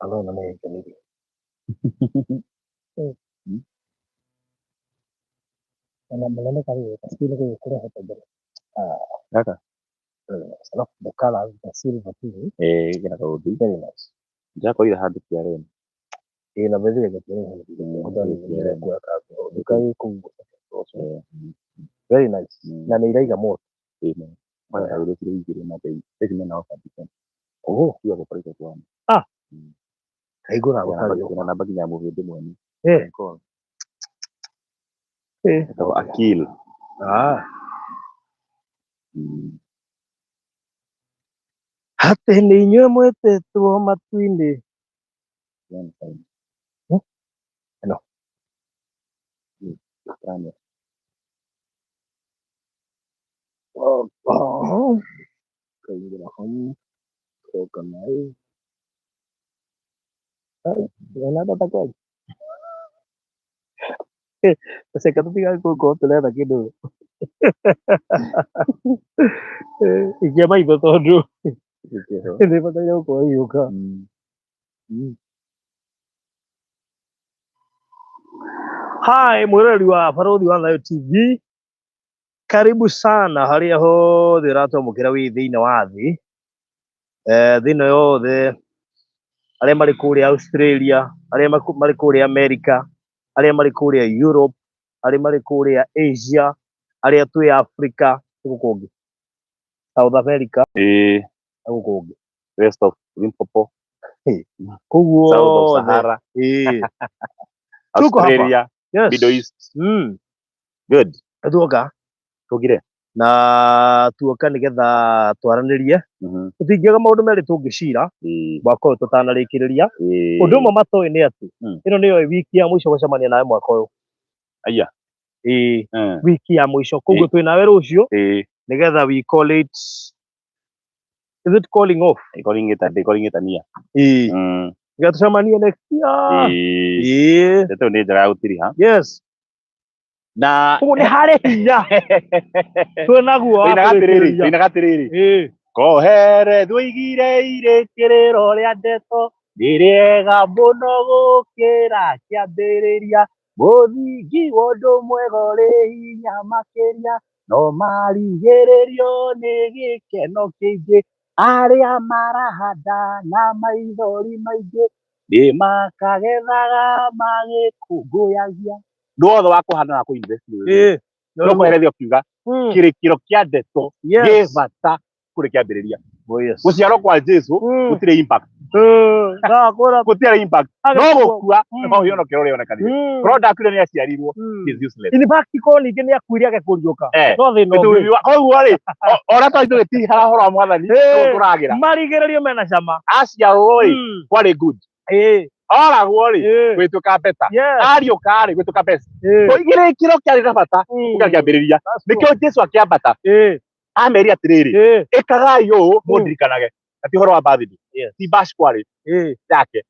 Alona nĩ ĩngenirie. Na mũnene karĩ screen gũgĩkũrehete mbere. Ah, Gaka. Very nice. Alafu the colors, the silver too. Eh, kena kaũndũ. Very nice. Ndĩrakorire handũ KRM. Ĩĩ, na bethiga gĩtĩrĩ hĩndĩ nduka ĩ kũu. Very nice. Na nĩ iraiga moto. Ĩĩ, no. Kwanza kagũrĩtire igĩrĩ na bei. Ĩci mena offer ndika. Oh, Tiga gũkoretwo twana. Ah. Kaigũra gũtarĩ. Ĩna namba nginya ya mũhĩndĩ mwene. Eh. Call. Eh. Ĩtagwo Akil. Ah. Atĩ nĩ inyuĩ mwĩtĩtwo matu-inĩ. One time. Hmm? Ĩno. Tano. Oh, oh. Kaingĩra home. Organize. Ai, ndĩrona data kweli. Reke tũtigage gũkorwo tũretha kĩndũ. Eh, ikia maitho tondũ Gĩkĩro. nĩ bataire gũkorwo ĩgĩũka. Hi, mwĩroreri wa Barũthi wa Thayo TV. Karibu sana harĩa hothe ũratwamũkĩra wĩ thĩinĩ wa thĩ. Eh, thĩ ĩno yothe, arĩa marĩ kũrĩa Australia, arĩa marĩ kũrĩa America, arĩa marĩ kũrĩa Europe, arĩa marĩ kũrĩa Asia, arĩa twĩ Africa, gũkũ kũngĩ. South America, Ĩĩ, na gũkũ kũngĩ. West of Limpopo, Koguo South of othe. Sahara, Ĩĩ. Tuko hapa. Australia, Yes. Middle East. Good. Tuoka Tũgire. Na tuoka nigetha twaranĩrie. Tũtingĩaga maũndũ merĩ tũngĩcira Ĩĩ. mwaka ũyũ tũtanarĩkĩrĩria. Ĩĩ. Ũndũ ũmwe matoĩ nĩ atĩ ĩno nĩyo wiki ya mũico gũcemania nawe mwaka ũyũ. Aya. Ĩĩ, wiki ya mũico. Koguo twĩ nawe rũciũ Ĩĩ. nĩgetha we call it, is it calling off? Calling it a day, calling it a year. Ĩĩ. Nĩgetha tũcemanie next year. Ĩĩ. Ĩĩ. Ndeto nĩ njega ya gũtiriha. Yes. Na Koguo nĩ harĩ hinya twĩ naguo wa Tũinaga atĩrĩrĩ, kũrĩkĩrĩria. tũinaga atĩrĩrĩ. Ĩĩ. Kohere thũigire irĩkĩrĩro rĩa ndeto nĩ rĩega mũno gũkĩra kĩambĩrĩria mũthingi wa ũndũ mwega ũrĩ hinya makĩria no marigĩrĩrio nĩ gĩkeno kĩingĩ arĩa marahanda na maithori maingĩ nĩ makagethaga magĩkũngũyagia. Ũndũ wothe wa kũhanda na kũ-invest nĩ ũrĩ. Ĩĩ. No kũherethia ũkiuga kĩrĩkĩro kĩa ndeto Yes. gĩ bata kũrĩ kĩambĩrĩria. Oh, yes. Gũciarwo kwa Jesu gũtirĩ impact. Ndakũra Gũtirĩ impact. No agĩkua. gũkua no ũhonokio ũrĩa onekanire. Korwo ndakuire nĩ aciarirwo, is useless. In fact, korwo ningĩ nĩ akuire age kũriũka. Eh. No thĩna ũngĩ. Gĩtũmi koguo rĩ, ona twathiĩ tũgĩtihaga ũhoro wa mwathani, Eh. nĩguo tũragĩra. Marigĩrĩrio mena cama. Aciarwo rĩ, kwarĩ good. Ĩĩ. Oragwo rĩ, Ĩĩ. gwĩtuĩka better. Yes. Ariũka rĩ, gwĩtuĩka best. Ĩĩ. Kĩrĩkĩro kĩarĩ na bata gũkĩra kĩambĩrĩria. That's true. Nĩkĩo Jesu akĩambata Ĩĩ. amerie atĩrĩrĩ, Ĩĩ. ĩkagai ũũ mũndirikanage. Na ti ũhoro wa birthday. Yes. Ti bash kwarĩ Ĩĩ. yake.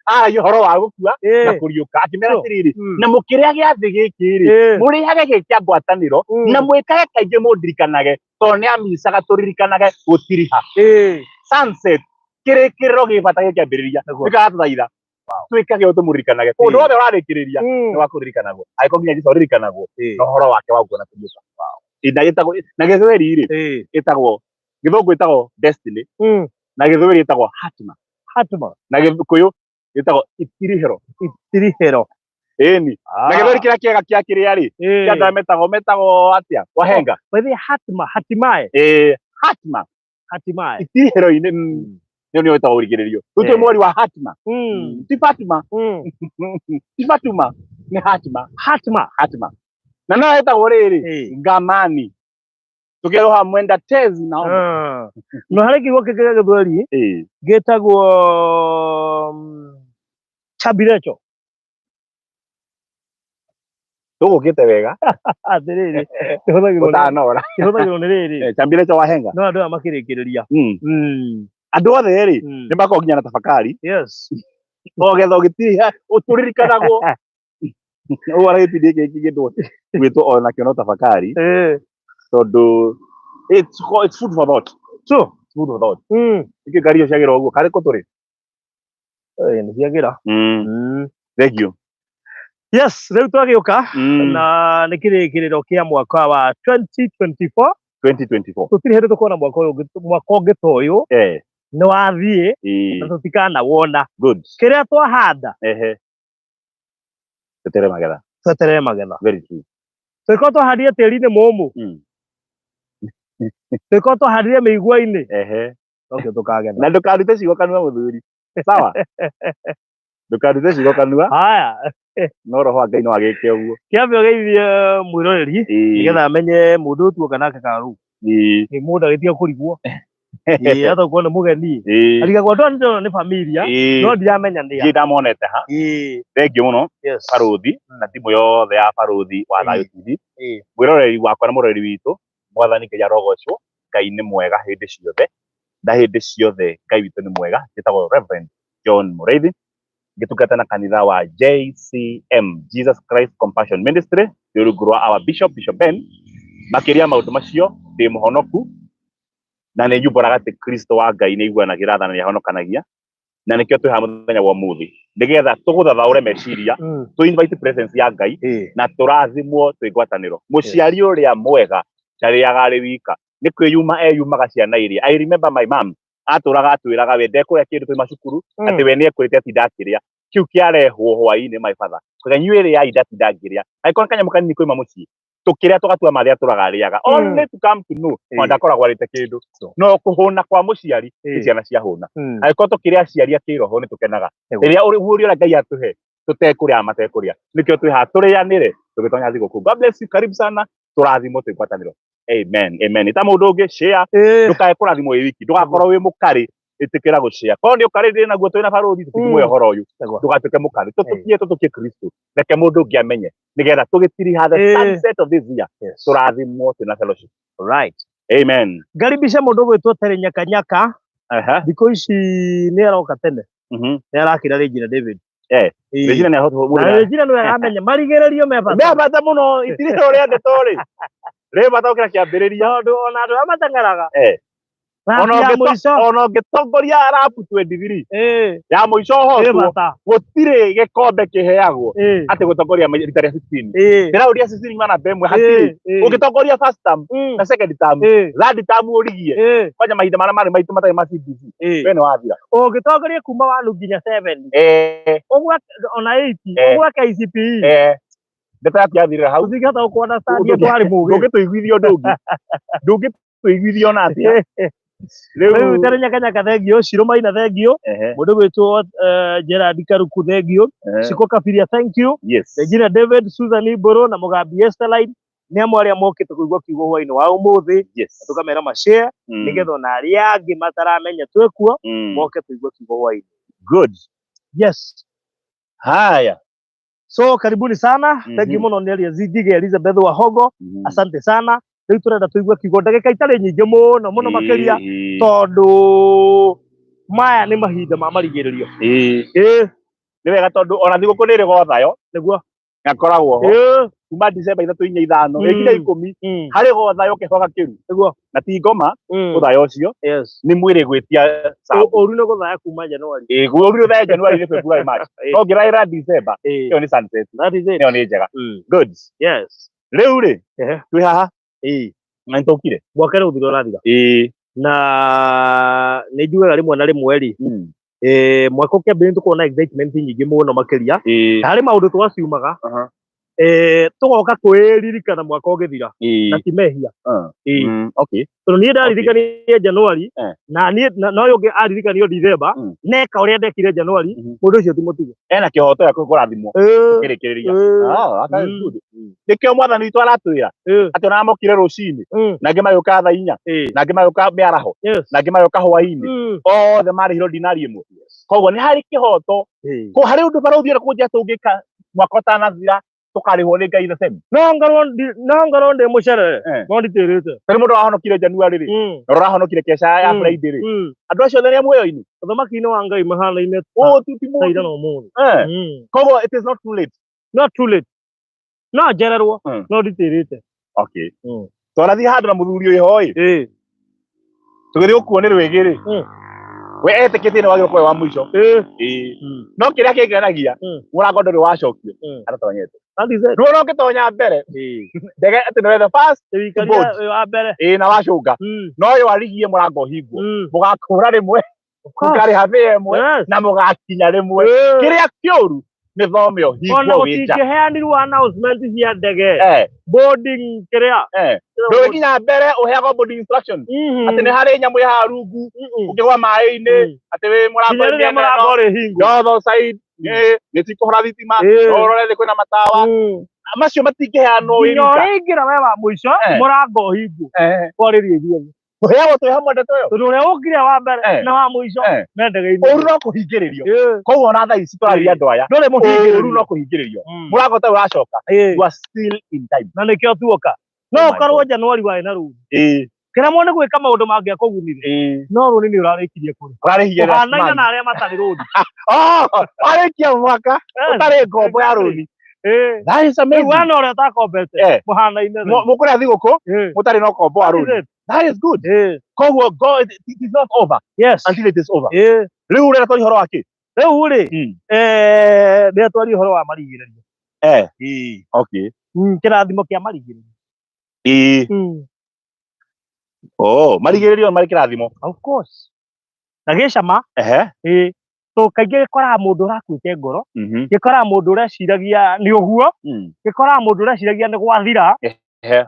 Aragia ũhoro wa gũkua na Ĩĩ. kũriũka. Akĩmera Sure. atĩrĩrĩ, na mũkĩrĩa gĩathĩ gĩkĩ rĩ, Ĩĩ. mũrĩage gĩ kĩa ngwatanĩro na mwĩkage kaingĩ mũndirikanage tondũ nĩ amicaga tũririkanage gũtiriha. Ĩĩ. Sunset kĩrĩkĩrĩro gĩ bata gĩkĩambĩrĩria. Nĩguo. Nĩkĩo aratũthaitha twĩkage ũũ tũmũririkanage. Ũndũ wothe ũrarĩkĩrĩria nĩ wa kũririkanagwo. Angĩkorwo nginya Jesũ aririkanagwo Ĩĩ. na ũhoro wake wa gũkua na kũriũka. Ĩ, na ĩtagwo na gĩthweri rĩ ĩtagwo gĩthũngũ ĩtagwo destiny na gĩthweri ĩtagwo hatima Hatma. na gĩkũyũ ĩtagwo itirihĩro. Itirihĩro. Ĩni. Na gĩthweri kĩrĩa kĩega kĩa kĩrĩa rĩ Ĩĩ. kĩa andũ arĩa metagwo atĩa wahenga. By the way, hatma, hatimaye. Ĩĩ, hatima Hatimaye. itirihĩro-inĩ nĩyo nĩyo ĩtagwo ũrigĩrĩrio. Rĩu twĩ mweri wa hatima. Ti Fatima. Ti Fatuma. Nĩ hatima. Hatma. Hatima. Na no ĩtagwo rĩrĩ Ĩĩ. ngamani. Tũkĩroha mwenda tezi na Ah. No harĩ kiugo kĩngĩ gĩa gĩthweri Ĩĩ. gĩtagwo chambirecho. Tũgũkĩte wega Atĩrĩrĩ, kĩhũthagĩrwo nĩ ũtanora. kĩhũthagĩrwo nĩ rĩrĩ. Eh, Chambirecho wahenga. No andũ aya makĩrĩkĩrĩria. Andũ othe rĩ nĩ makoragwo nginya na tafakari Yes. o getha ũgĩtiriha ũtũririkanagwo ũguo ona gĩbindi gĩkĩ kĩngĩtwo gwĩtwo o nakĩo no tafakari Eh. tondũ it's food for thought. True. It's food for thought. Nĩkĩ ngari icio ciagĩrwo ũguo karĩ kũ tũrĩ? Nĩ ciagĩra. Thank you. Yes, rĩu twagĩũka na nĩ kĩrĩkĩrĩro kĩa mwaka wa 2024. 2024. Tũtirĩ hĩndĩ tũkona mwaka ũyũ mwaka ũngĩ ta ũyũ. Nĩ wathiĩ na tũtikanawona. Good. Kĩrĩa twahanda, Tweterere magetha. Tweterere magetha. Very true. Tũngĩkorwo twahandire tĩri-inĩ mũmũ, tũngĩkorwo twahandire mĩigua-inĩ, nokĩo tũkagetha. Na ndũkarute ciugo kanua, mũthuri. Sawa, ndũkarute ciugo kanua. Haya. No roho wa Ngai no agĩke ũguo. Kĩambe ũgeithie mwĩroreri nĩgetha amenye mũndũ ũyũ tuoka nake karũ nĩ mũndũ agĩtiga kũrigwo. Ĩĩ, atokorwo nĩ mũgeni arigagwo andũ aya nĩndĩrona nĩ familia, no ndiramenya nĩ a. Ndiĩ ndamonete ha. Thank you mũno, Barũthi na timu yothe ya Barũthi wa Thayũ TV. Mwĩroreri wakwa na mũroreri witũ, Mwathani Ngai arogocwo. Ngai nĩ mwega hĩndĩ ciothe na hĩndĩ ciothe. Ngai witũ nĩ mwega. Njĩtagwo Reverend John Mũrĩithi, ngĩtungata na kanitha wa JCM, Jesus Christ Compassion Ministry, ndĩ rungu rwa our bishop, Bishop Ben. Makĩria maũndũ macio, ndĩ mũhonoku na nĩ nyumbũraga atĩ Kristo wa Ngai nĩ aiguanagĩra tha na nĩ ahonokanagia, na nĩkĩo twĩ haha mũthenya wa ũmũthĩ nĩgetha tũgũthathaũre meciria, tũ invite presence ya Ngai na tũrathimwo twĩ ngwatanĩro. Mũciari ũrĩa mwega ndarĩaga arĩ wika, nĩ kwĩyuma eyumaga ciana iria. I remember my mom atũraga atwĩraga we ndekũrĩa kĩndũ twĩ macukuru, atĩ we nĩ ekwĩrĩte atinda akĩrĩa kĩu kĩarehwo hwaĩ-inĩ. My father kuga, "Inyuĩ rĩai, ndatinda ngĩrĩa." Angĩkorwo nĩ kanyamũ kanini koima mũciĩ tũkĩrĩa tũgatua mathĩ atũraga arĩaga, only to come to know ona ndakoragwo arĩte kĩndũ. No kũhũna kwa mũciari nĩ ciana ciahũna. Angĩkorwo tũkĩrĩ aciari a kĩroho nĩ tũkenaga rĩrĩa ũrĩa Ngai atũhe tũtekũrĩa matekũrĩa. Nĩkĩo twĩ haha tũrĩanĩre tũgĩtonya thigũkũ. God bless you. Karibu sana, tũrathimwo twĩ ngwatanĩro. Amen, amen. Ĩta mũndũ ũngĩ, share. Ndũkae kũrathimwo wĩ wiki, ndũgakorwo wĩ mũkarĩ. Ĩtĩkĩra gũshare. Korwo nĩ ũkarĩ ndĩ naguo, twĩ na barũthi tũtingĩmũhe ũhoro ũyũ. Ndũgatuĩke mũkarĩ, tũtũkie, tũtũkie Kristo. Reke mũndũ ũngĩ amenye nĩgetha tũgĩtiriha the sunset of this year, tũrathimwo twĩ na fellowship. Amen. Ngaribisha mũndũ ũgwĩtwo Terĩ Nyakanyaka. Thikũ ici nĩ aroka tene, nĩ arakĩra Regina David. Regina nĩ ahota. Na Regina nĩwe aramenya marigĩrĩrio me bata. Me bata mũno. Itirĩ ũrĩa ndeto rĩ rĩ bata gũkĩra kĩambĩrĩria. Tondũ ona andũ arĩa mateng'eraga, Ona lap ya mũico ona ũngĩtongoria lap 23 ya mũico ĩ ũhotwo, bata. Gũtirĩ gĩkombe kĩheagwo atĩ gũtongoria rita rĩa 15. Ndĩrauria 16 nyuma namba ĩmwe hatirĩ. Ũngĩtongoria first term na second term, third term ũrigie, kwanja mahinda marĩa marĩ maitũ matarĩ ma CBC, we nĩ wathira. Ũngĩtongoria kuma 1 nginya 7, ũguo ona 8, ũguo KCPE, ndeto yaku yathirĩra hau. Tũtingĩhota gũkũ understand ũndũ warĩ mũgĩ. Ndũngĩtũiguithia ũndũ ũngĩ, ndũngĩtũiguithia ona atĩa. Rĩu Rĩu Terĩ Nyakanyaka, thank you. Shiro Maina, thank you. Mũndũ gwĩtwo Gerard Karuku, thank you. Ciko Kabiria, thank you. Regina David, Susan Iburu na Mũgambi Esteline nĩ amwe arĩa mokĩte kũigua kiugo hwainĩ wa ũmũthĩ, na tũkamera mashare nĩgetha ona arĩa angĩ mataramenya twĩkuo moke tũigue kiugo hwainĩ. Good. Yes. Haya. So karibuni sana. Thank you mũno nĩ Ngige Elizabeth Wahogo. Asante sana. Rĩu tũrenda tũigue kiugo ndagĩka itarĩ nyingĩ mũno mũno makĩria, tondũ maya nĩ mahinda ma marigĩrĩrio. Nĩ wega, tondũ ona thigũkũ nĩ ĩrĩ gothayo. Gakoragwo ho kuma December 3, 4, 5, ĩkinya 10. Harĩ gothayo kĩhoga kĩru na ti ngoma. Ũthayo ũcio nĩ mwĩrĩ gwĩtia sample. Ũru nĩ gũthaya kuma January. Ĩĩ, ũru ũthaye January nĩ February, March, no ngĩraĩra December, ĩyo nĩ sunset. That is it. Ĩyo nĩ njega. Good. Rĩu rĩ, twĩ haha na nĩtũkire. Mwaka rĩu ũthira ũrathira. Na nĩ njugaga rĩmwe na rĩmwe rĩ, mwaka ũkĩambĩrĩria nĩ tũkoragwo na excitement nyingĩ mũno makĩria. Na harĩ maũndũ twaciumaga, tũgoka kwĩririkana mwaka ũgĩthira, na ti mehia. Tondũ niĩ ndaririkanire January, na niĩ na ũyũ ũngĩ aririkanio December, neka ũrĩa ndekire January, mũndũ ũcio ti mũtige. Ena kĩhoto gĩa kũrathimwo kĩrĩkĩrĩria. Ah, that is good. Nĩkĩo Mwathani witũ aratwĩra atĩ ona mokire rũcinĩ, na angĩ magĩũka thaa 4, na angĩ magĩũka mĩaraho, na angĩ magĩũka hwaĩ-inĩ, othe marĩhirwo dinari ĩmwe. Koguo nĩ harĩ kĩhoto. Ko harĩ ũndũ barũthi ũrĩa kũnjia tũngĩka mwaka ũtanathira tũkarĩhwo nĩ Ngai the same? No ngorwo ndĩ mũcerere, no nditĩrĩte. Tarĩ mũndũ wahonokire January rĩ, na ũrahonokire keca ya Friday rĩ, andũ acio othe nĩ a muoyo-inĩ. Ũthamaki-inĩ wa Ngai mahanaine Ũũ ti ta ira mũndũ na ũmũthĩ. Koguo it is not too late. Not too late. No njererwo, no nditĩrĩte. Okay, twarathiĩ handũ na mũthuri ũyũ ho ĩ, tũgĩthiĩ gũkuo nĩ rwĩgĩ rĩ. We etĩkĩtie nĩ wagĩrĩirwo kũhe wa mũico. Ĩĩ. No kĩrĩa kĩngenagia, mũrango ndũrĩ wacokio atatonyete. That is it. Ruo no ũngĩtonya mbere ndege atĩ nĩwe the first Wĩikaria board. wĩ wa mbere. Ĩĩ, na wacũnga no ũyũ arigie mũrango ũhingwo, mũgakũra rĩmwe, Of course. mũkarĩha bĩa ĩmwe Yes. na mũgakinya rĩmwe. Kĩrĩa kĩũru nĩ thome Ona ũhingwo wĩ nja. gũtingĩheanirwo announcement cia ndege, boarding kĩrĩa. Ndũgĩkinya mbere ũheagwo boarding instruction atĩ nĩ harĩ nyamũ ya rungu ũkĩgwa maĩ-inĩ, atĩ wĩ Nginya mũrango-inĩ rĩrĩa mũrango ũrĩhingwo. no side nĩ tikũhora thitima, no ũrore thĩ kwĩna matawa macio matingĩheanwo wĩ Nginya wika. ũrĩingĩra we wa mũico, mũrango ũhingwo, kwarĩrio ithuothe. Tũheagwo twĩ hamwe ndeto ĩyo. Tondũ ũrĩa ũkire wa mbere na wa mũico me ndege-inĩ. Ũru no kũhingĩrĩrio. Koguo ona thaa ici tũraria andũ aya, Ndũrĩ ũru mũhingĩrĩrio. no kũhingĩrĩrio. Mũrango ta ũracoka, you are still in time. Na nĩkĩo tuoka no Oh my ũkorwo God. Januari warĩ na rũni, kĩremwo nĩ gwĩka maũndũ mangĩakũgunire, no rũni nĩ ũrarĩkirie kũrĩ Ũrarĩhia last ũhanaine month. na arĩa matarĩ rũni. Oh, warĩkia mwaka ũtarĩ ngombo ya rũni. That is Rĩu amazing. wana ũrĩa ũtakombete mũhanaine. Mũkũrĩa thigũkũ mũtarĩ na ũkombo wa rũni. That is good. Koguo God, it is not over until it is over. Rĩu ũrera twaria ũhoro wa kĩ? Rĩu rĩ, rĩrĩa twaria ũhoro wa marigĩrĩrio, Okay. Kĩrathimo kĩa marigĩrĩrio. Oh, marigĩrĩrio marĩ kĩrathimo. Of course. Na gĩcama. To kaingĩ gĩkoraga mũndũ ũrakuĩte ngoro, gĩkoraga mũndũ ũreciragia nĩ ũguo, gĩkoraga mũndũ ũreciragia nĩ gwathira,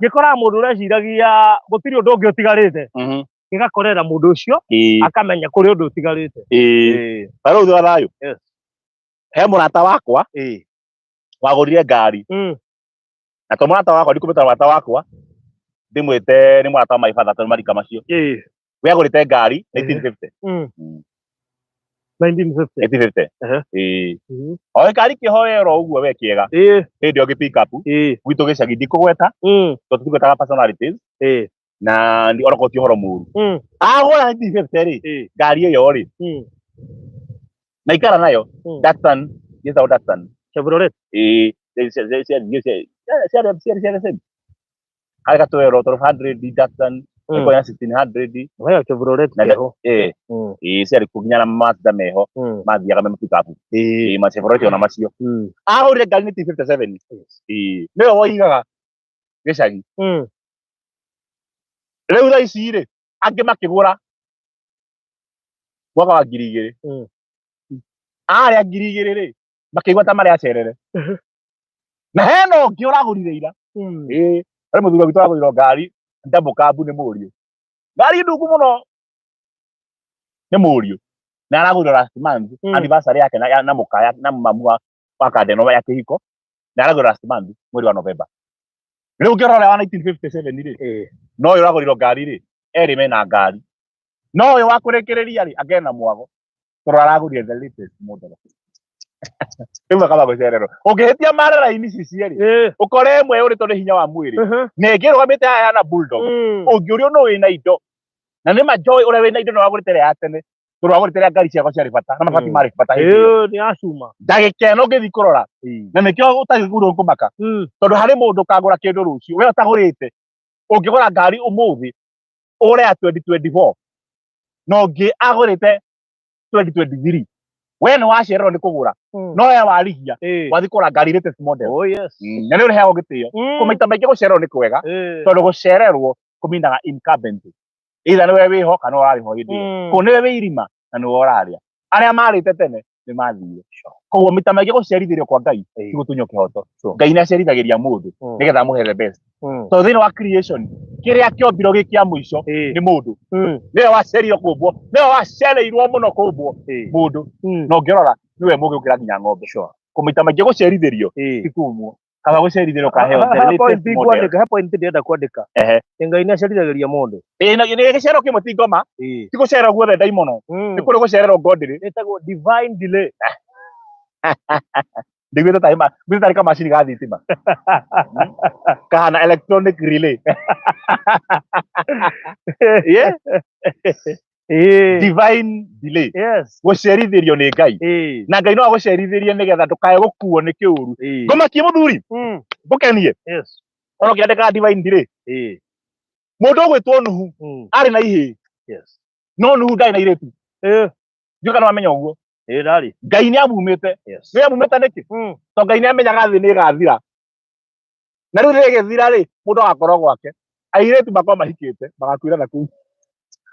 gĩkoraga mũndũ ũreciragia gũtirĩ ũndũ ũngĩ ũtigarĩte, gĩgakorera mũndũ ũcio akamenya kũrĩ ũndũ ũtigarĩte. Barũthi wa thayũ. Yes. He mũrata wakwa wagũrire ngari, na to mũrata wakwa, ndikũmwĩta mũrata wakwa, ndĩmwĩte nĩ mũrata wa my father tondũ marika macio. We agũrĩte ngari 1950. 1950. 1950. Ĩĩ. O ngari kĩhoero ũguo we kĩega. Hĩndĩ ĩyo ngĩ pick up gwitũ gĩcagi, ndikũgweta tondũ tũtigwetaga personalities na onakorwo ti ũhoro mũru. Agũra 1950 rĩ, ngari ĩyo rĩ, na ikara nayo Datsun, ĩtagwo Datsun. Chevrolet. Ĩĩ, ciarĩ ciarĩ same. Harĩ gatwero 1200 Datsun, ĩkorwo ya 1600. Wewe Chevrolet Na keho. Ĩĩ, ĩĩ, ciarĩ kuo nginya na Mazda meho mathiaga me pick up. Ĩĩ, ma Chevrolet ona macio. Agũrire ngari 1957. Ĩĩ, nĩwe woigaga gĩcagi. Rĩu thaa ici rĩ, angĩ makĩgũra mwaka wa 2000. Arĩa 2000 rĩ, makĩigua ta marĩ acerere. Na hena ũngĩ ũragũrire ira. Ĩĩ, harĩ mũthuri wa gwitũ ũragũrirwo ngari double cab nĩ mũriũ. Ngari ndungu mũno nĩ mũriũ. Na aragũrirwo last month anniversary yake na mũka na mamu wa kandeno ya kĩhiko. Na aragũrirwo last month mweri wa November. Rĩu ũngĩrora ũrĩa wa 1957 rĩ, no ũyũ ũragũrirwo ngari rĩ, erĩ mena ngari. No ũyũ wa kũrĩkĩrĩria rĩ, angena mwago. Tondũ aragũrire the latest model. Rĩu akaba gũcererwo. Ũngĩhĩtia mare raini ici cierĩ, ũkore ĩmwe yũrĩtwo nĩ hinya wa mwĩrĩ, na ĩngĩ ĩrũgamĩte haha na bulldog. Ũngĩũrio nũ wĩna indo, na nĩ ma Joy ũrĩa wĩna indo nĩ wagũrĩte ĩrĩa ya tene, tondũ wagũrĩte ĩrĩa ngari ciakwa ciarĩ bata na mabati marĩ bata hĩndĩ ĩyo. Nĩ ya cuma. Ndagĩka ĩno ũngĩthiĩ kũrora, na nĩkĩo ũtagĩrĩirwo kũmaka, tondũ harĩ mũndũ ũkagũra kĩndũ rũciũ we ũtagũrĩte. Ũngĩgũra ngari ũmũthĩ ũgũre ya 2024 na ũngĩ agũrĩte 2023, we nĩ wacererwo nĩ kũgũra, no we warigia wathiĩ kũgũra ngari latest model. Oh yes. Na nĩ ũrĩheagwo gĩtĩo. Ko maita maingĩ gũcererwo nĩ kwega, tondũ gũcererwo kũminaga incumbency, either nĩwe wĩho kana ũrarĩ ho hĩndĩ ĩyo. Ko nĩwe wĩ irima na nĩwe ũrarĩa, arĩa marĩte tene nĩ mathire. Koguo maita maingĩ gũcerithĩrio kwa Ngai ti gũtunywo kĩhoto. Ngai nĩ acerithagĩria mũndũ nĩgetha amũhe the best, tondũ thĩinĩ wa creation kĩrĩa kĩombirwo gĩ kĩa mũico nĩ mũndũ. Nĩwe wacereirwo kũmbwo, nĩwe wacereirwo mũno kũmbwo mũndũ, na ũngĩrora nĩwe mũgĩ gũkĩra nginya ng'ombe. Kũmaita maingĩ gũcerithĩrio ti kumwo, kaba gũcerithĩrio ũkaheo the He point latest model. ngwandĩka, he point ndĩrenda kwandĩka. Ngai nĩ acerithagĩria mũndũ. Ĩĩ, na nĩ gĩcero kĩmwe ti ngoma, ti gũcererwo guothe ndaimono, nĩ kũrĩ gũcererwo ngondĩrĩ. Ĩtagwo divine delay. Ndiguĩte tarĩ nguĩte tarĩ kamacini ga thitima kahana electronic relay. Yeah? Divine delay. Gũcerithĩrio nĩ Ngai. Na Ngai no agũcerithĩrie nĩgetha ndũkae gũkuo nĩ kĩũru. Ngomakie mũthuri, ngũkenie. Ona ũkĩandĩkaga divine delay, mũndũ ũgwĩtwo Nuhu arĩ na ihĩĩ, no Nuhu ndarĩ na irĩtu. Ndiũĩ kana wamenya ũguo. Ĩ ndarĩ. Ngai nĩ amumĩte. Yes. Nĩ amumĩte nĩkĩ? Tondũ Ngai nĩ amenyaga thĩ nĩ ĩgathira. Na rĩu rĩrĩa ĩgĩthira rĩ, mũndũ agakorwo gwake. Airĩtu makorwo mahikĩte, magakuĩra na kũu.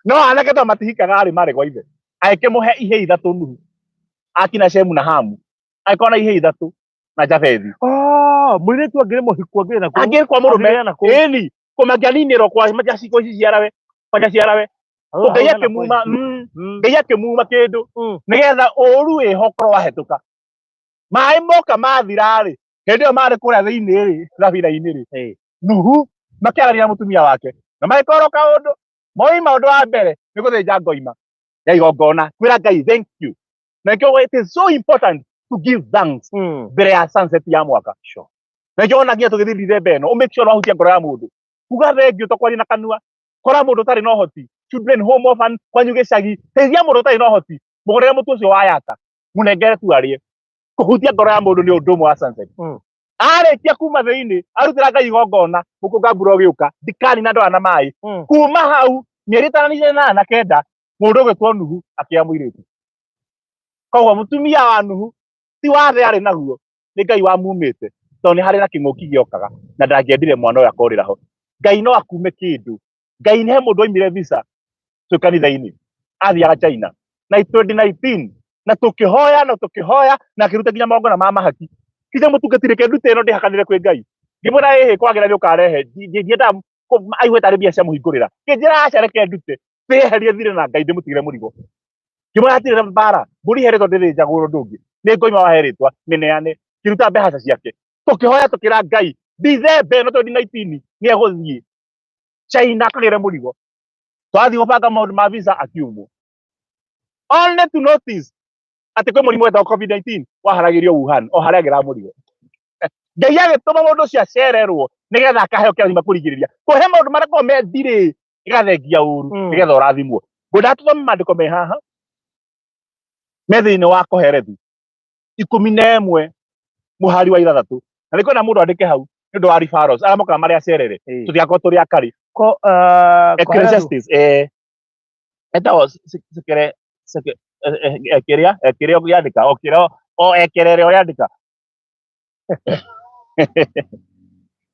No anake to matihikaga rĩ, marĩ gwa ithe. Agĩkĩmũhe ihĩĩ ithatũ Nuhu. Akina Shemu na Hamu. Agĩkorwo na ihĩĩ ithatũ na Jabethi. Oh, mũirĩtu angĩrĩ mũhiku angĩrĩ na kũu. Angĩrĩ kwa mũrũme. Angĩrĩ na kũu. Ĩni, kũmangĩaninĩrwo kwa maciarawe, maciarawe. Ngai akĩmuma, Ngai akĩmuma kĩndũ nĩgetha ũru wĩho ũkorwo wahĩtũka. Maĩ moka mathira rĩ, hĩndĩ ĩyo marĩ kũrĩa thĩinĩ rĩ, thabina-inĩ rĩ, Nuhu makĩaranĩria na mũtumia wake na magĩkorwo kaũndũ moima ũndũ wa mbere nĩ gũthĩnja ngoima ya igongona kwĩra Ngai thank you. Na nĩkĩo it is so important to give thanks mbere ya sunset ya mwaka. Sure. Na nĩkĩo ona nginya tũgĩthiĩ December ĩno, ũ make sure nĩwahutia ngoro ya mũndũ. Kuga thengiũ to kwaria na kanua. Kora mũndũ ũtarĩ na ũhoti, children home orphan, kwanyu gĩcagi, teithia mũndũ ũtarĩ na ũhoti, mũgũrĩre mũtu ũcio wa yata, mũnengere tu arĩe. Kũhutia ngoro ya mũndũ nĩ ũndũ ũmwe wa sunset. Arĩkia kuma thĩinĩ, arutĩra Ngai igongona, mũkũnga mbura ũgĩũka, ndikanina andũ aya na maĩ. Kuma hau, mĩeri ĩtano ĩnana na kenda, mũndũ ũgwĩtwo Nuhu akĩgĩa mũirĩtu. Koguo mũtumia wa Nuhu ti wathe arĩ naguo, nĩ Ngai wamumĩte, tondũ nĩ harĩ na kĩng'ũki gĩokaga na ndangĩendire mwana ũyũ akorĩra ho. Ngai no akume kĩndũ. Ngai nĩ he mũndũ oimire visa twĩ kanitha-inĩ, athiaga China na 2019 na tũkĩhoya na tũkĩhoya na akĩruta nginya magongona ma mahaki. Kinya mũtungatĩri reke ndute ĩno ndĩhakanĩre kwĩ Ngai. Ngĩmwĩra ĩhĩ kwagĩra nĩ ũkarehe, ndiendaga aigue tarĩ mbia cia mũhingũrĩra. Ngĩnjĩra aca reke ndute, ndĩyeherie thirĩ na Ngai ndĩmũtigĩre mũrigo. Ngĩmwĩra hatirĩ na mbara, mbũri iheretwo ndĩthĩnjagwo ũndũ ũngĩ. Nĩ ngoima wahe rĩtwa, mĩneane. Ngĩruta mbeca ciake. Tũkĩhoya tũkĩra Ngai, Dicember ĩno 2019 nĩ egũthiĩ China akagĩre mũrigo. Twathiĩ gũbanga maũndũ ma visa akiumwo. Only to notice atĩ kwĩ mũrimũ wetagwo COVID-19 waharagĩrio Wuhan o harĩa agĩraga mũrigo. Ngai agĩtũma mũndũ ũcio acererwo nĩgetha akaheo kĩrathimo kũrigĩrĩria. Kũhe maũndũ marĩa makoragwo me delay ĩgathengia ũru nĩgetha ũrathimwo. Ngwendaga tũthome maandĩko me haha me thĩinĩ wa Kohelethu 11 mũhari wa 6, na nĩngwenda mũndũ andĩke hau nĩ ũndũ wa referrals arĩa mokaga marĩ acerere, tũtigakorwo tũrĩ akarĩ. Ecclesiastes, etagwo sekere, kĩrĩa, kĩrĩa ũngĩandĩka, o kĩrĩa, o ekerere ũrĩandĩka.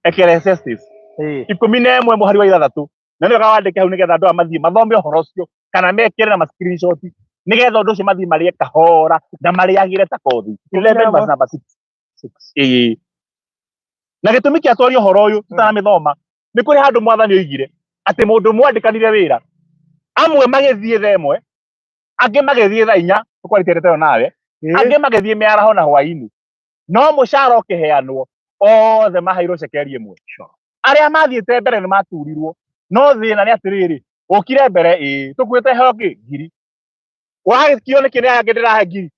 Ecclesiastes 11 mũhari wa 6, na nĩ wega wandĩke hau nĩgetha andũ aya mathiĩ mathome ũhoro ũcio kana mekĩre na ma screenshot nĩgetha ũndũ ũcio mathiĩ marĩe kahora na marĩagĩre ta kothi. 11 verse number 6. Ĩĩ. Na gĩtũmi kĩa twaria ũhoro ũyũ tũtaramĩthoma nĩ kũrĩ handũ mwathani oigire atĩ mũndũ mwandĩkanire wĩra, amwe magĩthiĩ thaa 1, angĩ magĩthiĩ thaa 4, tũkwarĩtie ndeto ĩyo nawe, angĩ magĩthiĩ mĩaraho na hwaĩ-inĩ, no mũcara ũkĩheanwo othe maheirwo cekeri 1. Arĩa mathiĩte mbere nĩ maturirwo, no thĩna nĩ atĩrĩrĩ, ũkire mbere ĩĩ, tũkuĩte heo kĩ ngiri, ũragĩkio nĩkĩ nĩ aya angĩ ndĩrahe ngiri?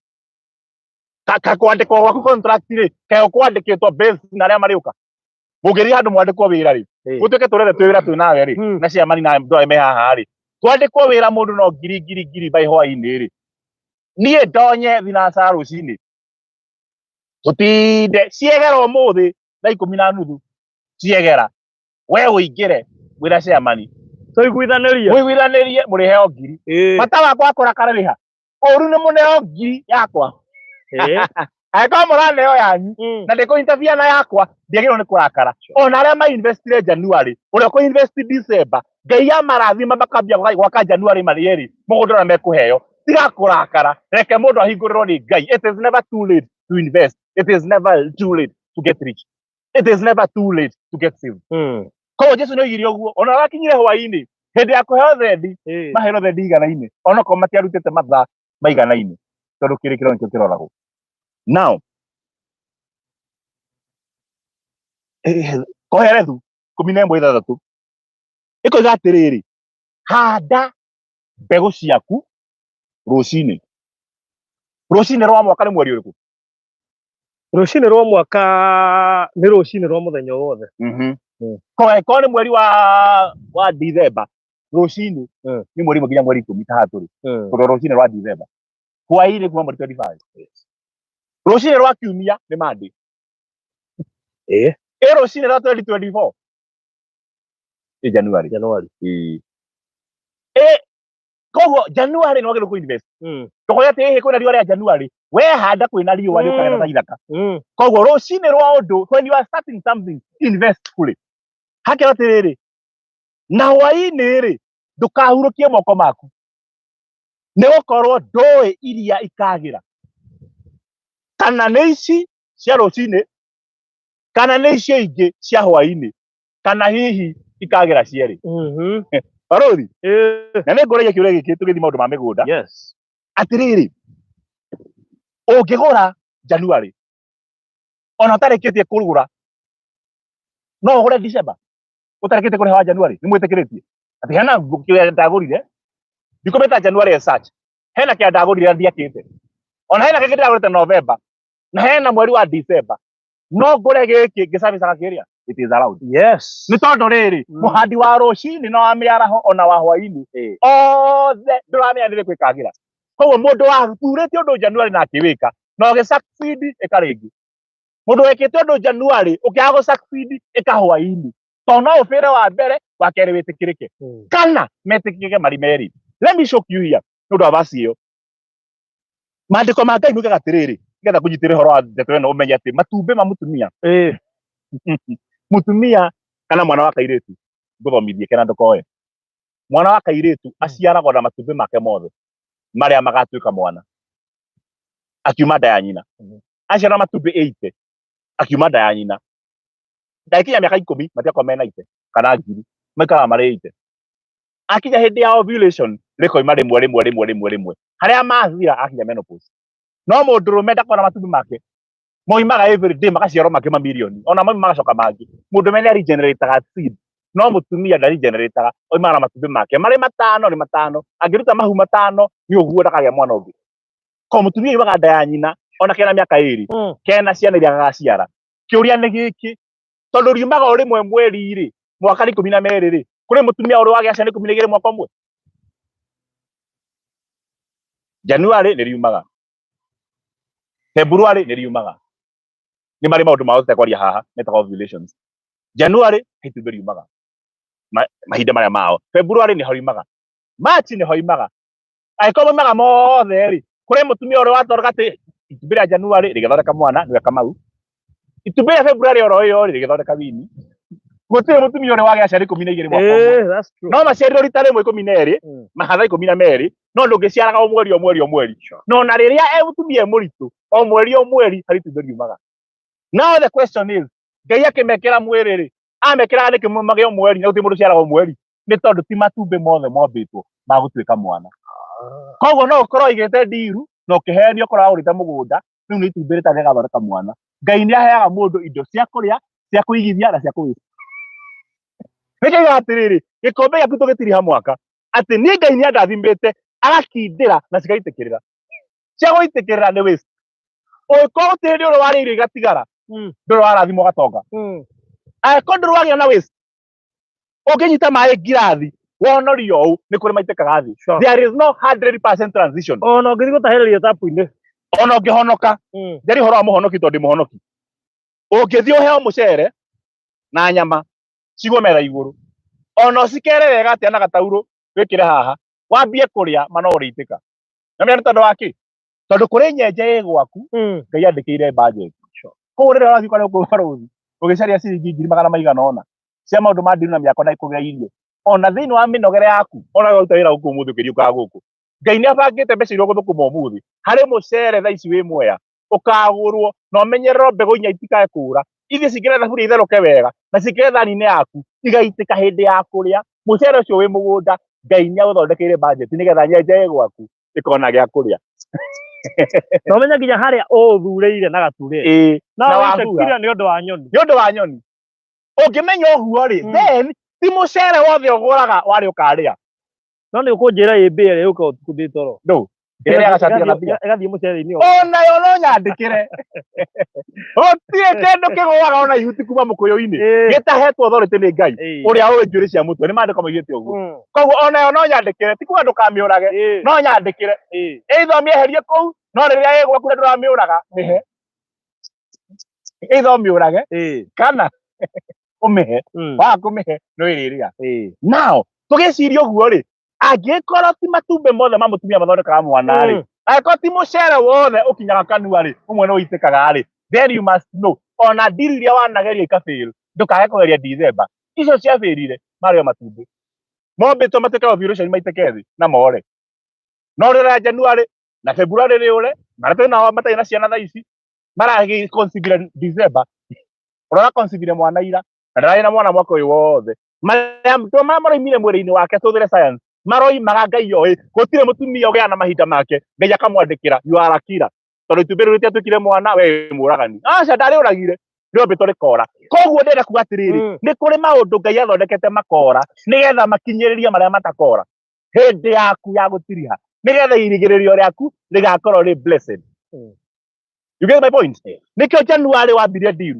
Ka kwandĩkwo gwaku contract rĩ, kaĩ ũkwandĩkĩtwo base na arĩa marĩũka? Mũngĩthiĩ handũ mwandĩkwo wĩra rĩ, gũtuĩke tũrethe twĩ wĩra twĩ nawe rĩ, na ciamani na andũ arĩa me haha rĩ, twandĩkwo wĩra mũndũ no ngiri ngiri ngiri by hwaĩ-inĩ rĩ, niĩ ndonye thinacara rũcinĩ, tũtinde ciegera ũmũthĩ thaa 10:30 ciegera, we ũingĩre wĩra ciamani, tũiguithanĩrie, mũiguithanĩrie mũrĩheo ngiri. Bata wakwa kũrakara rĩha ũru nĩ mũneo ngiri yakwa, angĩkorwo mũraneo yanyu na ndĩkũ interfere na yakwa, ndiagĩrĩirwo nĩ kũrakara. Ona arĩa ma investire January, ũrĩa ũkũ invest December, Ngai amarathima makambia gwaka January marĩ erĩ mũgũnda ũrĩa mekũheo. Tiga kũrakara, reke mũndũ ahingũrĩrwo nĩ Ngai. It is never too late to invest. It is never too late to get rich. It is never too late to get saved. Koguo Jesu nĩ oigire ũguo, ona wakinyire hwaĩ-inĩ, hĩndĩ ya kũheo thendi, maheirwo thendi igana-inĩ, onokorwo matiarutĩte mathaa maiganaine, tondũ kĩrĩkĩrĩro nĩkĩo kĩroragwo. Now, Kohelethu 11:6 ĩkoiga atĩrĩrĩ, handa mbegũ ciaku rũcinĩ. Rũcinĩ rwa mwaka nĩ mweri ũrĩkũ? Rũcinĩ rwa mwaka nĩ rũcinĩ rwa mũthenya wothe. Ko nĩ mweri wa Dithemba, rũcinĩ nĩ mweri ũmwe nginya mweri 10 ta haha tũrĩ. Tondũ rũcinĩ rwa Dithemba. Hwaĩ-inĩ kuma mweri 25. Rũcinĩ rwa kiumia nĩ Monday. Ĩ rũcinĩ rwa 2024 nĩ January. January. Ĩ Koguo January nĩ wagĩrĩirwo kũ invest. Ndũkoige atĩ ĩhĩ kwĩna riũa rĩa January, wehanda kwĩna riũa rĩũkaga ta ithaka. Koguo rũcinĩ rwa ũndũ, when you are starting something, invest fully. Hakĩra atĩrĩrĩ, na hwaĩ-inĩ rĩ, ndũkahurũkie moko maku, nĩ gũkorwo ndũĩ iria ikagĩra, kana nĩ ici cia rũcinĩ, kana nĩ icio ingĩ cia hwaĩ-inĩ, kana hihi ikagĩra cierĩ. Barũthi, na nĩ ngũragia kĩũria gĩkĩ tũgĩthiĩ maũndũ ma mĩgũnda. Yes. Atĩrĩrĩ, ũngĩgũra January ona ũtarĩkĩtie kũgũra, no ũgũre December ũtarĩkĩtie kũrĩha wa January? Nĩ mwĩtĩkĩrĩtie atĩ hena kĩrĩa ndagũrire, ndikũmĩta January as such, hena kĩrĩa ndagũrire na ndiakĩte, ona hena kĩngĩ ndagũrĩte November, na hena mweri wa December, no ngũre gĩkĩ ngĩcabicaga kĩrĩa? It is allowed. Yes. Nĩ tondũ rĩrĩ, mũhandi wa rũcinĩ na wa mĩaraho ona wa hwainĩ, othe ndũramenya nĩ rĩkũ ĩkagĩra. Koguo mũndũ wathurĩte ũndũ January na akĩwĩka na ũgĩ succeed, ĩka rĩngĩ. Mũndũ wĩkĩte ũndũ January ũkĩaga gũ succeed, ĩka hwainĩ, tondũ no ũbĩre wa mbere, wa kerĩ wĩtĩkĩrĩke, kana metĩkĩrĩke marĩ merĩ. Let me shock you here nĩ ũndũ wa verse ĩyo. Maandĩko ma Ngai moigaga atĩrĩrĩ, nĩgetha ngũnyitĩre ũhoro wa ndeto ĩno, ũmenye atĩ matumbĩ ma mũtumia, mũtumia kana mwana wa kairĩtu, ngũthomithie kena ndũkoe, mwana wa kairĩtu aciaragwo na matumbĩ make mothe marĩa magatuĩka mwana akiuma nda ya nyina. Aciara matumbĩ 80 akiuma nda ya nyina, ndagĩkinya mĩaka 10 matiakorwo mena ite kana ngiri, maikaraga marĩ 80. Akinya hĩndĩ ya ovulation rĩkoima rĩmwe rĩmwe rĩmwe rĩmwe rĩmwe, harĩa mathira akinya menopause. No mũndũrũme ndakorwo na matumbĩ make moimaga every day, magaciarwo mangĩ mamirioni, ona mauma magacoka mangĩ. Mũndũrũme nĩ regenerataga seed, no mũtumia ndaregenerataga, oimaga na matumbĩ make marĩ matano nĩ matano, angĩruta mahu matano nĩ ũguo, ndakagĩa mwana ũngĩ. Ko mũtumia oimaga nda ya nyina ona kena mĩaka 2, kena ciana iria agaciara. Kĩũria nĩ gĩkĩ, tondũ riumaga o rĩmwe mweri rĩ, mwaka nĩ 12 rĩ, kũrĩ mũtumia ũrĩ wagĩa ciana 12 mwaka ũmwe? January nĩ riumaga, February nĩ riumaga, nĩ marĩ maũndũ mao tũtekwaria haha metagwo ovulations. January he itumbĩ riumaga mahinda marĩa mao, February nĩho riumaga, March nĩho riumaga. Angĩkorwo maumaga mothe rĩ, kũrĩ mũtumia ũrĩa watwarwo atĩ itumbĩ rĩa January rĩgĩthondeka mwana nĩwe Kamau, itumbĩ rĩa February oro ĩyo rĩ rĩgĩthondeka Wini. Gũtirĩ mũtumia ũrĩa wagĩa ciana 12 mwaka ũmwe. That's true. No maciarirwo rita rĩmwe 12, mahatha 12, no ndũngĩciaraga o mweri o mweri o mweri. No na rĩrĩa e mũtumia e mũritũ, o mweri o mweri harĩ itumbĩ riumaga. Now the question is, Ngai akĩmekĩra mwĩrĩ rĩ, amekĩraga nĩkĩ magĩe o mweri, na gũtirĩ mũndũ ũciaraga o mweri? Nĩ tondũ ti matumbĩ mothe mombĩtwo ma gũtuĩka mwana. Koguo no ũkorwo ũigĩte ndiru na ũkĩhenio ũkorwo wagũrĩte mũgũnda, rĩu nĩ itumbĩ rĩtarĩ rĩgathondeka mwana. Ngai nĩ aheaga mũndũ indo cia kũrĩa, cia kũigithia na cia kũgĩra. Nĩkĩo atĩrĩrĩ, gĩkombe gĩaku tũgĩtiriha mwaka, atĩ niĩ Ngai nĩ andathimĩte agakindĩra na cigaitĩkĩrĩra. Cia gũitĩkĩrĩra nĩ waste. Ũngĩkorwo gũtirĩ hĩndĩ ũrĩ warĩa irio igatigara, ndũrĩ warathimwo gatonga. Angĩkorwo ndũrĩ wagĩa na waste, ũngĩnyita maĩ ngirathi wonorio ũũ, nĩ kũrĩ maitĩkaga thĩ. There is no 100% transition. Ona ũngĩthiĩ gũtahĩrĩria tapu-inĩ. Ona ũngĩhonoka, njari ũhoro wa mũhonoki tondũ ndĩ mũhonoki. Ũngĩthiĩ ũheo mũcere na nyama cigwo metha igũrũ, ona ũcikere wega atĩa na gataurũ wĩkĩre haha, wambie kũrĩa ma no ũrĩitĩka. Na nĩ tondũ wa kĩ? Tondũ kũrĩ nyenje ĩ gwaku, Ngai andĩkĩire budget. Koguo rĩrĩa ũrathiĩ kwarĩa kũu barũthi ũgĩcaria ciringi ngiri magana maigana ũna cia maũndũ ma ndiru na mĩako na kũgĩa irio, ona thĩinĩ wa mĩnogere yaku, ona ũruta wĩra gũkũ ũmũthĩ ũkĩriũkaga gũkũ, Ngai nĩ abangĩte mbeca iria ũgũthũkũma ũmũthĩ harĩ mũcere thaa ici wĩ Mwea ũkagũrwo na ũmenyererwo mbegũ inya itikae kũra, ithiĩ cingĩre thaburia itherũke wega na cingĩre thani-inĩ yaku igaitĩka hĩndĩ ya kũrĩa. Mũcere ũcio wĩ mũgũnda, Ngai nĩ agũthondekeire budget nĩgetha nyenje ĩ gwaku ĩkona gĩa kũrĩa. Na ũmenye nginya harĩa ũũthurĩire na gaturĩ. Ĩĩ, No na wahura. wĩtĩkire nĩ ũndũ wa nyoni. Nĩ ũndũ wa nyoni. Ũngĩmenya ũguo rĩ, then ti mũcere wothe ũgũraga warĩ ũkarĩa. No nĩ ũkũnjĩra ĩ mbĩa ĩrĩa yũkaga ũtukũ ndĩ toro. Ndũ. Ĩrĩa gacati na mbia. Ĩgathiĩ mũcere-inĩ o. Onayo no nyandĩkĩre. Gũtirĩ kĩndũ kĩgũaga ona ihuti kuma mũkũyũ-inĩ gĩtahetwo authority nĩ Ngai ũrĩa ũĩ njuĩrĩ cia mũtwe. Nĩ maandĩko maugĩte ũguo. Koguo onayo no nyandĩkĩre, ti kuga ndũkamĩũrage, no nyandĩkĩre. Either ũmĩeherie kũu, no rĩrĩa ĩ gwaku na ndũramĩũraga, mĩhe. Either ũmĩũrage kana ũmĩhe. Waga kũmĩhe no ĩrĩrĩa. Now, tũgĩciria ũguo rĩ, Angĩkorwo ti matumbĩ mothe ma mũtumia mathondekaga mwana rĩ, angĩkorwo ti mũcere wothe ũkinyaga kanua rĩ, ũmwe nĩ ũitĩkaga rĩ, then you must know ona deal iria wanageria ikafail, ndũkage kũgeria December. Icio ciafailire marĩ o matumbĩ mombĩtwo matuĩke ovulation, maitĩke thĩ na more. No rĩrĩa January na February rĩũre, marĩa twĩ nao matarĩ na ciana thaa ici maragĩ conceive December, ũrora conceive mwana ira na ndararĩ na mwana mwaka ũyũ wothe, marĩa marĩa maroimire mwĩrĩ-inĩ wake, tũthĩre science, maroimaga Ngai oĩ. Gũtirĩ mũtumia ũgĩaga na mahinda make Ngai akamwandĩkĩra you are a killer, tondũ itumbĩ rĩu rĩtiatuĩkire mwana, we wĩ mũragani. Aca, ndarĩũragire, rĩombĩtwo rĩkora. Koguo ndĩrenda kuga atĩrĩrĩ, nĩ kũrĩ maũndũ Ngai athondekete makora nĩgetha makinyĩrĩrie marĩa matakora hĩndĩ yaku ya gũtiriha, nĩgetha irigĩrĩrio rĩaku rĩgakorwo rĩ blessed. You get my point? Nĩkĩo January wambirie deal.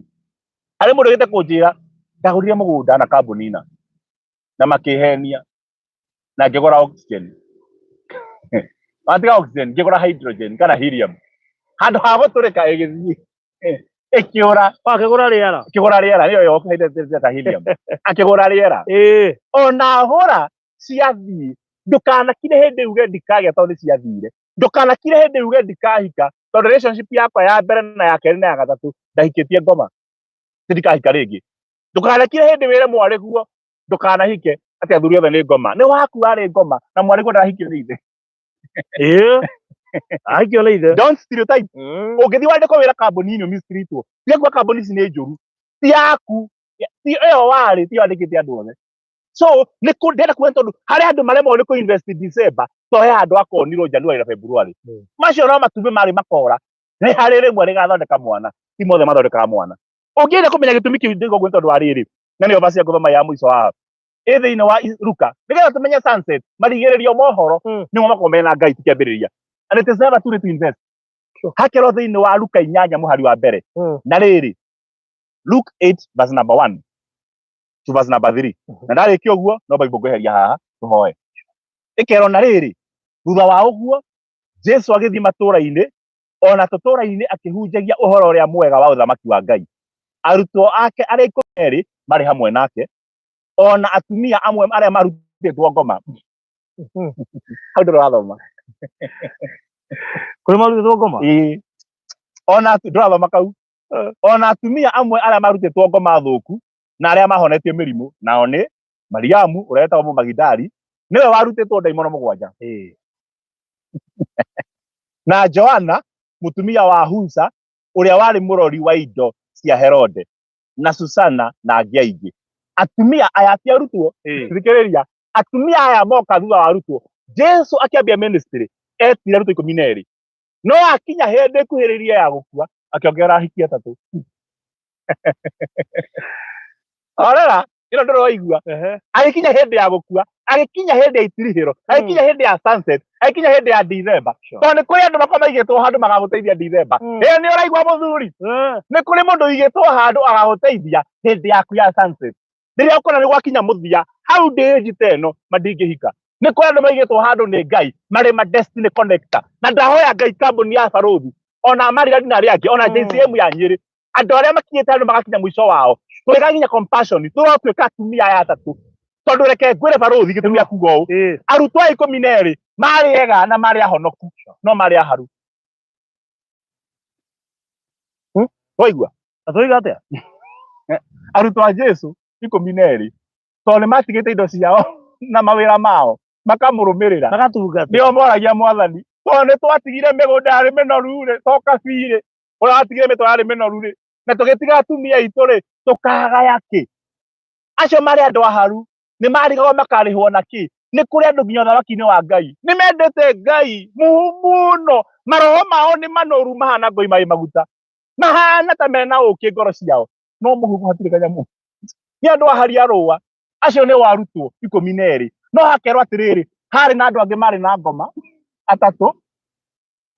Harĩ mũndũ ũgĩte kũnjĩra, ndagũrire mũgũnda na kambuni na makĩhenia na ngĩgũra oxygen, matiga oxygen, ngĩgũra hydrogen kana helium, handũ ha gũtũrĩka ĩgĩthiĩ ĩkĩũra. Wakĩgũra rĩera. Akĩgũra rĩera, nĩyo yo ta helium, akĩgũra rĩera. Ona hũra ciathiĩ, ndũkanakire hĩndĩ uge ndikagĩa tondũ nĩ ciathire. Ndũkanakire hĩndĩ uge ndikahika tondũ relationship yakwa ya mbere na ya kerĩ na ya gatatũ ndahikĩtie ngoma, ti ndikahika rĩngĩ. Ndũkanakire hĩndĩ wĩre mwarĩguo ndũkanahike atĩ athuri othe nĩ ngoma. Nĩ waku warĩ ngoma na mwarĩguo ndarahikio nĩ ithe. Ĩĩ, ahikio nĩ ithe. Don't stereotype. Ũngĩthiĩ wandĩkwo wĩra kambuni-inĩ ũmistreatwo, tiga kuga kambuni ici nĩ njũru. Ti yaku, ti ĩyo warĩ, ti yandĩkĩte andũ othe. So nĩ kũ ndĩrenda kuga nĩ tondũ harĩ andũ maremagwo nĩ kũ-invest December, to he handũ akonirwo January na February. Macio no matumbĩ marĩ makora, nĩ harĩ rĩmwe rĩgathondeka mwana, ti mothe mathondekaga mwana. Ũngĩenda kũmenya gĩtũmi kĩu, ndĩgo ũguo nĩ tondũ wa rĩrĩ, na nĩyo verse ya gũthoma ya mũico haha ĩ thĩinĩ wa Luka, nĩgetha tũmenye sunset, marigĩrĩrio mohoro nĩmo makoragwo mena Ngai ti kĩambĩrĩria, and it is never too late to invest. Hakerwo thĩinĩ wa Luka 8 mũhari wa mbere, na rĩrĩ, Luke 8 verse number 1 to verse number 3. Na ndarĩkia ũguo, no Bible ngweheria haha tũhoe. Ĩkerwo, na rĩrĩ, thutha wa ũguo Jesu agĩthiĩ matũũra-inĩ ona tũtũũra-inĩ akĩhunjagia ũhoro ũrĩa mwega wa ũthamaki wa Ngai. Arutwo ake arĩa 12 marĩ hamwe nake, ona atumia amwe arĩa marutĩtwo ngoma. Hau ndũrathoma? Kũrĩ marutĩtwo ngoma? Ĩĩ. Ona ndũrathoma kau? Ona atumia amwe arĩa marutĩtwo ngoma thũku na arĩa mahonetio mĩrimũ, nao nĩ Mariamu ũrĩa wetagwo Mũmagidali, nĩwe warutĩtwo ndaimono 7, na Joana mũtumia wa Husa ũrĩa warĩ mũrori wa indo cia Herode, na Susana, na angĩ aingĩ. Atumia aya ti arutwo. Thikĩrĩria, atumia aya moka thutha wa arutwo. Jesu akĩambia ministry etire arutwo 12, no akinya hĩndĩ ĩkuhĩrĩirie ya gũkua akĩongerera ahiki atatũ. Orera ĩno ndũroigua? Agĩkinya hĩndĩ ya gũkua, agĩkinya hĩndĩ ya itirihĩro, agĩkinya hĩndĩ ya sunset, agĩkinya hĩndĩ ya December. Tondũ nĩ kũrĩ andũ makoragwo maigĩtwo handũ magagũteithia December. Ĩyo nĩ ũraigua, mũthuri? Nĩ kũrĩ mũndũ ũigĩtwo handũ agagũteithia hĩndĩ yaku ya sunset, rĩrĩa ũkona nĩ gwakinya mũthia hau ndĩnji ta ĩno mandingĩhika. Nĩ kũrĩ andũ maigĩtwo handũ nĩ Ngai marĩ ma destiny connector. Na ndahoya Ngai, kambuni ya Barũthi ona Maryland na arĩa angĩ ona JCM ya Nyĩrĩ, andũ arĩa makinyĩte handũ magakinya mũico wao, tũrĩgaginya compassion, tũrotuĩka atumia aya atatũ. Tondũ reke ngwĩre, Barũthi, gĩtũmi gĩa kuga ũũ, arutwo aya 12 marĩ ega na marĩ ahonoku, no marĩ aharu. Waigua? Atũiga atĩa? Arutwo a Jesu 12, tondũ nĩ matigĩte indo ciao na mawĩra mao makamũrũmĩrĩra, magatungata, nĩo moragia Mwathani, tondũ nĩ twatigire mĩgũnda yarĩ mĩnoru rĩ, to kabirĩ ũrĩa watigire mĩtwe yarĩ mĩnoru rĩ, na tũgĩtiga atumia aitũ rĩ, tũkagaya kĩ? Acio marĩ andũ aharu, nĩ marigagwo makarĩhwo na kĩ. Nĩ kũrĩ andũ nginya ũthamaki-inĩ wa Ngai nĩ mendete Ngai mũno, maroho mao nĩ manoru, mahana ngoi marĩ maguta, mahana ta mena ũkĩ ngoro ciao, no mũhuko hatirĩ kanyamũ. Nĩ andũ ahari arũa. Acio nĩ arutwo 12. No hakerwo atĩrĩrĩ, harĩ na andũ angĩ marĩ na ngoma atatũ,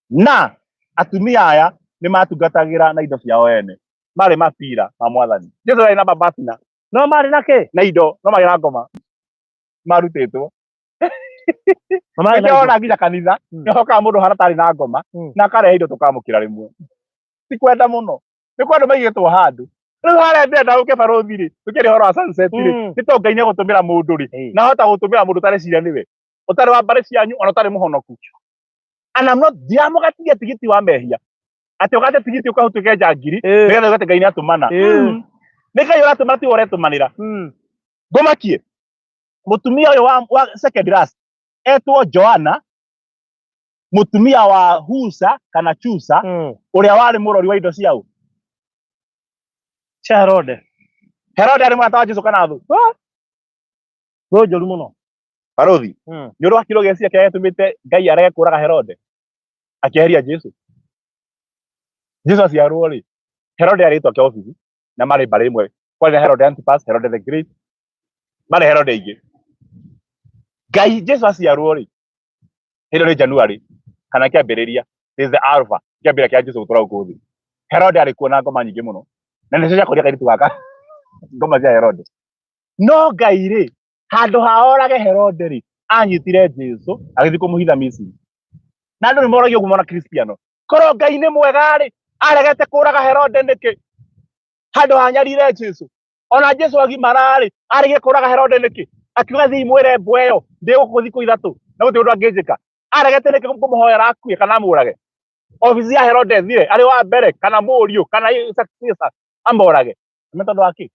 na atumia aya nĩ matungatagĩra na indo ciao ene, marĩ mabira ma Mwathani Jesu arĩ na mababina. No marĩ na kĩ? Na indo, no marĩ na ngoma marutĩtwo. No marĩ na Nĩkĩo indo. wona nginya kanitha nĩ hokaga mũndũ hana tarĩ na ngoma na akarehe indo tũkamũkĩra rĩmwe. Ti kwenda mũno, nĩ kwa andũ maigĩtwo handũ. Rĩu harĩa ndĩrenda ũke, Barũthi rĩ, tũkĩaria ũhoro wa sunset rĩ, nĩ tondũ Ngai nĩ egũtũmĩra mũndũ rĩ, na ahota gũtũmĩra mũndũ ũtareciria nĩwe. Ũtarĩ wa mbarĩ cianyu, ona ũtarĩ mũhonoku. And I'm not ndiramũgatigia tigiti wa mehia. Atĩ ũgate tigiti ũkahũtuke njangiri nĩgetha ũgate Ngai nĩatũmana. Nĩ Ngai ũratũmana, tiwe ũretũmanĩra. Ngũmakie mũtumia ũyũ wa second last etwo Joanna, mũtumia wa Husa kana Chusa, ũrĩa warĩ mũrori wa indo ciao Cia Herode. Herode arĩ mũrata wa Jesu kana thũ? Thũ njũru mũno. Barothi, nĩ ũrĩ wakirwo gĩciria kĩrĩa gĩtũmĩte Ngai arege kũraga Herode akĩeheria Jesu. Jesu aciarwo rĩ, Herode arĩtwo ake obici na marĩ mbarĩ ĩmwe. Kwarĩ na Herode Antipas, Herode the Great, marĩ Herode aingĩ. Ngai Jesu aciarwo rĩ, hĩndĩ nĩ January kana kĩambĩrĩria, this is the alpha, kĩambĩrĩria kĩa Jesu gũtũra gũkũ thĩ. Herode arĩ kuo na ngoma nyingĩ mũno, na nĩcio ciakũria kairĩtu gaka ngoma cia Herode. No Ngai rĩ, handũ ha orage Herode rĩ, anyitire Jesu agĩthiĩ kũmũhitha Misiri. Na andũ nĩ moragio ũguo mona Kristiano, korwo Ngai nĩ mwega rĩ, aregete kũraga Herode nĩkĩ? Handũ ha nyarire Jesu. Ona Jesu agimara rĩ, aregire kũraga Herode nĩkĩ? Akiuga thiĩ mwĩre mbwe ĩyo ndĩ gũkũ thikũ 3 na gũtirĩ ũndũ angĩnjĩka. Aregete nĩkĩ kũmũhoera akue kana amũrage? Obici ya Herode ĩthire arĩ wa mbere kana mũriũ kana Caesar amorage. Nĩ tondũ wa kĩ?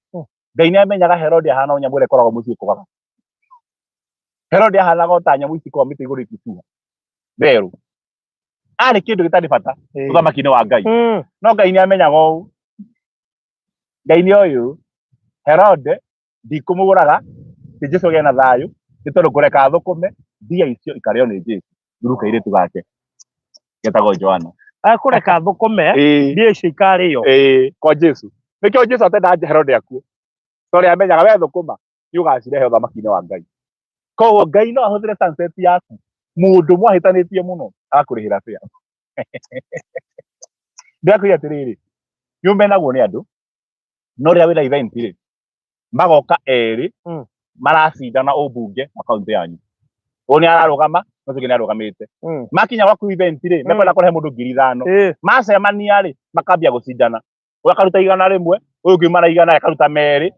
Ngai nĩ amenyaga Herode ahana o nyamũ ĩrĩa ĩkoragwo mũciĩ kũgaga. Herode ahanaga o ta nyamũ ici ikoragwo mĩtĩ igũrũ ikĩcuha therũ. Arĩ kĩndũ gĩtarĩ bata ũthamaki-inĩ wa Ngai. No Ngai nĩ amenyaga ũũ. Ngai nĩ oĩ ũũ. Herode ndikũmũraga, ti Jesu agĩe na thayũ, nĩ tondũ ngũreka athũkũme, mbia icio ikarĩo nĩ Jesu. Through kairĩtu gake getagwo Joana. Akũreka thũkũme, mbia icio ikarĩo. Ĩĩ, kwa Jesu. Nĩkĩo Jesu atendaga Herode akue. Tondũ amenyaga we thũkũma nĩ ũgacirehe ũthamaki-inĩ wa Ngai. Koguo Ngai no ahũthĩre sunset yaku, mũndũ mwahĩtanĩtie mũno agakũrĩhĩra fare. Ndĩrakwĩra atĩrĩrĩ, nĩ ũmenagwo nĩ andũ, no rĩrĩa wĩna event rĩ, magoka erĩ maracindana ũmbunge wa kaunti yanyu. Ũyũ nĩ ararũgama, na ũcio ũngĩ nĩ arũgamĩte. Makinya gwaku event rĩ, mekwenda kũrehe mũndũ 5,000. Macemania rĩ, makambia gũcindana. Ũyũ akaruta 100, ũyũ ũngĩ auma na 100 akaruta 2,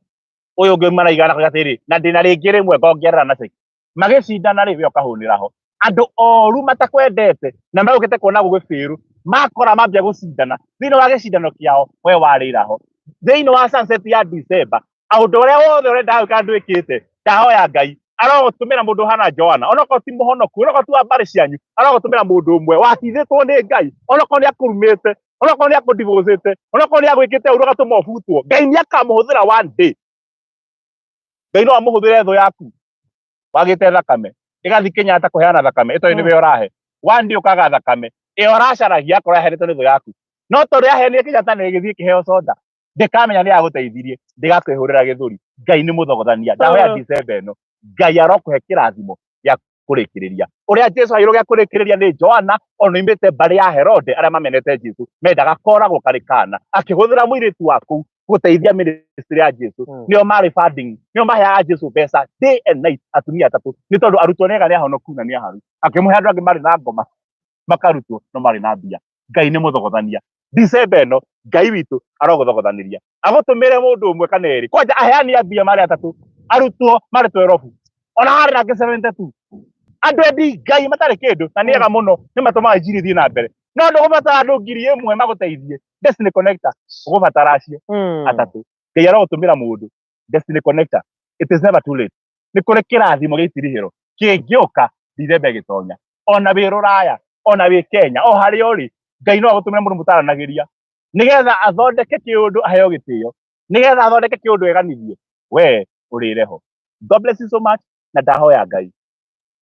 ũyũ ũngĩ auma na 100 akauga atĩrĩrĩ, na ndĩna rĩngĩ rĩmwe ngongerera na ceki. Magĩcindana rĩ, we ũkahũnĩra ho. Andũ oru matakwendete na megũkĩte kuona gũgĩbĩrũ, makora mambia gũcindana. Thĩinĩ wa gĩcindano kĩao, we warĩra ho. Thĩinĩ wa sunset ya December, ũndũ ũrĩa wothe ũrenda gwĩka ndwĩkĩte, ndahoya Ngai arogũtũmĩra mũndũ ũhana Joana, onokorwo ti mũhonoku, onokorwo ti wa mbarĩ cianyu, arogũtũmĩra mũndũ ũmwe wahithĩtwo nĩ Ngai, onokorwo nĩ akũrumĩte, onokorwo nĩ akũdivocĩte, onokorwo nĩ agwĩkĩte ũru agatũma ũbutwo, Ngai nĩ akamũhũthĩra one day. Ngai no amũhũthĩre thũ yaku wagĩte thakame, ĩgathiĩ Kenyatta kũheana thakame ĩtoĩ nĩwe ũrahe. One day ũkaga thakame ĩyo ũracaragia akorwo yaheanĩtwo nĩ thũ yaku, no tondũ yaheanire Kenyatta nĩ ĩgĩthiĩ ĩkĩheo soda, ndĩkamenya nĩ yagũteithirie, ndĩgakwĩhũrĩra gĩthũri. Ngai nĩ mũthogothania. Ndahoya December ĩno Ngai arokũhe kĩrathimo gĩa kũrĩkĩrĩria. Ũrĩa Jesu aheirwo gĩa kũrĩkĩrĩria nĩ Joana, ona oimĩte mbarĩ ya Herode arĩa mamenete Jesu, mendaga koragwo karĩ kana, akĩhũthĩra mũirĩtu wa kũu gũteithia ministry ya Jesu. Nĩo marĩ funding, nĩo maheaga Jesu mbeca day and night, atumia atatũ, nĩ tondũ arutwo nĩ ega, nĩ ahonoku na nĩ aharu. Akĩmũhe andũ angĩ marĩ na ngoma makarutwo no marĩ na mbia. Ngai nĩ mũthogothania. December ĩno Ngai witũ arogũthogothanĩria, agũtũmĩre mũndũ ũmwe kana erĩ, kwanja aheani a mbia marĩ atatũ, arutwo marĩ 12, ona harĩ nangĩ 72, andũ endi Ngai matarĩ kĩndũ na nĩ ega mũno, nĩ matũmaga injiri ĩthiĩ na mbere. No ndũgũbatara andũ 1,000 magũteithie. Destiny Connector ũgũbatara acio atatũ. Ngai arogũtũmĩra mũndũ. Destiny Connector, it is never too late. Nĩ kũrĩ kĩrathimo gĩa itirihĩro kĩngĩũka December ĩgĩtonya. Ona wĩ rũraya, ona wĩ Kenya, o harĩa ũrĩ, Ngai no agũtũmĩre mũndũ mũtaranagĩria nĩgetha athondeke kĩũndũ aheo gĩtĩo, nĩgetha athondeke kĩũndũ eganithie, we ũrĩre ho. God bless you so much, na ndahoya Ngai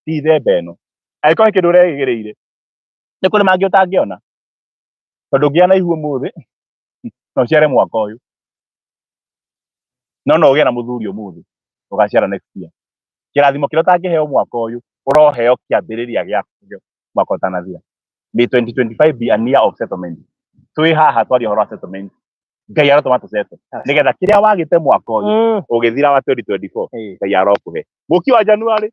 December ĩno angĩkorwo he kĩndũ ũrerĩgĩrĩire, nĩ kũrĩ mangĩ ũtangĩona, tondũ ũngĩgĩa na ihu ũmũthĩ no ũciare mwaka ũyũ, no no ũgĩe na mũthuri ũmũthĩ ũgaciara next year. Kĩrathimo kĩrĩa ũtangĩheo mwaka ũyũ ũroheo kĩambĩrĩria gĩakĩo mwaka ũtanathira. May 2025 be a year of settlement. Twĩ haha twaria ũhoro wa settlement, Ngai arotũma tũcete nĩgetha kĩrĩa wagĩte mwaka ũyũ ũgĩthira wa 2024, Ngai arokũhe. Mũki wa January,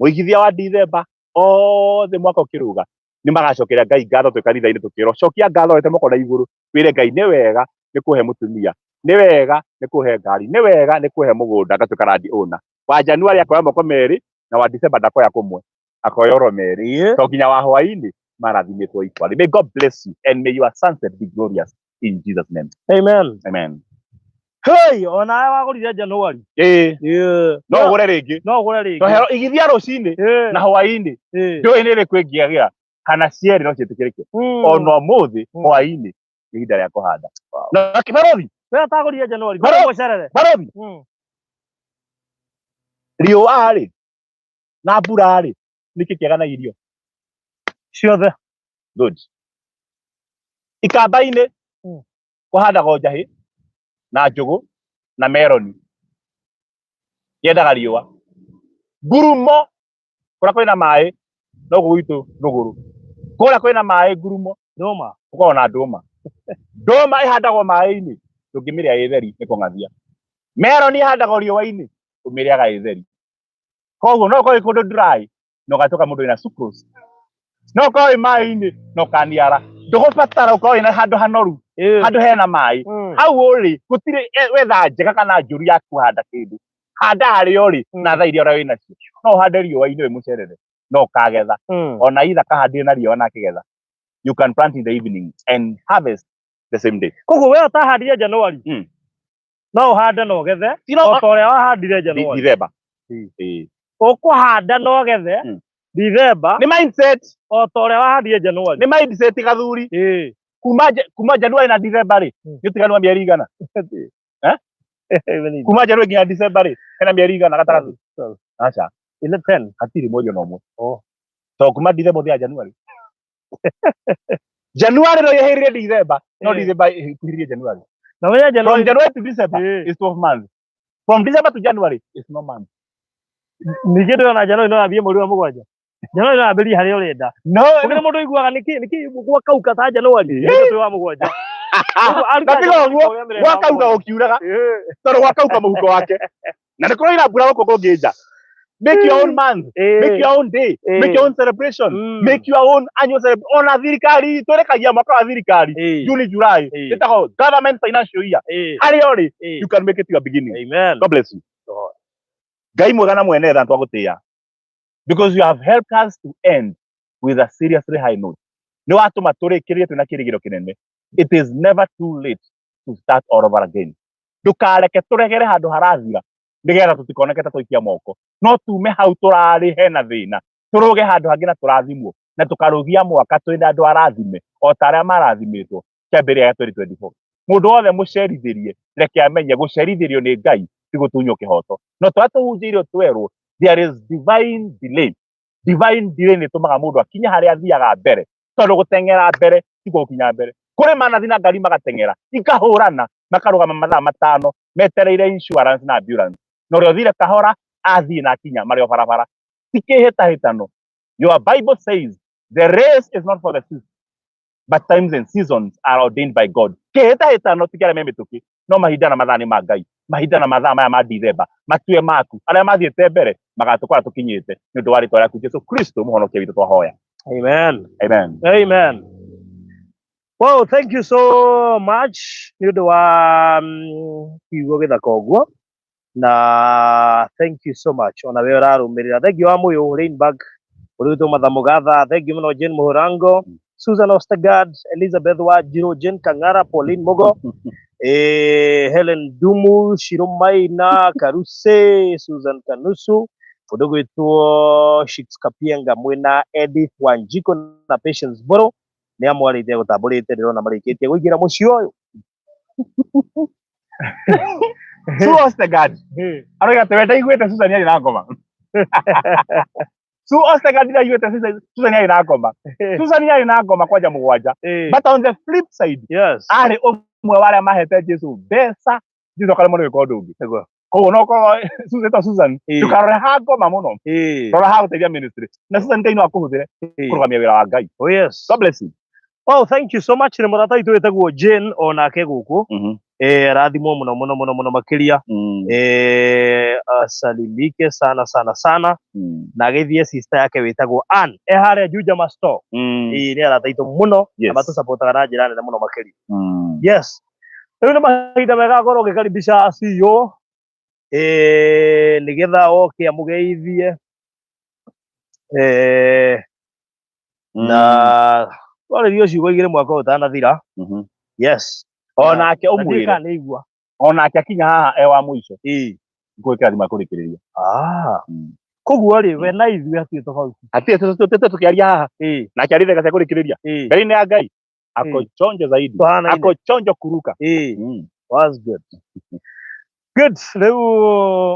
mũigithia wa December, othe mwaka ũkĩrũga nĩ magacokeria Ngai ngatho. Twĩ kanitha-inĩ tũkĩrwo cokia ngatho, wete moko na igũrũ wĩre Ngai nĩ wega nĩ kũhe mũtumia, nĩ wega nĩ kũhe ngari, nĩ wega nĩ kũhe mũgũnda ngatuĩka land owner. Wa January akoya moko merĩ. Na wa December ndakoya kũmwe, akoya oro merĩ. To nginya wa hwaĩ-inĩ marathimĩtwo equally. May God bless you and may your sunset be glorious in Jesus' name. Amen. Amen. Hey, onawe wagũrire January. Ĩĩ. Ĩĩ. No ũgũre rĩngĩ. No ũgũre rĩngĩ. Tohero igithia rũcinĩ Ĩĩ. na hwaĩ-inĩ. Ĩĩ. Ndũĩ nĩ ĩrĩkũ ĩngĩagĩra kana cierĩ no ciĩtĩkĩrĩke. Ona ũmũthĩ hwaĩ-inĩ nĩ ihinda rĩa kũhanda. Na barothi, We atagũrire January. Barothi. Gũcerere. Barothi, riũa rĩ na mbura rĩ, nĩkĩ kĩega na irio? Ciothe. Good. Ikamba-inĩ kũhandagwo njahĩ na njũgũ na meroni, yendaga riũa. Ngurumo kũrĩa kwĩna maĩ, no gũkũ gwitũ rũgũrũ kũrĩa kwĩna maĩ ngurumo Ndũma. Gũkoragwo na ndũma. Ndũma ĩhandagwo maĩ-inĩ, ndũngĩmĩrĩa ĩ theri, nĩ kũng'athia. Meroni ĩhandagwo riũa-inĩ, ũmĩrĩaga ĩ theri. Koguo no ũkorwo wĩ kũndũ dry na ũgatuĩka mũndũ wĩna sucrose, no ũkorwo wĩ maĩ-inĩ na ũkaniara. Ndũgũbatara ũkorwo wĩna handũ hanoru, handũ hena maĩ. Hau ũrĩ gũtirĩ wetha njega kana njũru ya kũhanda kĩndũ. Handa harĩa ũrĩ na thaa iria ũrĩa wĩnacio. No ũhande riũa-inĩ wĩ mũcerere no ũkagetha. Ona itha kahandire na riũa na akĩgetha. You can plant in the evening and harvest the same day. Koguo we ũtahandire January, no ũhande na ũgethe o ta ũrĩa wahandire January. Dithemba. Ĩĩ. Ũkũhanda na ũgethe Dithemba Nĩ mindset. o ta ũrĩa wahandire January. Nĩ mindset, gathuri. Ĩĩ. Kuma January na Dithemba rĩ, nĩ ũtiganu wa mĩeri igana? Eh? Kuma January nginya Dithemba rĩ, hena mĩeri igana gatagatĩ? Aca. Ile 10. Hatirĩ mweri ona ũmwe. Oh. To kuma Dithemba ũthiaga January. January no yeherie Dithemba, no Dithemba ĩkuhĩrĩrie January. Na wewe From January January to December is 12 months. From December to January is no month. Ningĩ ndĩrona January no yambie mweri wa mũgwanja. January no yambĩrĩrie harĩa ũrenda. No. Kũrĩ mũndũ ũiguaga nĩkĩ gwakauka ta January nĩkĩo twĩ wa mũgwanja. Koguo aruta Na tiga January ũguo, ta ũrĩa mĩrenda wa gwakauka mũgwanja. gũkiuraga, tondũ gwakauka mũhuko wake na nĩ kũraira mbura gũkũ kũngĩ nja. Make your own month, make your own day, make your own celebration, make your own annual celebration. Ona thirikari itũ ĩrĩkagia mwaka wa thirikari June, July, ĩtagwo government financial year. Harĩa ũrĩ, you can make it your beginning. Amen. God bless you. Ngai mwega na mwene tha, twagũtĩĩa because you have helped us to end with a seriously high note. Nĩ watũma tũrĩkĩrĩrie twĩna kĩrĩgĩro kĩnene. It is never too late to start all over again. Ndũkareke tũregere handũ harathira nĩgetha tũtikoneke ta twaikia moko, no tume hau tũrarĩ hena thĩna, tũrũge handũ hangĩ na tũrathimwo, na tũkarũgia mwaka twĩna andũ arathime o ta arĩa marathimĩtwo kĩambĩrĩria gĩa 2024. Mũndũ wothe mũcerithĩrie, reke amenye gũcerithĩrio nĩ Ngai ti gũtunywo kĩhoto, no tũrĩa tũhunjĩirio twerwo there is divine delay. Divine delay nĩ ĩtũmaga mũndũ akinye harĩa athiaga mbere, tondũ gũteng'era mbere tiguo gũkinya mbere. Kũrĩ manathi na ngari magateng'era ikahũrana, makarũgama mathaa 5 metereire insurance na ambulance, na ũrĩa ũthire kahora athiĩ na akinya marĩ o barabara. Ti kĩhĩtahĩtano. Your Bible says the race is not for the swift, but times and seasons are ordained by God. Kĩhĩtahĩtano ti kĩarĩa me mĩtũkĩ, no mahinda na mathaa nĩ ma Ngai. Mahinda na mathaa maya ma Dithemba matue maku. Arĩa mathiĩte mbere magatũkora tũkinyĩte, nĩ ũndũ wa rĩtwa rĩaku Jesu Kristo mũhonokia witũ twahoya. Amen. Amen. Amen. Well, thank you so much nĩ ũndũ wa kiugo gĩthaka ũguo, na thank you so much ona we ũrarũmĩrĩra. Thank you wa Mũyũ Rainbag ũrĩ Matha Mũgatha, thank you mũno Jane Mũhurango, Susan Ostergaard, Elizabeth Wanjiru, Jane Kang'ara, Pauline Mugo, Helen Dumu, Shiro Maina, Karuse, Susan Kanusu, mũndũ gwĩtwo Shix Kapienga mwĩna Edith Wanjiko na Patience Mbũrũ nĩ amwarĩte gũtambũrĩte, ndĩrona marĩkĩtie kũingĩra mũciĩ ũyũ. Sue Ostergaard aroiga atĩ we ndaiguĩte Susan arĩ na ngoma. Sue Ostergaard ndaiguĩte Susan arĩ na ngoma. Susan arĩ na ngoma kwanja mũgwanja. But on the flip side, arĩ ũmwe wa arĩa mahete Jesu mbeca, Jesu akaremwo nĩ gwĩka ũndũ ũngĩ. Koguo no korwo Susan ta Susan, ndũkarore ha ngoma mũno, rora ha gũteithia ministry. Na Susan, Ngai no akũhũthĩre kũrũgamia wĩra wa Ngai. Oh yes. God bless you. Well, thank you so much. Nĩ mũrata witũ wĩtagwo Jane onake gũkũ. Rathimwo mũno mũno mũno mũno makĩria. Asalimike sana sana sana na agĩthiĩ sister yake wĩtagwo Ann e harĩa Juja Masto. Ĩĩ, nĩ arata aitũ mũno na matũcapotaga na njĩra nene mũno makĩria. Yes. Rĩu nĩ mahinda mega ngorwo ngĩkaribisha CEO nĩgetha oke amũgeithie. Na twarĩrio ciugo igĩrĩ mwaka ũyũ ũtanathira. Yes. Onake Na ndiũĩ ũmwĩre kana nĩ igua. Onake akinya haha e wa mũico Ĩĩ. ngwĩkĩra thimũ kũrĩkĩrĩria. Ah. Koguo rĩ, we na ithuĩ hatirĩ tofauti. Hatirĩ tũkĩaria haha Ĩĩ. nake arĩ thega cia kũrĩkĩrĩria Ĩĩ. mbere-inĩ ya Ngai ako chonjo zaidi. Tũhanaine. Ako chonjo kuruka. Ĩĩ. Was good. Good. Rĩu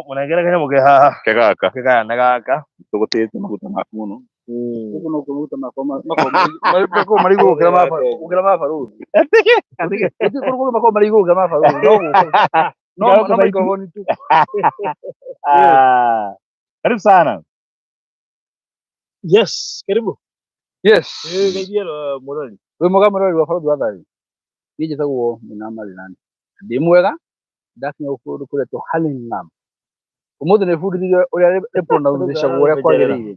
mũnengere kanyamũ ke haha. Kegaka. Kĩgayane gaka. Tũgũtĩte maguta maku mũno. Gũkũ no maguta makwa makoragwo marĩ igũrũ gũkĩra ma barũthi. Gũtirĩ kũndũ kũngĩ makoragwo marĩ igũrũ gũkĩra ma barũthi. No gũkũ. No microphone tu. Ah, karibu sana. Yes, karibu. Yes. Ĩĩ, geithie mũrori. Wĩ mwega mũrori wa barũthi wa thayũ. Niĩ njĩtagwo Mũina Marilani. Ndĩ mwega, ndakinya kũndũ kũretwo Hurlingham. Ũmũthĩ nĩ bundithirio ũrĩa rĩ-pronounce-icagwo ũrĩa kwagĩrĩire.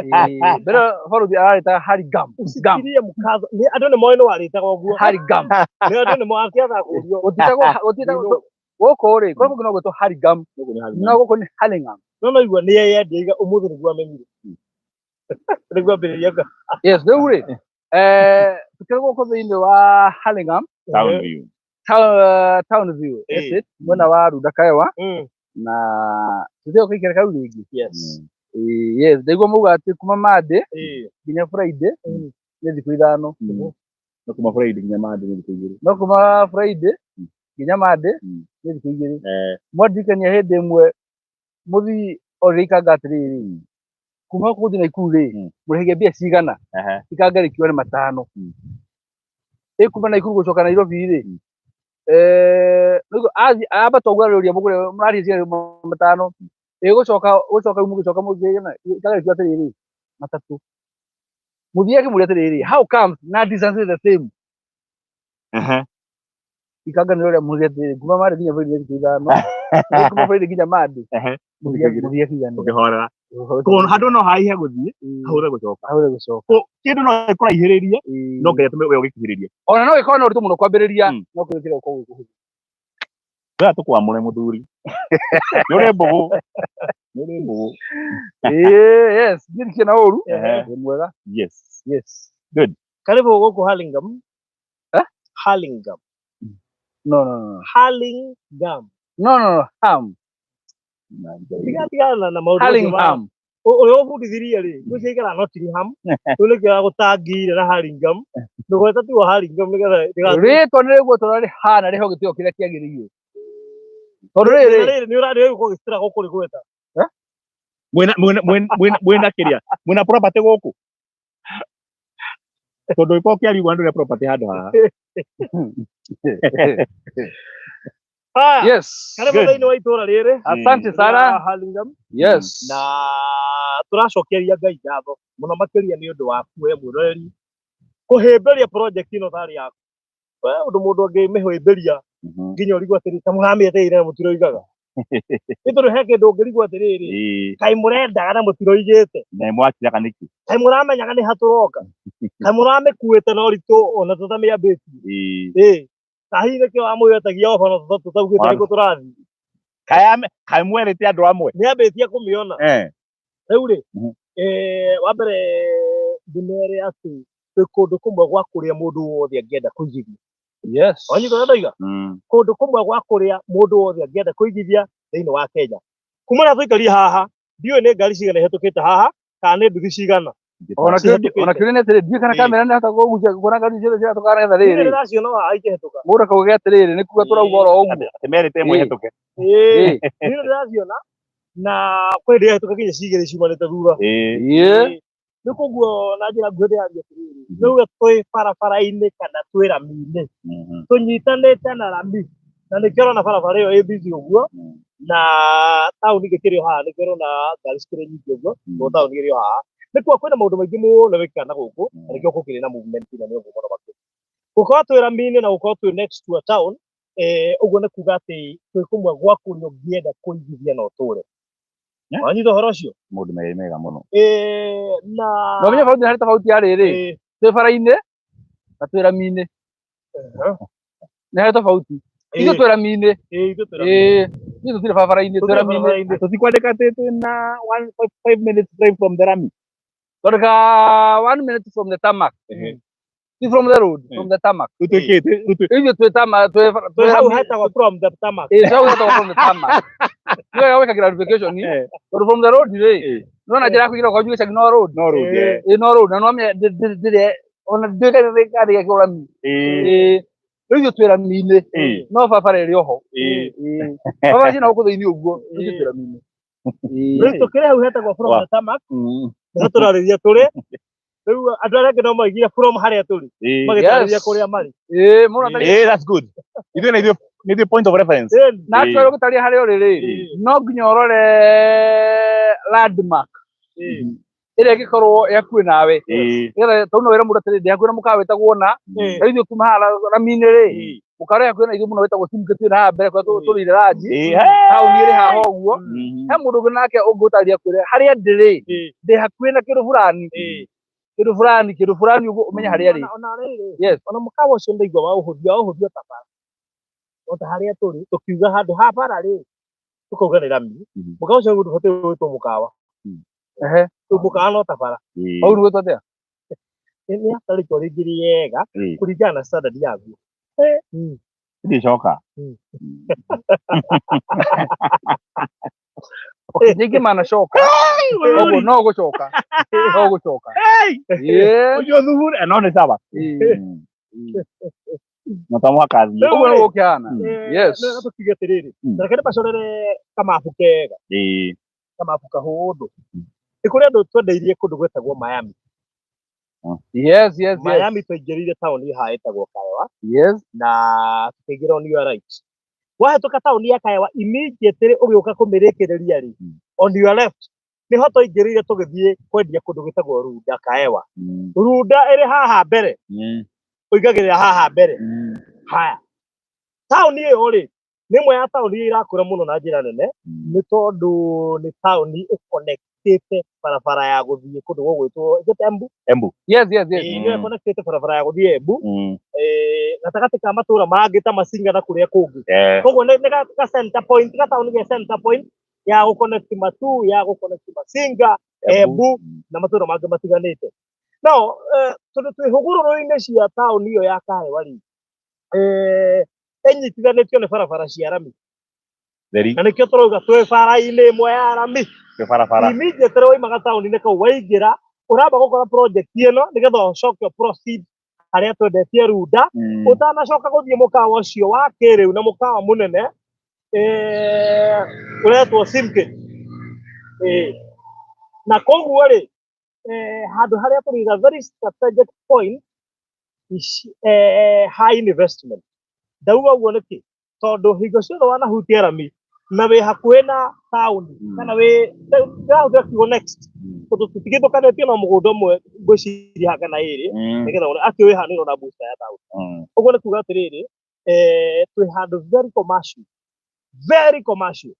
Ĩĩ, mbere barũthi ararĩtaga Hurlingham. Gam. Usikirie mkazo. Nĩ andũ nĩ moĩ nĩ warĩtaga ũguo. Hurlingham. Nĩ andũ nĩ moĩ akĩatha kũrio. Gũtitagwo gũkũ rĩ, kũrĩa kũngĩ no gwĩtwo Hurlingham, no gũkũ nĩ Hurlingham. No no igua nĩ yeyendia iga ũmũthĩ nĩguo amenyire. Nĩguo ambĩrĩria ka. Yes, rĩu rĩ, tũkĩrĩ gũkũ thĩinĩ wa Hurlingham, Town view. Town View Ĩĩ. Estate, mwena wa Runda Kaewa, na tũthiĩ gũikara kau rĩngĩ. Yes. Ĩĩ, yes, ndaigua mauga atĩ kuma Monday Ĩĩ. nginya Friday nĩ thikũ 5. No kuma Friday nginya Monday nĩ thikũ 2. No kuma Friday nginya Monday nĩ thikũ 2. Mwandirikania hĩndĩ ĩmwe mũthii orĩire ikanga atĩrĩrĩ, kuma gũkũ gũthiĩ Naikuru rĩ, mũrĩhagia mbia cigana? Ikanga rĩkiuga nĩ 5. Ĩ kuma Naikuru gũcoka Nairobi rĩ, nĩguo athiĩ ambata ũguo arĩũria mũgũre mũrarĩhia cigana 5. Ĩ gũcoka gũcoka rĩu mũgĩcoka mũgĩgana ikanga rĩkiuga atĩrĩrĩ, 3. Mũthii akĩmũria atĩrĩrĩ, how comes na distance is the same? Ikanga nĩ rĩrĩa mũria atĩrĩrĩ, kuma Monday nginya Friday nĩ thikũ 5. Ĩ kuma Friday nginya Monday, mũthii akiganĩra. Ũkĩhorera. Kũndũ handũ no haihe gũthiĩ, hahũre gũcoka. Hahũre gũcoka. Kĩndũ no gĩkũraihĩrĩrie, no Ngai atũme we ũgĩkuhĩrĩrie. Ona no gĩkorwo na ũritũ mũno kwambĩrĩria, no kĩrĩkĩrĩria gũkorwo gwĩ kũhũthũ. Wee tũkwamũre mũthuri. Nĩ ũrĩ mbũgũ. Nĩ ũrĩ mbũgũ. Ĩĩ, yes, niĩ ndikĩrĩ na ũru. Ndĩ mwega. Yes. Yes. Good. Karibu gũkũ Hurlingham. Eh? Hurlingham. No, no, no. Hurlingham. No, no, no, Ham. Tiga tigana na maũndũ macio ma Hurlingham. Ũrĩa ũbundithirie rĩ, ngwĩciria aikaraga Nottingham, rĩu nĩkĩo agũtangĩire na Hurlingham. Ndũgweta tigo Hurlingham nĩgetha Rĩtwa nĩ rĩguo tondũ rĩhana rĩho gĩtĩo kĩrĩa kĩagĩrĩire. Tondũ rĩrĩ, rĩrĩ nĩ ũrarĩ gũgĩcitĩra gũkũ rĩgweta. Mwĩna mwĩna mwĩna mwĩna kĩrĩa? Mwĩna property gũkũ? Tondũ ũngĩkorwo ũkĩarigwo andũ nĩ property handũ haha. Haya, Yes. karibu thĩinĩ wa itũra rĩrĩ. Asante sana. Hurlingham. Yes. Na tũracokeria Ngai ngatho mũno makĩria nĩ ũndũ waku we mwĩroreri kũhĩmbĩria project ĩno tarĩ yaku. We ũndũ mũndũ angĩmĩhĩmbĩria nginya ũrigwo atĩrĩ ta mũramĩetereire na mũtiroigaga. Nĩ tondũ he kĩndũ ũngĩrigwo atĩrĩrĩ, kaĩ mũrendaga na mũtiroigĩte, Na mwakiraga nĩkĩ? kaĩ mũramenyaga nĩ ha tũroka, kaĩ mũramĩkuĩte na ũritũ ona tũtamĩambĩtie. Ĩĩ, ta hihi nĩkĩo amwĩtagia oba na tũtaugĩte nĩkũ tũrathiĩ. Kaĩ mwerĩte andũ amwe? Nĩambĩtie kũmĩona. Rĩu rĩ, wa mbere ndĩmere atĩ twĩ kũndũ kũmwe gwa kũrĩa mũndũ wothe angĩenda kũigithia. Yes. Wanyita ũrĩa ndoiga? Kũndũ kũmwe gwa kũrĩa mũndũ wothe angĩenda kũigithia thĩinĩ wa Kenya. Kuma rĩrĩa tũikarire haha, ndiũĩ nĩ ngari cigana ihĩtũkĩte haha, kana nĩ nduthi cigana. Ona kĩũria nĩ atĩrĩ, ndiũĩ kana kamera nĩ hota kũgucia kuona ngari ciothe ciratũka nĩgetha rĩrĩ. Niĩ ndĩraciona o haha ikĩhĩtũka. Mũndũ akauga atĩrĩrĩ, nĩ kuga tũrauga oro ũguo. Atĩ merĩte ĩmwe ĩhĩtũke. Ĩĩ, niĩ ndĩraciona na kwĩ hĩndĩ yahĩtũka nginya cigĩrĩ ciumanĩte thutha. Ĩĩ. Nĩ koguo na njĩra nguhĩ ndĩraria atĩrĩrĩ, nĩ uge twĩ barabara-inĩ kana twĩ rami-inĩ, tũnyitanĩte na rami, na nĩkĩo ũrona barabara ĩyo ĩ busy ũguo, na taũni ĩkĩrĩ o haha, nĩkĩo ũrona ngari cikĩrĩ nyingĩ ũguo, tondũ taũni ĩrĩ o haha. Nĩ kuga kwĩna maũndũ maingĩ mũno mekĩkaga na gũkũ, na nĩkĩo gũkĩrĩ na movement nene ũguo mũno makĩria. Gũkorwo twĩ rami-inĩ na gũkorwo twĩ next to a town, ũguo nĩ kuga atĩ twĩ kũmwe gwa kũrĩa ũngĩenda kũigithia na ũtũre. Wanyita ũhoro ũcio? Maũndũ merĩ mega mũno. Na No menye bauti harĩ tofauti ya rĩrĩ, twĩ bara-inĩ na twĩ rami-inĩ. Nĩ harĩ tofauti. Ithuĩ twĩ rami-inĩ. Ithuĩ twĩ rami-inĩ. Ithuĩ tũtirĩ barabara-inĩ, twĩ rami-inĩ. Tũtikwandĩka atĩ twĩ na 1.5 minutes drive from the rami. Thondeka 1 minute from the tarmac. Ti from the road, from the tarmac. Rĩu twĩkĩte rĩu Ithuĩ twĩ tarmac, twĩ Twĩ hau hetagwo from the tarmac. Ĩĩ, hau hetagwo from the tarmac. Nĩ wega gwĩkagĩra notification, tondũ from the road rĩ, nĩwona njĩra ya kũingĩra kwa gĩcagi no road. No road. Ĩĩ, no road, na nĩwamenya ndĩrĩ ona ndĩrĩ karĩ rami. Ĩĩ, rĩu ithuĩ twĩ rami-inĩ, no barabara ĩrĩ oho. Ĩĩ, barabara ciĩna gũkũ thĩinĩ ũguo, rĩu ithuĩ twĩ rami-inĩ. Rĩu tũkĩrĩ hau hetagwo from the tarmac, nĩho tũrarĩria tũrĩ. Rĩu andũ arĩa angĩ no maigire from harĩa tũrĩ, magĩtarĩria kũrĩa marĩ. Ĩĩ, mũndũ atarĩ Eh, that's good. Ithuĩ na ithuĩ nĩ ithuĩ point of reference. Na actually ũgĩtarĩria harĩa ũrĩ rĩ, no nginya ũrore landmark ĩrĩa ĩngĩkorwo ĩ hakuhĩ nawe, nĩgetha tondũ no wĩre mũndũ atĩrĩ, ndĩ hakuhĩ na mũkawa wĩtagwo na rĩu ithuĩ kuma haha rami-inĩ rĩ, mũkawa ũrĩa hakuhĩ na ithuĩ mũno wĩtagwo Simke, twĩ na haha mbere kũrĩa tũrĩire ranji, taũni ĩrĩ haha ũguo. He mũndũ ũngĩ nake ũngĩgũtarĩria kwĩre harĩa ndĩ rĩ, ndĩ hakuhĩ na kĩndũ fulani, kĩndũ fulani, kĩndũ fulani, ũguo ũmenye harĩa arĩ. Ona rĩrĩ, Yes. ona mũkawa ũcio ndaigua waũhũthia waũhũthia ta bara, ota harĩa tũrĩ tũkiuga handũ ha bara rĩ, tũkauga nĩ rami. Mũkawa ũcio ndũbatiĩ gwĩtwo mũkawa. Rĩu mũkawa no ta bara. Hau nĩ gwĩtwo atĩa? Nĩ atarĩtwo rĩngĩ rĩega kũringana na standard yaguo. Ndicoka. Nyingĩ manacoka ũguo, no gũcoka, no gũcoka. Ĩĩ. Ũcio thuhure no nĩ sawa. No ta mũhaka athiĩ. Rĩu Ũguo rĩ, nĩguo gũkĩhana. Yes. Nĩ tũkiuge atĩrĩrĩ, reke ndĩmacorere kamabu kega, kamabu kahũthũ. Nĩ kũrĩ andũ twendeirie kũndũ gwĩtagwo Miami. Miami twaingĩrĩire taũni haha ĩtagwo Kaewa, na tũkĩingĩra on your right. Wahĩtũka taũni ya Kaewa, immediately ũgĩũka kũmĩrĩkĩrĩria rĩ, on your left nĩho twaingĩrĩire tũgĩthiĩ kwendia kũndũ gwĩtagwo Runda Kaewa. Runda ĩrĩ haha mbere, ũingagĩrĩra haha mbere. Haya, taũni ĩyo rĩ, nĩ ĩmwe ya taũni iria irakũra mũno na njĩra nene, nĩ tondũ nĩ taũni ĩconnectĩte barabara ya gũthiĩ kũndũ gũgwĩtwo, is it Embu? Embu. Yes. Ĩĩ, nĩyo ĩconnectĩte barabara ya gũthiĩ Embu, gatagatĩ ka matũra mangĩ ta Masinga na kũrĩa kũngĩ. Koguo nĩ ka center point, gataũni ge center point ya gũconnect Matu, ya gũconnect Masinga, Embu na matũra mangĩ matiganĩte. No tondũ twĩ hũgũrũrũ-inĩ cia taũni ĩyo ya Kaewa rĩ, ĩnyitithanĩtio nĩ barabara cia rami. Theri. Na nĩkĩo tũrauga twĩ bara-inĩ ĩmwe ya rami. Twĩ barabara. Immediately waumaga taũni-inĩ kau waingĩra, ũramba gũkora project ĩno nĩgetha ũcoke proceed harĩa twendetie Runda, ũtanacoka gũthiĩ mũkawa ũcio wa kĩrĩu na mũkawa mũnene, ũretwo Simke. Na koguo rĩ, handũ harĩa tũrĩ very strategic point is, high investment. Ndauga ũguo nĩkĩ? Tondũ hingo ciothe wanahutia rami na wĩ hakuhĩ na taũni, kana wĩ ndĩrahũthĩra kiugo next, tondũ tũtigithũkanĩtio na mũgũnda ũmwe, ngwĩciria haha kana ĩrĩ, nĩgetha wone atĩ wĩ haha nĩ ũrona booster ya taũni. Ũguo nĩ kuga atĩrĩrĩ, twĩ handũ very commercial, very commercial,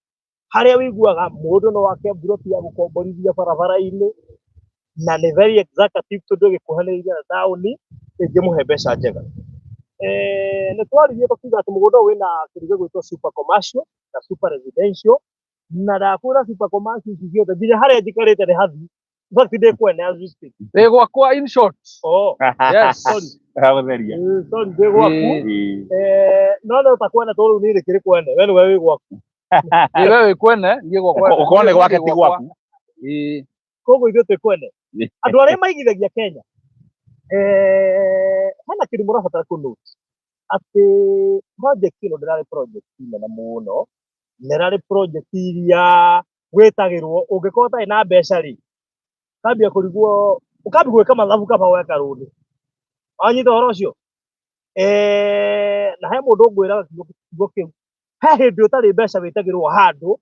harĩa wĩiguaga mũndũ no ake mburoti ya gũkomborithia barabara-inĩ, na nĩ very executive tondũ ĩgĩkuhanĩrĩirie na taũni, ĩngĩmũhe mbeca njega. Nĩ twaririe tũkiuga atĩ mũgũnda ũyũ wĩna kĩndũ gĩgwĩtwo super commercial na super residential, na ndakwĩra super commercial ici ciothe nginya harĩa njikarĩte nĩ hathi. In fact, ndĩ kwene as we speak. Wĩ gwakwa, in short. Oh, Yes. sorry. Gũtheria. Sorry, ndĩ gwaku. No no ta kwene tondũ rĩu niĩ ndĩkĩrĩ kwene, we nĩwe wĩ gwaku. Ĩĩ, we wĩ kwene, niĩ gwakwa. Ũkorwo nĩ gwake ti gwaku. Ĩĩ. Koguo ithuĩ twĩ kwene. Andũ arĩa maigithagia Kenya, hena kĩndũ mũrabatara kũ note, atĩ project ĩno ndĩrarĩ project nene mũno, na ĩrarĩ project iria wĩtagĩrwo ũngĩkorwo ũtarĩ na mbeca rĩ, ũkambia kũrigwo, ũkambia gwĩka mathabu kaba weka rũni. Wanyita ũhoro ũcio? Na he mũndũ ũngwĩraga kiugo kĩu, he hĩndĩ ũtarĩ mbeca wĩtagĩrwo handũ,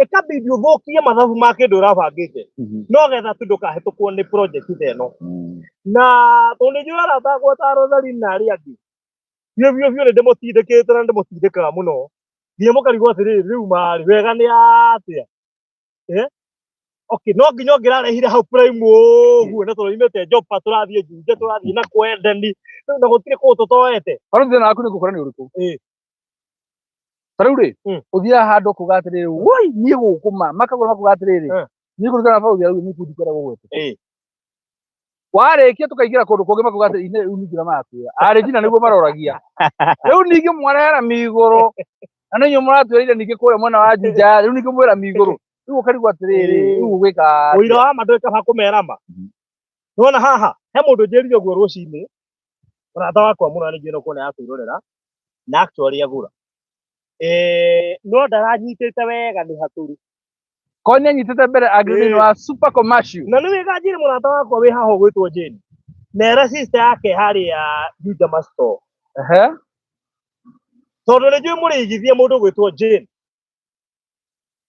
ĩkabidi ũthũkie mathabu ma kĩndũ ũrabangĩte, no getha tu ndũkahĩtũkwo nĩ project ta ĩno. Na tondũ nĩ njũĩ arata akwa ta Rosaline na arĩa angĩ, biũ biũ biũ nĩ ndĩmũtindĩkĩte na ndĩmũtindĩkaga mũno nginya mũkarigwo atĩrĩrĩ, rĩu marĩ wega nĩ atĩa? Okay, no nginya ũngĩrarehire hau prime ũguo, na tũroimĩte Jopa, tũrathiĩ Juja, tũrathiĩ na Kwendeni, rĩu na gũtirĩ kũndũ tũtoete. Barũthi, thĩna waku nĩ ngũkũra nĩ ũrĩkũ? Ta rĩu rĩ, ũthiaga handũ kuga atĩrĩrĩ, woi, niĩ gũkũ ma makagũra, makuga atĩrĩrĩ, niĩ kũringana na barũthi arauga niĩ kũu ndikwenda gũgwete. Warĩkia tũkaingĩra kũndũ kũngĩ makuga atĩ ine rĩu ningĩ marakwĩra arĩ njina nĩguo maroragia rĩu ningĩ mwarehera migũrũ na nĩ inyuĩ mũratwĩrire ningĩ kũrĩa mwena wa Juja rĩu ningĩ mwĩra migũrũ rĩu ũkarigwo atĩrĩrĩ rĩu ũgwĩka Ũira wa ma ndũĩ kaba kũmera ma. Nĩwona haha he mũndũ njĩrire ũguo rũcinĩ, mũrata wakwa mũno na ningĩ no kuona ya kwĩrorera na actually agũra. No ndaranyitĩte wega nĩ hatũru. Korwo nĩ anyitĩte mbere angĩ thĩinĩ wa super commercial. Na nĩ wĩga njĩre mũrata wakwa wĩ haha ũgwĩtwo Jane. Nera sister yake harĩa Juja Masto. Ehe. Tondũ nĩ njũĩ mũrĩigithia mũndũ ũgwĩtwo Jane.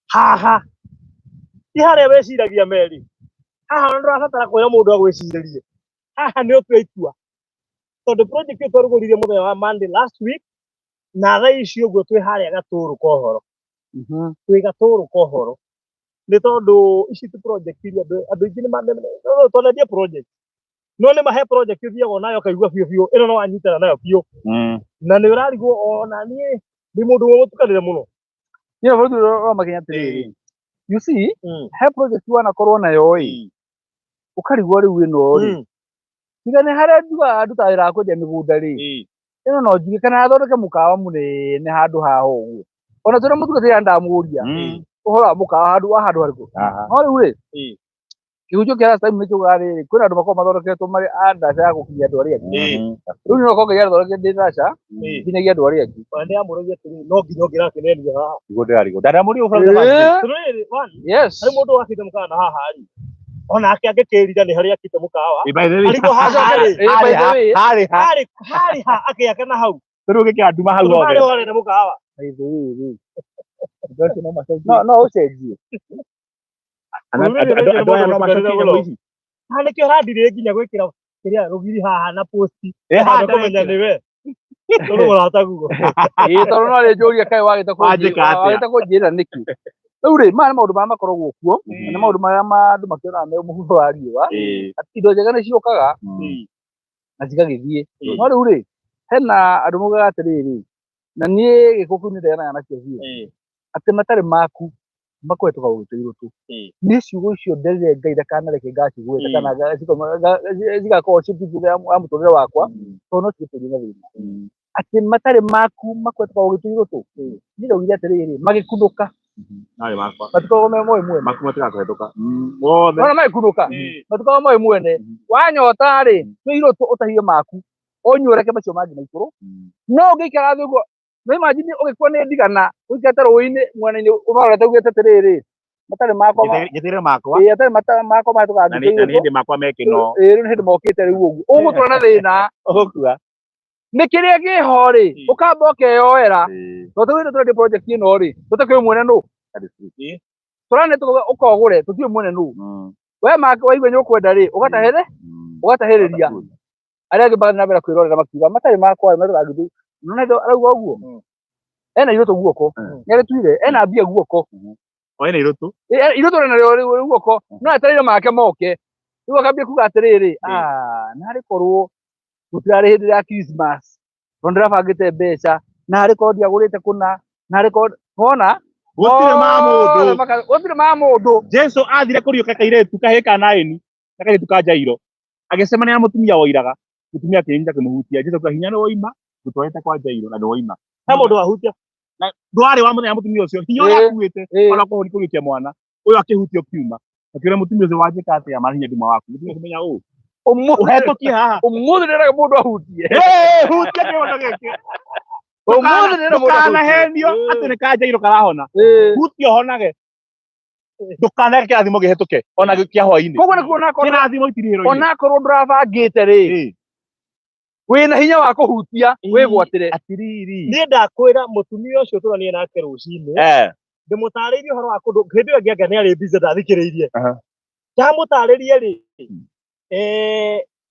Haha. Ti harĩa wĩciragia meri. Haha ona ndũrabatara kwĩra mũndũ agwĩcirĩrie. Haha nĩ ũtue itua. Tondũ project ĩyo twarugũririe mũthenya wa Monday last week na thaa ici ũguo twĩ harĩa Gatũrũ kohoro. Twĩ Gatũrũ kohoro. Nĩ tondũ ici ti project iria andũ aingĩ nĩ twanendia project. No nĩ mahe project ũthiaga nayo ũkaigua biũ biũ ĩno no wanyitana nayo biũ. Na nĩ ũrarigwo ona niĩ ndĩ mũndũ ũmwe mũtukanĩre mũno. Niĩ bũrũri ũramakinya atĩrĩrĩ. You see, he project wanakorwo nayo ĩ, ũkarigwo rĩu ĩno rĩ, tiga nĩ harĩa njugaga ndutaga wĩra wa kwendia mĩgũnda rĩ, ĩno no njuge kana thondeke mũkawa mũnene handũ haha ũguo. Ona tũrĩa mũtungatĩri ndamũria ũhoro wa mũkawa handũ wa handũ harĩkũ. No rĩu rĩ, kĩhunjio kĩa last time nĩ kiugaga rĩrĩ, kwĩna andũ makoragwo mathondeketwo marĩ a ndaca ya gũkinyia andũ arĩa angĩ. Rĩu niĩ no korwo Ngai athondekete ndĩ ndaca nginyagia andũ arĩa angĩ. Ona ndĩramũragia atĩrĩrĩ, no nginya ũngĩrakĩnenio haha. Niguo ndĩrarigwo. Ndamũria ũhoro wa Atĩrĩrĩ, one, Yes. harĩ mũndũ wakĩte mũkawa na haha rĩ, onake angĩkĩrira nĩ harĩa akĩte mũkawa. By the way, Arigwo haha rĩ, By the way, harĩ ha harĩ ha akĩaka na hau. Rĩu gĩkĩra nduma hau Tondũ hothe. harĩa harenda mũkawa. By the way rĩ, no ũcenjie. Andũ aya no macokie nyamũ ici. Haha nĩkĩo ũrandirĩ nginya gwĩkĩra kĩrĩa rũgiri haha na posti. Haha Handũ kũmenya nĩwe. Tondũ mũrataguo. Ĩĩ tondũ no rĩnjũria kaĩ wagĩte Wanjĩka atĩa? wagĩte kũnjĩra nĩkĩ. Rĩu rĩ, maya nĩ maũndũ marĩa makoragwo kuo, na nĩ maũndũ marĩa andũ makĩonaga me mũhuro wa riũa. Atĩ indo njega nĩ ciũkaga na cigagĩthiĩ. No rĩu rĩ, hena andũ maugaga atĩrĩrĩ, na niĩ gĩkũ kĩu nĩ ndeganaga nakĩo biũ, atĩ matarĩ maku makũhetũka gũgĩtũirwo tu. Niĩ ciugo icio nderire Ngai ndakanareke ngacigweta kana cigakorwo ciĩ ya mũtũrĩre wakwa, tondũ no cigĩtũrie na thĩna. Atĩ matarĩ maku makũhetũka gũgĩtũirwo tu. Niĩ ndaugire atĩrĩrĩ, magĩkunũka Marĩ makwa. matikoragwo me moĩ mwene. Maku matigakũhetũka. Mothe. Ona magĩkunũka matikoragwo moĩ mwene. Wanyota rĩ, tũirwo tu ũtahie maku, ũnyue ũreke macio mangĩ maikũrũ. No ũngĩikara thĩ ũguo, no imagine ũgĩkua nĩ ndigana, ũikarĩte rũĩ-inĩ mwena-inĩ ũrorete ugĩte atĩrĩrĩ, matarĩ makwa Njeterere makwa. ĩĩ atarĩ makwa mahĩtũkaga Na nĩ hĩndĩ makwa mekĩno. Ĩĩ rĩu nĩ hĩndĩ mokĩte rĩu ũguo. Ũgũtũra na thĩna. Ũgũkua. Nĩ kĩrĩa kĩho rĩ, ũkamba ũkeyoera. Tondũ rĩu tũrendia project ĩno rĩ, tũtakĩũĩ mwene nũ. Tũrane ũkogũre, tũtiũĩ mwene nũ. We make waigua nĩ ũkwenda rĩ, ũgatahere, ũgatahĩrĩria. Arĩa angĩ magathiĩ na mbere kwĩrorera makiuga matarĩ makwa mahĩtũkaga ngĩthiĩ. Nĩwona hĩndĩ arauga ũguo? Ena irũtũ guoko, nĩarĩtuire, ena mbia guoko. Ena irũtũ? Irũtũ ena rĩu guoko, no etereire make moke. Rĩu akambia kuga atĩrĩrĩ, narĩ korwo gũtirarĩ hĩndĩ ya Christmas, tondũ ndĩrabangĩte mbeca, narĩ korwo ndiagũrĩte kũna, narĩ korwo, wona? Gũtirĩ ma mũndũ. Gũtirĩ ma mũndũ. Jesu athire kũriũka kairĩtu kahĩĩ ka Naini na kairĩtu ka Jairo. Agĩcemania na mũtumia woiraga, mũtumia akĩnyita akĩmũhutia. Jesu akiuga hinya nĩ woima, ngũtwarĩte kwa Jairo na nĩ woima. He mũndũ wahutia. Na ndwarĩ wa mũthenya mũtumia ũcio, hinya ũrĩa akuĩte, ona kũhoni kũriũkia mwana, ũyũ akĩhutio kiuma. Akĩũria mũtumia ũcio wanjĩka atĩa, maana hinya nduma waku. Mũtumia ũcio menya ũũ. Ũhetũkie haha. Ũmũthĩ ndĩrenda mũndũ ahutie. Hutia kĩhondo gĩkĩ. Ũmũthĩ ndĩrenda mũndũ ahutie. Ndũkanahenio atĩ nĩ ka Jairo karahona. Hutia ũhonage. Ndũkanareke kĩrathimo kĩhetũke ona kĩa hwaĩ-inĩ. Koguo nĩkuo onakorwo Kĩrathimo itirĩ hĩro-inĩ. Onakorwo ndũrabangĩte rĩ, wĩna hinya wa kũhutia, wĩgwatĩre. Atĩrĩrĩ. Niĩ ndakwĩra mũtumia ũcio tũranie nake rũcinĩ, ndĩmũtarĩirie ũhoro wa kũndũ, hĩndĩ ĩyo ĩngĩ anga nĩ arĩ busy ndathikĩrĩirie. Ndamũtarĩrie rĩ,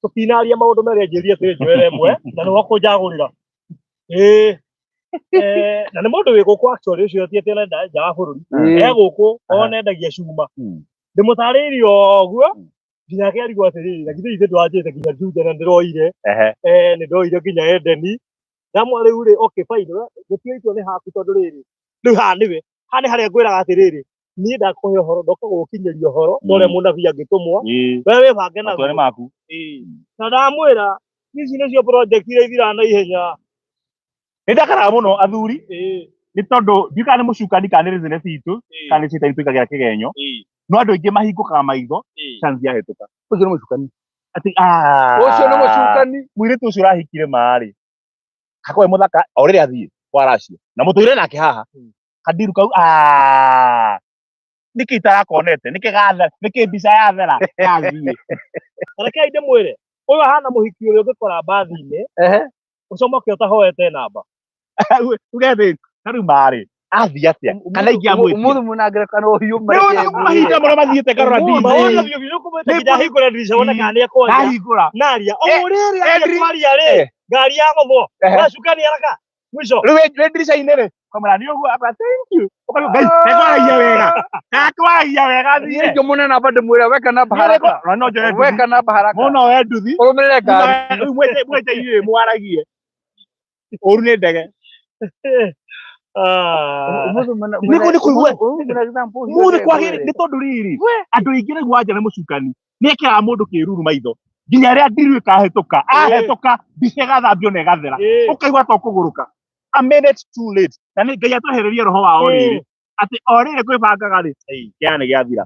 tũtinaria maũndũ merĩ anjĩrire atĩrĩ njoere ĩmwe, na nĩ wakũnjagũrĩra. Na nĩ mũndũ wĩ gũkũ actually ũcio ti atĩ arenda nja wa bũrũri. E gũkũ, ona endagia cuma. Ndĩmũtarĩirie ũguo, nginya akĩarigwo atĩrĩrĩ, na githĩ ithe ndwanjĩte nginya Juja na ndĩroire. Nĩ ndoire nginya Edeni. Ndamwa rĩu rĩ, okay fine, we, gũtirĩ itua nĩ haku tondũ rĩrĩ, rĩu haha nĩwe, haha nĩ harĩa ngwĩraga atĩrĩrĩ, Niĩ ndakũhe ũhoro, ndoka gũgũkinyĩria ũhoro ta ũrĩa mũnabii angĩtũmwo. We wĩbange Matua nĩ naguo. maku. Na ndamwĩra ici nĩcio project iria ithiraga na ihenya. Nĩ ndakaraga mũno athuri nĩ tondũ ndiũĩ kana nĩ mũcukani kana nĩ business itũ kana nĩ citani twĩkagĩra kĩgenyo, no andũ aingĩ mahingũkaga maitho chance yahĩtũka. Ũcio nĩ mũcukani. Atĩ ah, Ũcio nĩ mũcukani. Mũirĩtu ũcio ũrahikire marĩ hakorwo e mũthaka o rĩrĩa athiĩ kwa racio na mũtũire nake haha kandiru kau, ah, nĩkĩ itarakonete, nĩkĩ gathera, nĩkĩ mbica yathera yathiĩ. Rekei ndĩmwĩre, ũyũ ahana mũhiki ũrĩa ũngĩkora mbathi-inĩ ũcomoke ũtahoete namba. Uge atĩ ta rĩu marĩ athiĩ atĩa kana ingĩamwĩtia. Ũmũthĩ mwĩna ngerekano ũhiũ. Nĩ mahinda marĩa mathiĩte ngarora Maũndũ ndini biũ biũ nĩũkũmwĩta nginya ahingũre ndirica wone kana nĩekwaria. Ndahingũra. Naria o rĩrĩ akwaria rĩ, ngari yagũthwo, wacukani haraka mwisho. Rĩu wĩ ndirica-inĩ rĩ, ũkamwĩra nĩ ũguo, akwĩra thank you, ũkaigua Ngai ekwaragia wega, akwaragia wega Niĩ thiĩ ngĩmũne namba ndĩmwĩre weka namba haraka. No njoe nduthi. Weka namba haraka. Mũno we nduthi. Ũrũmĩrĩre ngari. Rĩu mwete inyuĩ mwaragie ũru nĩ ndege. Ah. Ũmũthĩ mwĩna Nĩguo nĩ kũigua. Ũmũthĩ mwĩna example hiũ Mũthĩ ndege kwagĩrĩ ngwĩre. nĩ tondũ rĩrĩ andũ aingĩ rĩu wanja nĩ mũcukani nĩ ekĩraga mũndũ kĩruru maitho nginya rĩrĩa ndiru ĩkahĩtũka, ahĩtũka mbica ĩgathambio na ĩgathera, ũkaigua ta ũkũgũrũka a minute too late. Na nĩ Ngai atwehererie roho wa o rĩrĩ atĩ o rĩrĩ kwĩbangaga rĩ, kĩaya nĩ gĩathira.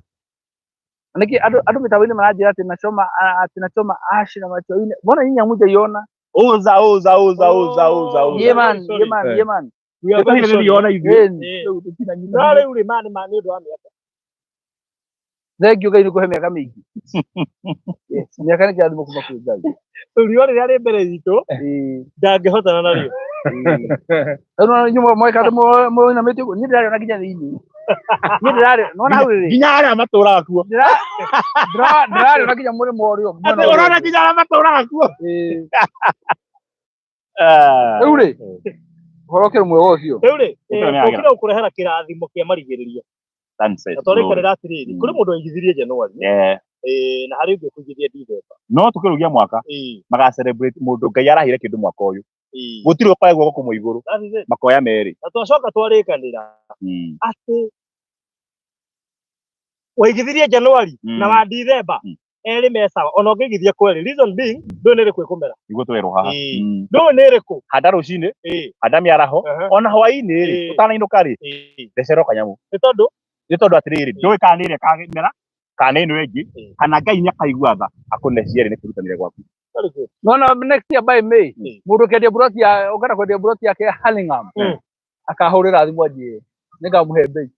Nĩkĩ andũ mĩtambo-inĩ maranjĩra atĩ nachoma, atĩ nachoma ash na macho-inĩ. Mbona nyinyi hamujaiona? Uza uza uza uza uza uza. Yeah man, Sorry. yeah man, yeah man. We are very sorry. Tũtahĩrĩria ona ithuĩ. Ĩni. Rĩu tũtinanyita. No rĩu rĩ, ma nĩ ma nĩ ũndũ wa mĩaka. Thank you Ngai nĩ kũhe mĩaka mĩingĩ. Yes, mĩaka nĩ kĩrathimo kuma kwĩ Ngai. Riũa rĩrĩa rĩ mbere itũ ndangĩhotana narĩo. Rĩu nĩwona inyuĩ mweka atĩ mũinamĩte ũguo, niĩ ndĩrarĩona nginya thĩinĩ. Niĩ ndĩrarĩ, nĩwona hau rĩrĩ? Nginya arĩa matũraga kuo. Ndĩrarĩona nginya mũrĩmo ũrĩa ũngĩ, mwena Atĩ ũrĩa ũrona ũngĩ. nginya arĩa matũraga kuo. Rĩu rĩ, ũhoro ũkĩrĩ mwega ũcio. Rĩu rĩ, Ũkĩrĩ mĩaga. tũkire gũkũrehera kĩrathimo kĩa marigĩrĩrio. Sunset Na twarĩkanĩra glory. atĩrĩrĩ, kũrĩ mũndũ waigithirie January, na harĩ ũngĩ ũkũigithia December. No tũkĩrũgia mwaka maga celebrate mũndũ Ngai arahire kĩndũ mwaka ũyũ, gũtirĩ ũkoya guoko kũmwe igũrũ. That is it. Makoya merĩ. Na twacoka twarĩkanĩra atĩ waigithirie January na wa December erĩ me sawa, ona ũngĩigithia kwerĩ, reason being ndũĩ nĩ ĩrĩkũ ĩkũmera. Nĩguo twerwo haha. Ndũĩ nĩ ĩrĩkũ. Handa rũcinĩ, handa mĩaraho, ona hwaĩ-inĩ rĩ, ũtanainũka rĩ, thecerwo kanyamũ. Nĩ tondũ Nĩ tondũ atĩrĩrĩ, ndũĩ kana nĩ ĩrĩa ĩkamera kana nĩ ĩno ĩngĩ, kana Ngai nĩ akaigua tha akũne cierĩ nĩ kwĩrutanĩria gwaku. Very good. Nona next year by May, mũndũ ũkendia buroti ya ũkenda kwendia buroti yake ya Hurlingham, akahũrĩra thimũ anjĩre nĩngamũhe mbei.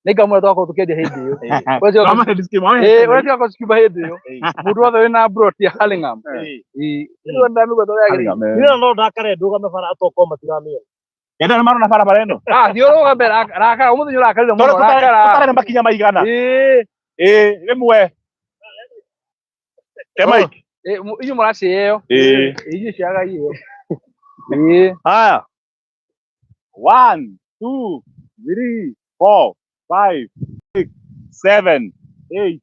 Nĩngamwĩra twakorwo tũkĩendia hĩndĩ ĩyo. Wamahe disclaimer, wamahe Ũrĩa tigakorwo tukiuma hĩndĩ ĩyo. Mũndũ wothe wĩna buroti ya Hurlingham. Rĩu ndamĩigua ta ũrĩa yagĩrĩire. Hurlingham, eh. Niĩ no ndakare ndũgame bara atokorwo matiramĩona. Enda nĩ marona barabara ĩno. Ah, thiĩ ũrũgame, rakara, ũmũthĩ nĩ ũrakarire mũno, Tondũ rakara. tũtarĩ na makinya maigana. Ĩĩ, rĩmwe. Ke Mike. Inyuĩ mũracĩeo. Inyuĩ ciagai ĩyo. Haya. 1, 2, 3, 4, 5, 6, 7, 8,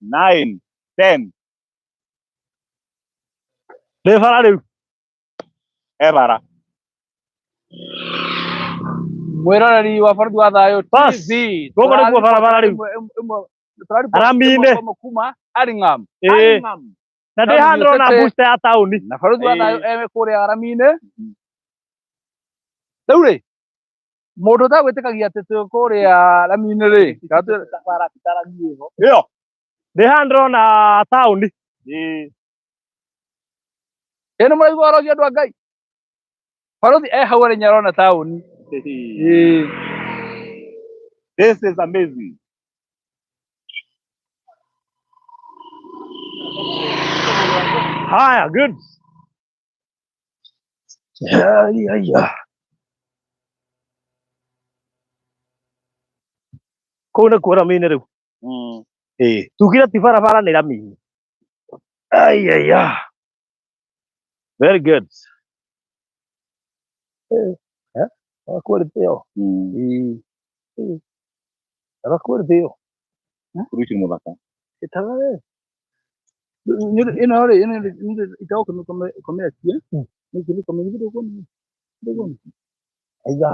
9, 10. Ndĩ bara rĩu. E bara. Mwĩroreri wa Bũrũri wa Thayũ Bas, TV. gũkũ nĩkuo barabara rĩu. Rami-inĩ. Rami-inĩ. Kuma Hurlingham. Hurlingham. Na ndĩ haha ndĩrona booster ya taũni. Na Bũrũri wa Thayũ e kũrĩa Rami-inĩ. Rĩu rĩ, mũndũ ũtagwĩtĩkagia atĩ twĩ kũrĩa Rami-inĩ rĩ, Ĩyo. Ndĩ haha ndĩrona taũni. Ĩ nĩ mũraigua ũhoro ũcio andũ a Ngai? Barũthi e hau arĩ nĩarona taũni. This is amazing. Haya, good. Yeah. Kũu nĩkuo rami-inĩ rĩu. Tugire ti barabara nĩ rami-inĩ. Ai. Very good. Kweli ĩyo. Kweli ĩyo. Bũrũri ũcio nĩ mũthaka. Ĩtaga we. Ĩno rĩ, ĩno ĩtagwo kũmeretie. Nĩ kũmeretie. Aiga.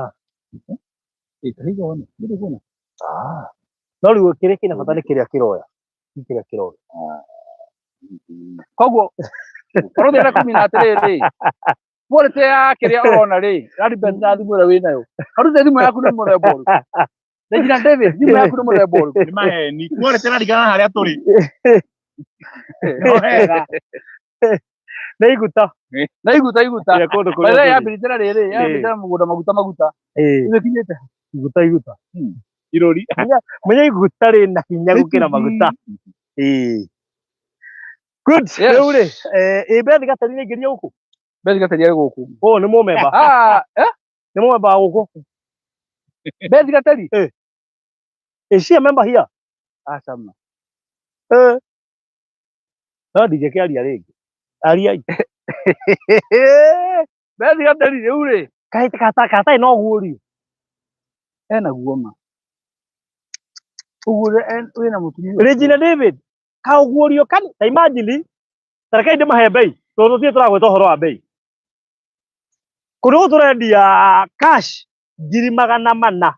Ĩtahiga wona, ndũkuona. Ah. No rĩu kĩrĩa kĩna bata nĩ kĩrĩa kĩroya. Ti kĩrĩa kĩroya. Koguo barũthi arĩa kũmina atĩrĩrĩ, quality ya kĩrĩa ũrona rĩ, ĩra depend na thimũ ĩrĩa wĩnayo. Barũthi, thimũ yaku nĩ mũthemba ũrĩkũ? Regina David, thimũ yaku nĩ mũthemba ũrĩkũ? Nĩ maheni, quality ĩraringana na harĩa tũrĩ. No wega. Nĩ iguta. Na iguta iguta. Ya kũndũ kũrĩa By the way, tũrĩ. yambĩrĩte rĩrĩ, yambĩrĩte mũgũnda maguta maguta. Ĩĩ. Rĩu ĩkinyĩte. Iguta iguta. Irũri. Menya iguta rĩna hinya gũkĩra maguta. Ĩĩ. Good. Yes. Rĩu rĩ, ĩ Beth Gateri nĩ aingĩria gũkũ? Beth Gateri arĩ gũkũ. Ũyũ nĩ mũmemba. Ah, eh? Nĩ mũmemba wa gũkũ. Beth Gateri? Is she a member here? Aca ma. Eh. No ndingĩkĩaria rĩngĩ. Ariai. Beth Gateri rĩu rĩ, Kaĩ katarĩ na ũguũrio. Ena guo ma. Ũguo wĩna mũtumia. Regina David, kaũguũrio kani ta imagine, ta rekei ndĩmahe mbei tondũ tũtirĩ tũragweta ũhoro wa mbei. Kũndũ gũkũ tũrendia cash 400,000,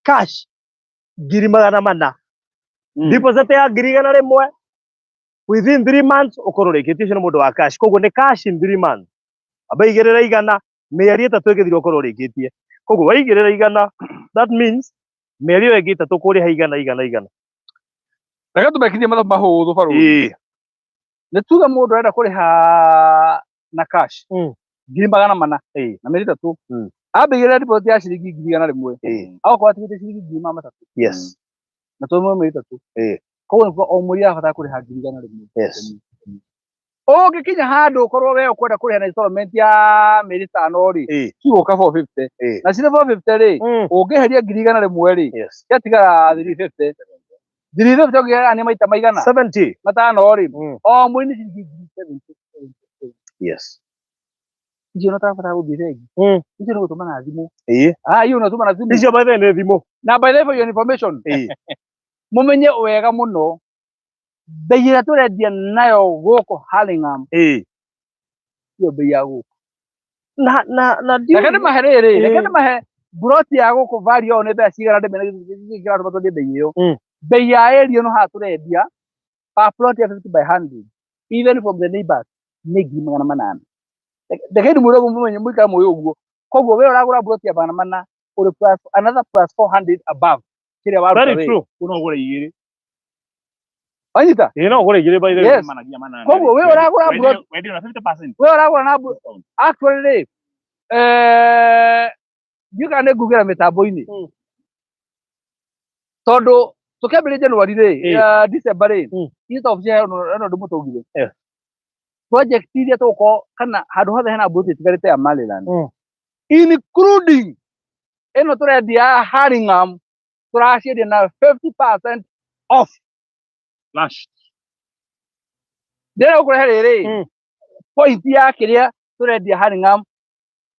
cash 400,000, deposit ya 100,000, within 3 months ũkorwo ũrĩkĩtie. Ũcio nĩ mũndũ wa cash, koguo nĩ cash in 3 months. Amba igĩrĩra 100, mĩeri 3 ĩgĩthira ũkorwo ũrĩkĩtie. Koguo waigĩrĩra 100, that means mĩeri ĩyo ĩngĩ 3 kũrĩha 100 100 100. Reke tũmekithie mathabu mahũthũ, barũthi. Ĩĩ. Nĩ tuge mũndũ arenda kũrĩha na cash 400,000 na mĩeri 3. Ambĩgĩrĩra deposit ya ciringi 100,000. Agakorwo atigĩte ciringi 300,000. Na tũmwe mĩeri 3. Koguo nĩ kuga o mweri arabatara kũrĩha 100,000. Ũngĩkinya handũ ũkorwo we ũkwenda kũrĩha na installment ya mĩeri 5 rĩ, cigũka 450. Na cirĩ 450 rĩ, ũngĩeheria 100,000 rĩ, ciatigara 350. 350 ũngĩgayania maita maigana? 70. Matano rĩ, o mweri nĩ ciringi 70,000. Icio no tarabatara gũthiĩ bengi. Icio nĩ gũtũma na thimũ. Ah, iyo unatũma na thimũ. Icio by the way nĩ thimũ. Na by the way, for your information, mũmenye wega mũno bei ĩrĩa tũrendia nayo gũkũ Hurlingham tiyo bei ya gũkũ. Na ndiũĩ. Reke ndĩmahe rĩrĩ, reke ndĩmahe buroti ya gũkũ value yao nĩ mbeca cigana, ndĩmene kĩratũma twendie bei ĩyo. Bei ya area ĩno haha tũrendia per plot ya 50 by 100, even from the neighbors, nĩ 800,000. Reke ndĩmwĩre ũguo mũmenye, mũikare mũĩ ũguo. Koguo we ũragũra buroti ya 400 ũrĩ plus another plus 400 above kĩrĩa waruta Very wĩ. true. No ũgũre igĩrĩ. Wanyita? Ĩĩ, no ũgũre igĩrĩ by the way. Yes. Koguo we ũragũra buroti Wendio na 50%. we ũragũra na actually rĩ, ndiũĩ kana nĩ ngugĩra mĩtambo-inĩ, tondũ tũkĩambĩrĩria January rĩ, December rĩ, ithuĩ ta obici ĩno ũndũ mũtũgire project iria tũgũkorwo kana handũ hothe hena buroti ĩtigarĩte ya Maryland, including ĩno tũrendia ya Hurlingham, tũraciendia na 50% off. Flash. Ndĩrenda gũkũrehe rĩrĩ point ya kĩrĩa tũrendia Hurlingham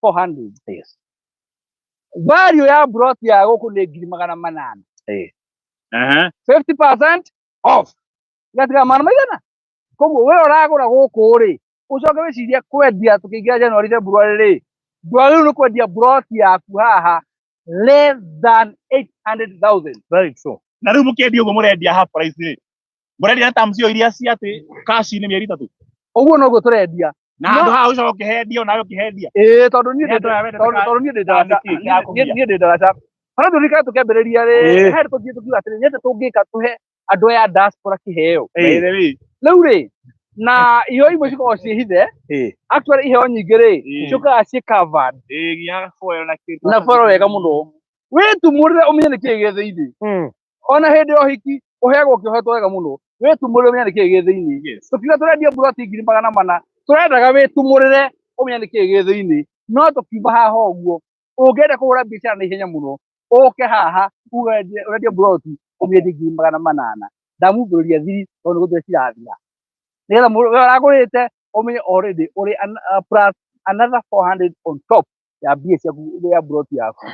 400. Value ya buroti ya gũkũ nĩ 800,000. 50% off gatiga magana maigana. Koguo we ũragũra gũkũ rĩ, ũcoke wĩcirie kwendia tũkĩingĩra January, February rĩ, ndwagĩrĩirwo nĩ kwendia buroti yaku haha less than 800,000. Very true. Na rĩu mũkĩendia ũguo mũrendia half price rĩ, mũrendia na terms cio iria cia atĩ cash nĩ mĩeri 3? Ũguo noguo tũrendia. Na handũ haha ũcoka ũkĩhendia nawe ũkĩhendia. Ĩĩ, tondũ niĩ Nĩ andũ aya wendete tondũ niĩ ndĩ ndaraca. nĩkĩ kĩrakũgia? Niĩ ndĩ ndaraca harĩa tũrikana tũkĩambĩrĩria rĩ, he tũthiĩ tũkiuga atĩrĩ, nĩ atĩa tũngĩka tũhe andũ aya a diaspora kĩheo? By the way. Rĩu rĩ, na iheo imwe cikoragwo ciĩ hithe. Actually iheo nyingĩ rĩ, ciũkaga ciĩ covered Ĩĩ, nginya foil na kĩndũ. Na foil wega mũno, wĩtumũrĩre ũmenye nĩ kĩĩ gĩ thĩinĩ. Ona hĩndĩ ya ũhiki ũheagwo kĩohetwo wega mũno, wĩtumũrĩre ũmenye nĩ kĩĩ gĩ thĩinĩ. Tũkiuga tũrendia buroti 400,000, tũrendaga wĩtumũrĩre ũmenye nĩ kĩĩ gĩ thĩinĩ. No tũkiuma haha ũguo, ũngĩenda kũhũra biacara na ihenya mũno, ũke haha uge ũrendia buroti, ũmĩendie 800,000, ndamumbũrĩria thiri tondũ nĩ gũthira cirathira, nĩgetha we ũragũrĩte ũmenye already ũrĩ plus another 400 on top ya mbia ciaku ya buroti yaku.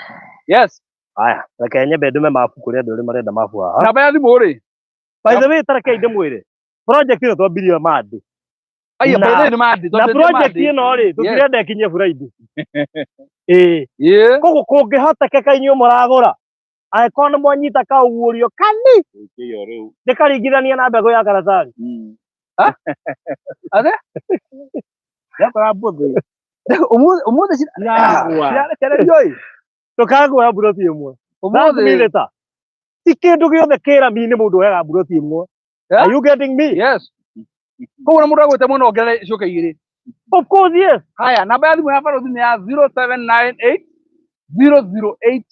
Yes. Haya, reke nyambe ndume mabu kũrĩ andũ arĩa marenda mabu haha. Namba ya thimũ rĩ? By the way, ta rekei ndĩmwĩre, project ĩno twambirie Monday. Aya, by the way, nĩ Monday. Na twambĩrĩrie project Monday. ĩno rĩ, tũtirenda ĩkinye Friday. Ĩĩ. Ĩĩ. Koguo kũngĩhotekeka inyuĩ mũragũra Angĩkorwo nĩ mwanyita kaũguũrio kani Ĩyo rĩu. ndĩkaringithania na mbegũ ya karatathi. Athe? Yakora mbũthĩ. Ũmũthĩ ũmũthĩ Iragwa. cirarekererio ĩ. Ndũkagũra mburoti ĩmwe. Ũmũthĩ. Ũmũthĩ ti kĩndũ gĩothe kĩrami-inĩ mũndũ oyaga mburoti ĩmwe. Yeah. Are you getting me? Yes. Koguo na mũndũ agwĩte mũno ongerere ciũke igĩrĩ. Of course yes. Haya, namba ya thimũ ya barothi nĩ ya 0798 008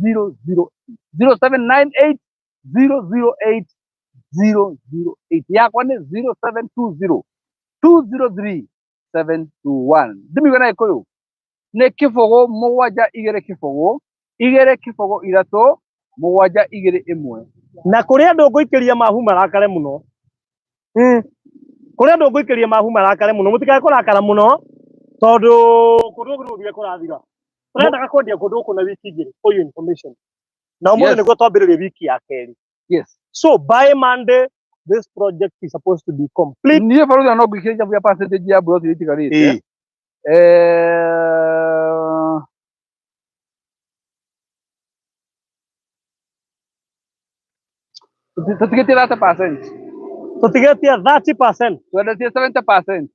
00 0798 008 008 yakwa nĩ 0720 203 721. Ndĩmĩigue na Gĩkũyũ nĩ kĩbũgũ mũgwanja igĩrĩ kĩbũgũ igĩrĩ kĩbũgũ ithatũ mũgwanja igĩrĩ ĩmwe. Na kũrĩ andũ ngũikĩria mahu marakare mũno. Kũrĩ andũ ngũikĩria mahu marakare mũno, mũtikae kũrakara mũno tondũ kũndũ gũkũ nĩgũthira kũrathira. Tũrendaga kwendia kũndũ gũkũ na wiki igĩrĩ for your information. Na ũmũthĩ Yes. nĩguo twambĩrĩria wiki ya kerĩ. Yes. So by Monday this project is supposed to be complete. Niĩ barothi no ngũikĩrie njabu ya percentage ya mburoti iria itigarĩte. Tũtigĩtie 30%. Tũtigĩtie 30%. Twendetie 70%.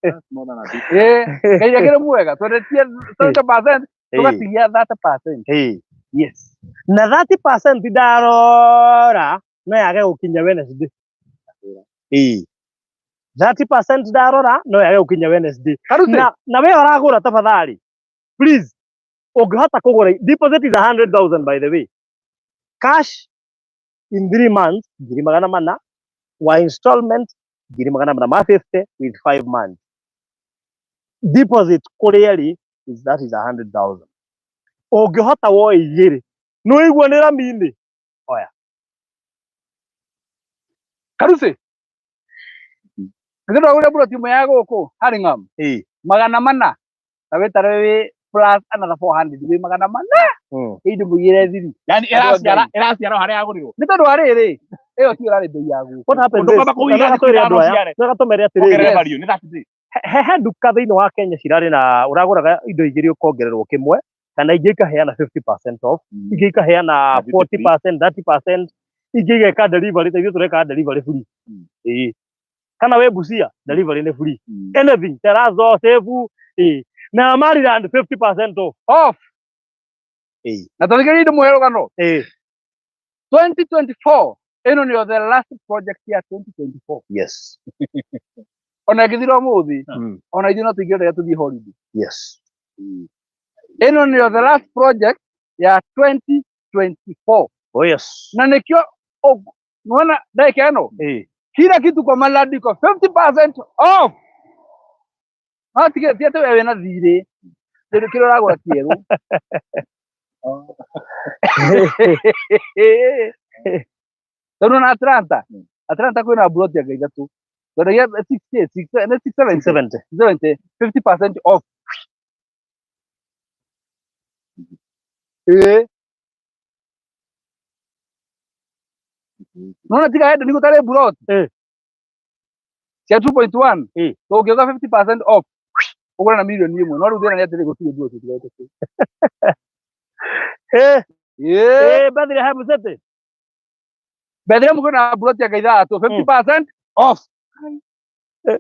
That's more than a bit. Ĩĩ, Ngai akĩrĩ mwega. Twendetie 70%, tũgatigia 30%. Yes. Na 30% ndarora no yage gũkinya Wednesday. Ĩĩ. 30% ndarora no yage gũkinya Wednesday. Karuti. Na we ũragũra tafadhali. Please. Ũngĩhota kũgũra deposit is 100,000 by the way. Cash in 3 months ngiri magana mana wa installment ngiri magana mana ma 50 with 5 months. Deposit kũrĩa ĩrĩ is that is 100,000. Ũngĩhota woe igĩrĩ nĩ ũigua nĩ rami-inĩ. Karuti. Githĩ ndwagũrire mburoti ĩmwe ya gũkũ Hurlingham Ĩĩ. magana mana na wĩtare wĩ plus another 400 wĩ magana mana ĩndĩ mũigĩre thiri. Yani ĩraciara ĩraciara o harĩa yagũrirwo. Nĩ tondũ wa rĩrĩ ĩyo tiyo ĩrarĩ bei ya gũkũ. What happens Ũndũ is, kwamba kũiga twega thikũ twĩre ithano andũ aya, ciare. twega tũmere atĩrĩrĩ, Ongerere Yes. value nĩ 30. He nduka thĩinĩ wa Kenya cirarĩ na ũragũraga indo igĩrĩ ũkongererwo kĩmwe kana ingĩ ikaheana 50% off, ingĩ ikaheana Na duty free. 40%, 30%, ingĩ igeka delivery ta ithuĩ tũreka delivery free. Ĩĩ. Kana wĩ Busia delivery nĩ free. Anything, terazo, sevu, ĩĩ. Na Maryland 50% off. Off. Ĩĩ. Na tũthikĩrĩrie ndĩmũhe rũgano. Ĩĩ. 2024 ĩno nĩyo the last project ya 2024. Yes. Ona ĩngĩthira ũmũthĩ ona ithuĩ no tũingĩre rĩrĩa tũthiĩ holiday. Yes. Ĩno nĩyo the last project ya 2024. Oh yes. Na nĩkĩo nĩwona ndagĩka ĩno Ĩĩ. kila kitu kwa Maryland iko 50% off. No tige ti atĩ we wĩna thirĩ kĩndũ kĩrĩa ũragũra kĩerũ. Tondũ na Atlanta, Atlanta kwĩna mburoti anga ithatũ. Twendagia 60, 6, nĩ 670, 70. 70, 50% off. Ĩĩ. Nona tiga hende nĩ gũtarĩ mburoti. Ĩĩ. Cia 2.1. Ĩĩ. Tũngĩuga 50% off. Ũgũre na mirioni ĩmwe. No rĩu thĩna nĩ atĩrĩ gũtirĩ mburoti itigarĩte kũu. Ĩĩ. Ĩĩ. Ĩĩ, Bethlehem City. Bethlehem kwĩna mburoti anga ithathatũ 50% off.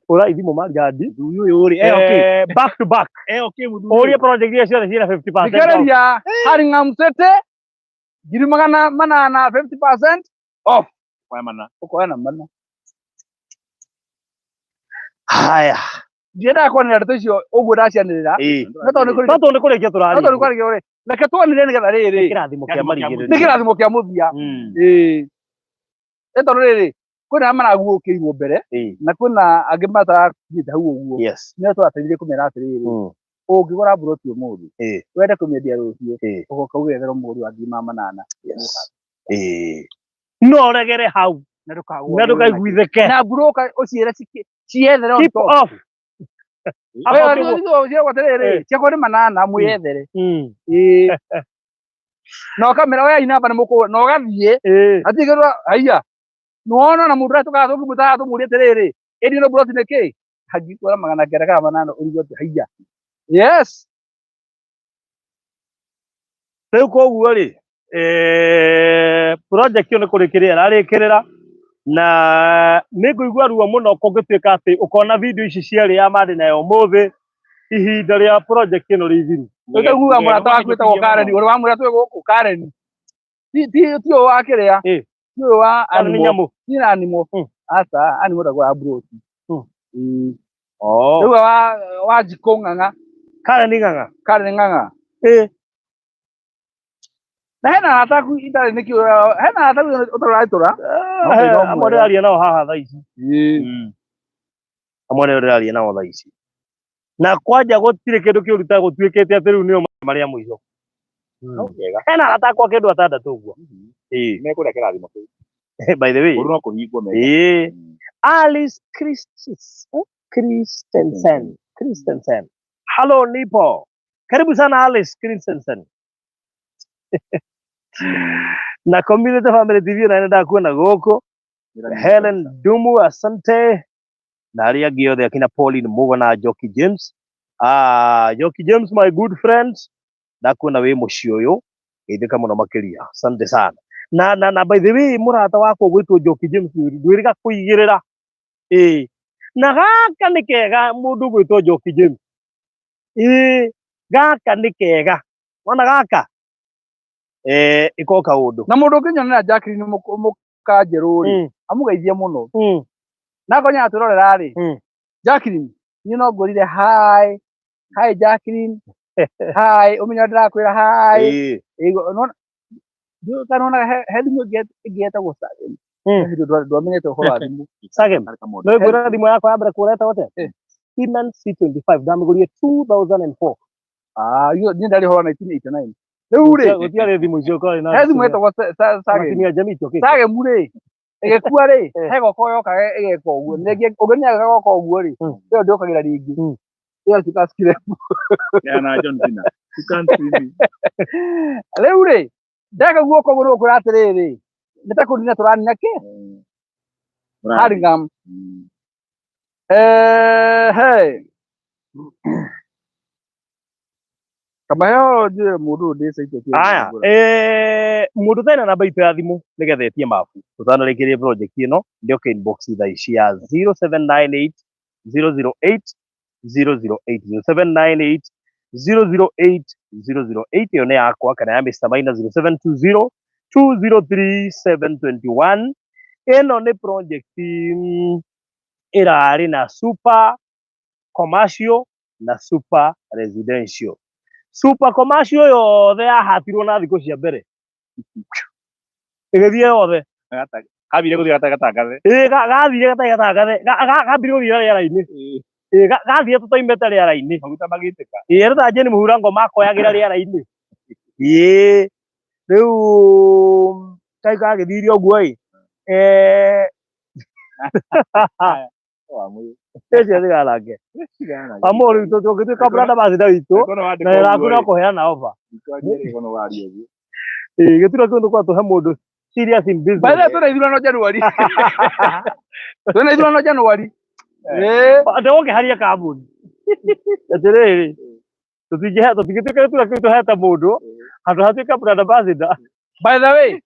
Ũra ithimo Maryland. Mũthuri ũyũ rĩ, eh okay. Back to back. Eh okay mũthuri ũyũ. Ũrie project iria ciothe ciĩna 50% off. Thikĩrĩria Hurlingham City ngiri magana manana 50% off. Kwa mana. Ũkoya na mana. Haya. Ndiendaga kwanĩrĩra ndeto icio ũguo ndacianĩrĩra. Ĩĩ. No tondũ nĩ kũrĩ No tondũ nĩ kũrĩkia no tondũ nĩ tũrarĩkia. kwarĩkia rĩ. Reke twanĩrĩre nĩgetha rĩrĩ. Nĩ kĩrathimo kĩa Kĩrathimo kĩa marigĩrĩrio. Nĩ kĩrathimo kĩa mũthia. Ĩĩ. Nĩ tondũ rĩrĩ kwĩna arĩa maraguũkĩirwo mbere Ĩĩ. na kwĩna angĩ matarathiĩte hau ũguo. Yes. Nĩo tũrateithirie kũmera atĩrĩrĩ ũngĩgũra mburoti ũmũthĩ Ĩĩ. wende kũmĩendia rũciũ Ĩĩ. ũgoka ũgethera mũgũri wa ngiri magana manana Yes. Ĩĩ. No ũregere hau na ndũkagũa na ndũkaiguithĩke. na mburũka ũciĩre ciethere on Keep top. off. Wewe About ũcio ũciĩre atĩrĩrĩ ciakwa nĩ manana mwĩyethere. Ĩĩ. Na ũkamĩra oya inamba nĩ mũkũgũra na ũgathiĩ Ĩĩ. hatirĩ kĩndũ haiya nĩwona na mũndũ ũrĩa tũkaga tũngĩmwĩtaga tũmũrie atĩrĩrĩ ĩndi ĩno mburoti nĩ kĩ angĩkwĩra magana kenda kana manana ũrigwo atĩ haiya yes. Rĩu koguo rĩ, project ĩyo nĩ kũrĩkĩrĩra ĩrarĩkĩrĩra, na nĩ ngũigua ruo mũno kũngĩtuĩka atĩ ũkona video ici cierĩ ya Monday na ya ũmũthĩ ihinda rĩa project ĩno rĩ ithiru. Ũtaiguaga mũrata waku wĩtagwo Karen, ũrĩa wamwĩra twĩ gũkũ Karen. Ti ti ti ũyũ wa kĩrĩa. Ti ũyũ wa Karen nĩ animal. nyamũ. Ti na animal. Aca, animal ndagũra mburoti. Oh. Rĩu wa Njikũ Ng'ang'a. Karen Ng'ang'a. Karen Ng'ang'a. Na hena arata aku itarĩ nĩkĩo, hena arata aku ũtarĩ ũraitũra? Okay, no Amwe mwega. ndĩraria nao haha thaa ici. Amwe nĩo ndĩraria nao thaa ici. Na kwanja gũtirĩ kĩndũ kĩũru ta gũtuĩkĩte atĩ rĩu nĩo marĩa mũico. No wega. Hena arata akwa kĩndũ atandatũ ũguo. Mekũrĩa kĩrathimo kĩu. By the way. Ũru no kũhingwo mega. Alice Christensen. Christensen. Hello Nipo. Karibu sana Alice Christensen. Na Community Family TV na nenda kuona gũkũ. Helen Dumu, asante. Na arĩa angĩ othe akina Pauline Mugo na Njoki James. Njoki James my good friend. Ndakuona wĩ mũciĩ ũyũ. Geithĩka mũno makĩria. Asante sana. Na by the way mũrata wakwa ũgwĩtwo Njoki James ndwĩrĩga kũigĩrĩra. Na gaka nĩ kega mũndũ ũgwĩtwo Njoki James. Gaka nĩ kega. Wona gaka? Ĩko kaũndũ. Na mũndũ ũngĩnyonera Jacqueline Mũkanjerũ rĩ, amũgeithie mũno. Na akorwo nĩaratwĩrorera rĩ, Jacqueline, niĩ no ngwĩrire hi. Hi Jacqueline. Hi, ũmenye ndĩrakwĩra hi. Ĩĩ, ndiũĩ kana wonaga he thimũ ĩngĩ yetagwo Sagem. He hĩndĩ ndwamenyete ũhoro wa thimũ. Sagem. No ngwĩra thimũ yakwa ya mbere kũreta atĩa? Siemens C25 ndamĩgũrire 2004. Niĩ ndarĩ ũhoro wa 1989. Rĩu rĩ, Gũtiarĩ thimũ icio kwarĩ na he thimũ yetagwo Sagem. Atumia jamii icio kĩ? Sagem rĩ, ĩgĩkua rĩ, he goko yokaga ĩgeka ũguo. Ningĩ ũngĩmĩaga goko ũguo rĩ, ĩyo ndĩũkagĩra rĩngĩ. Ĩyo ĩtuĩkaga scrap. Yeah, na John Cena. You can't see me. Rĩu rĩ, ndeka guoko ũguo nĩgũkwĩra atĩrĩrĩ, nĩ ta kũnina tũranina kĩ? Hurlingham. He. Kamaheo njũĩ mũndũ ũyũ ndĩcaite kĩ Aya, mũndũ ũtarĩ na namba itũ ya thimũ nĩgetha etie mabu tũtanarĩkĩria project ĩno ndĩoke inbox thaa ici ya 0798 008 008 0798 008 008 ĩyo nĩ yakwa kana ya Mr. Maina 0720 203 721. Ĩno nĩ project ĩrarĩ na super commercial na super residential. Super commercial yothe yahatirwo na thikũ cia mbere. Ĩgĩthiĩ yothe. Kabire gũthiĩ gatagatĩ. Gathire gatarĩ gatagatĩ. Gambire gũthiĩ rĩera-inĩ. Gathire tũtoimĩte rĩera-inĩ. Maguta magĩitĩka. Rĩu ta Jane Mũhurango makoyagĩra rĩera-inĩ. Rĩu kai gagĩthire ũguo ĩ. Ũcio tiganake. Amũ rĩu tũngĩtuĩka brand ambassador witũ, na wĩra waku no kũheana offer. Gĩtirĩ kĩndũ kwa tũhe mũndũ serious in business. By the way, twĩna ithurano January. Twĩna ithurano January. Ndĩgũkĩharia kambuni. Atĩrĩrĩ, tũtingĩtuĩka gĩturwa kĩu tũhete mũndũ, handũ hatuĩka brand ambassador. By the way,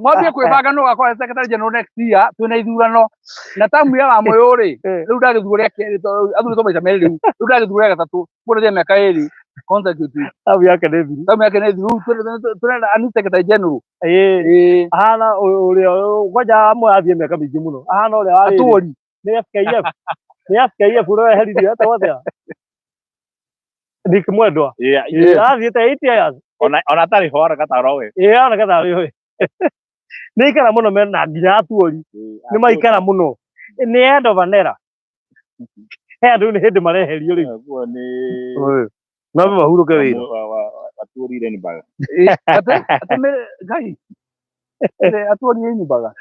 mwambie kwĩbanga nũ ũgakorwo secretary general next year, twĩna ithurano. Na tamu ya Wamuyu rĩ, rĩu ndagĩthurwo rĩa kerĩ, tondũ athurĩtwo maita merĩ rĩu. Rĩu ndagĩthurwo rĩa gatatũ, kuona rĩa mĩaka ĩrĩ consecutive. Tamu yake nĩ thiru. Tamu yake nĩ thiru. Rĩu tũrenda a new secretary general. Ahana ũrĩa, kwanja amwe athiĩ mĩaka mĩingĩ mũno. Ahana ũrĩa warĩ Atũri. Nĩ FKF. Nĩ FKF ũrĩa weheririo, etagwo atĩa? Nick Mwendwa. Athiĩte 8 years. Ona atarĩ ho, ona gataro we. Ona gataro we. Nĩ aikara mũno mena nginya atuori. Nĩ maikara mũno. Nĩ end of an era. He andũ nĩ hĩndĩ mareherio rĩu. Kuo nĩ No mahurũke wĩra. Atuori Renbaga. Ate me Ngai. Atuori Renbaga.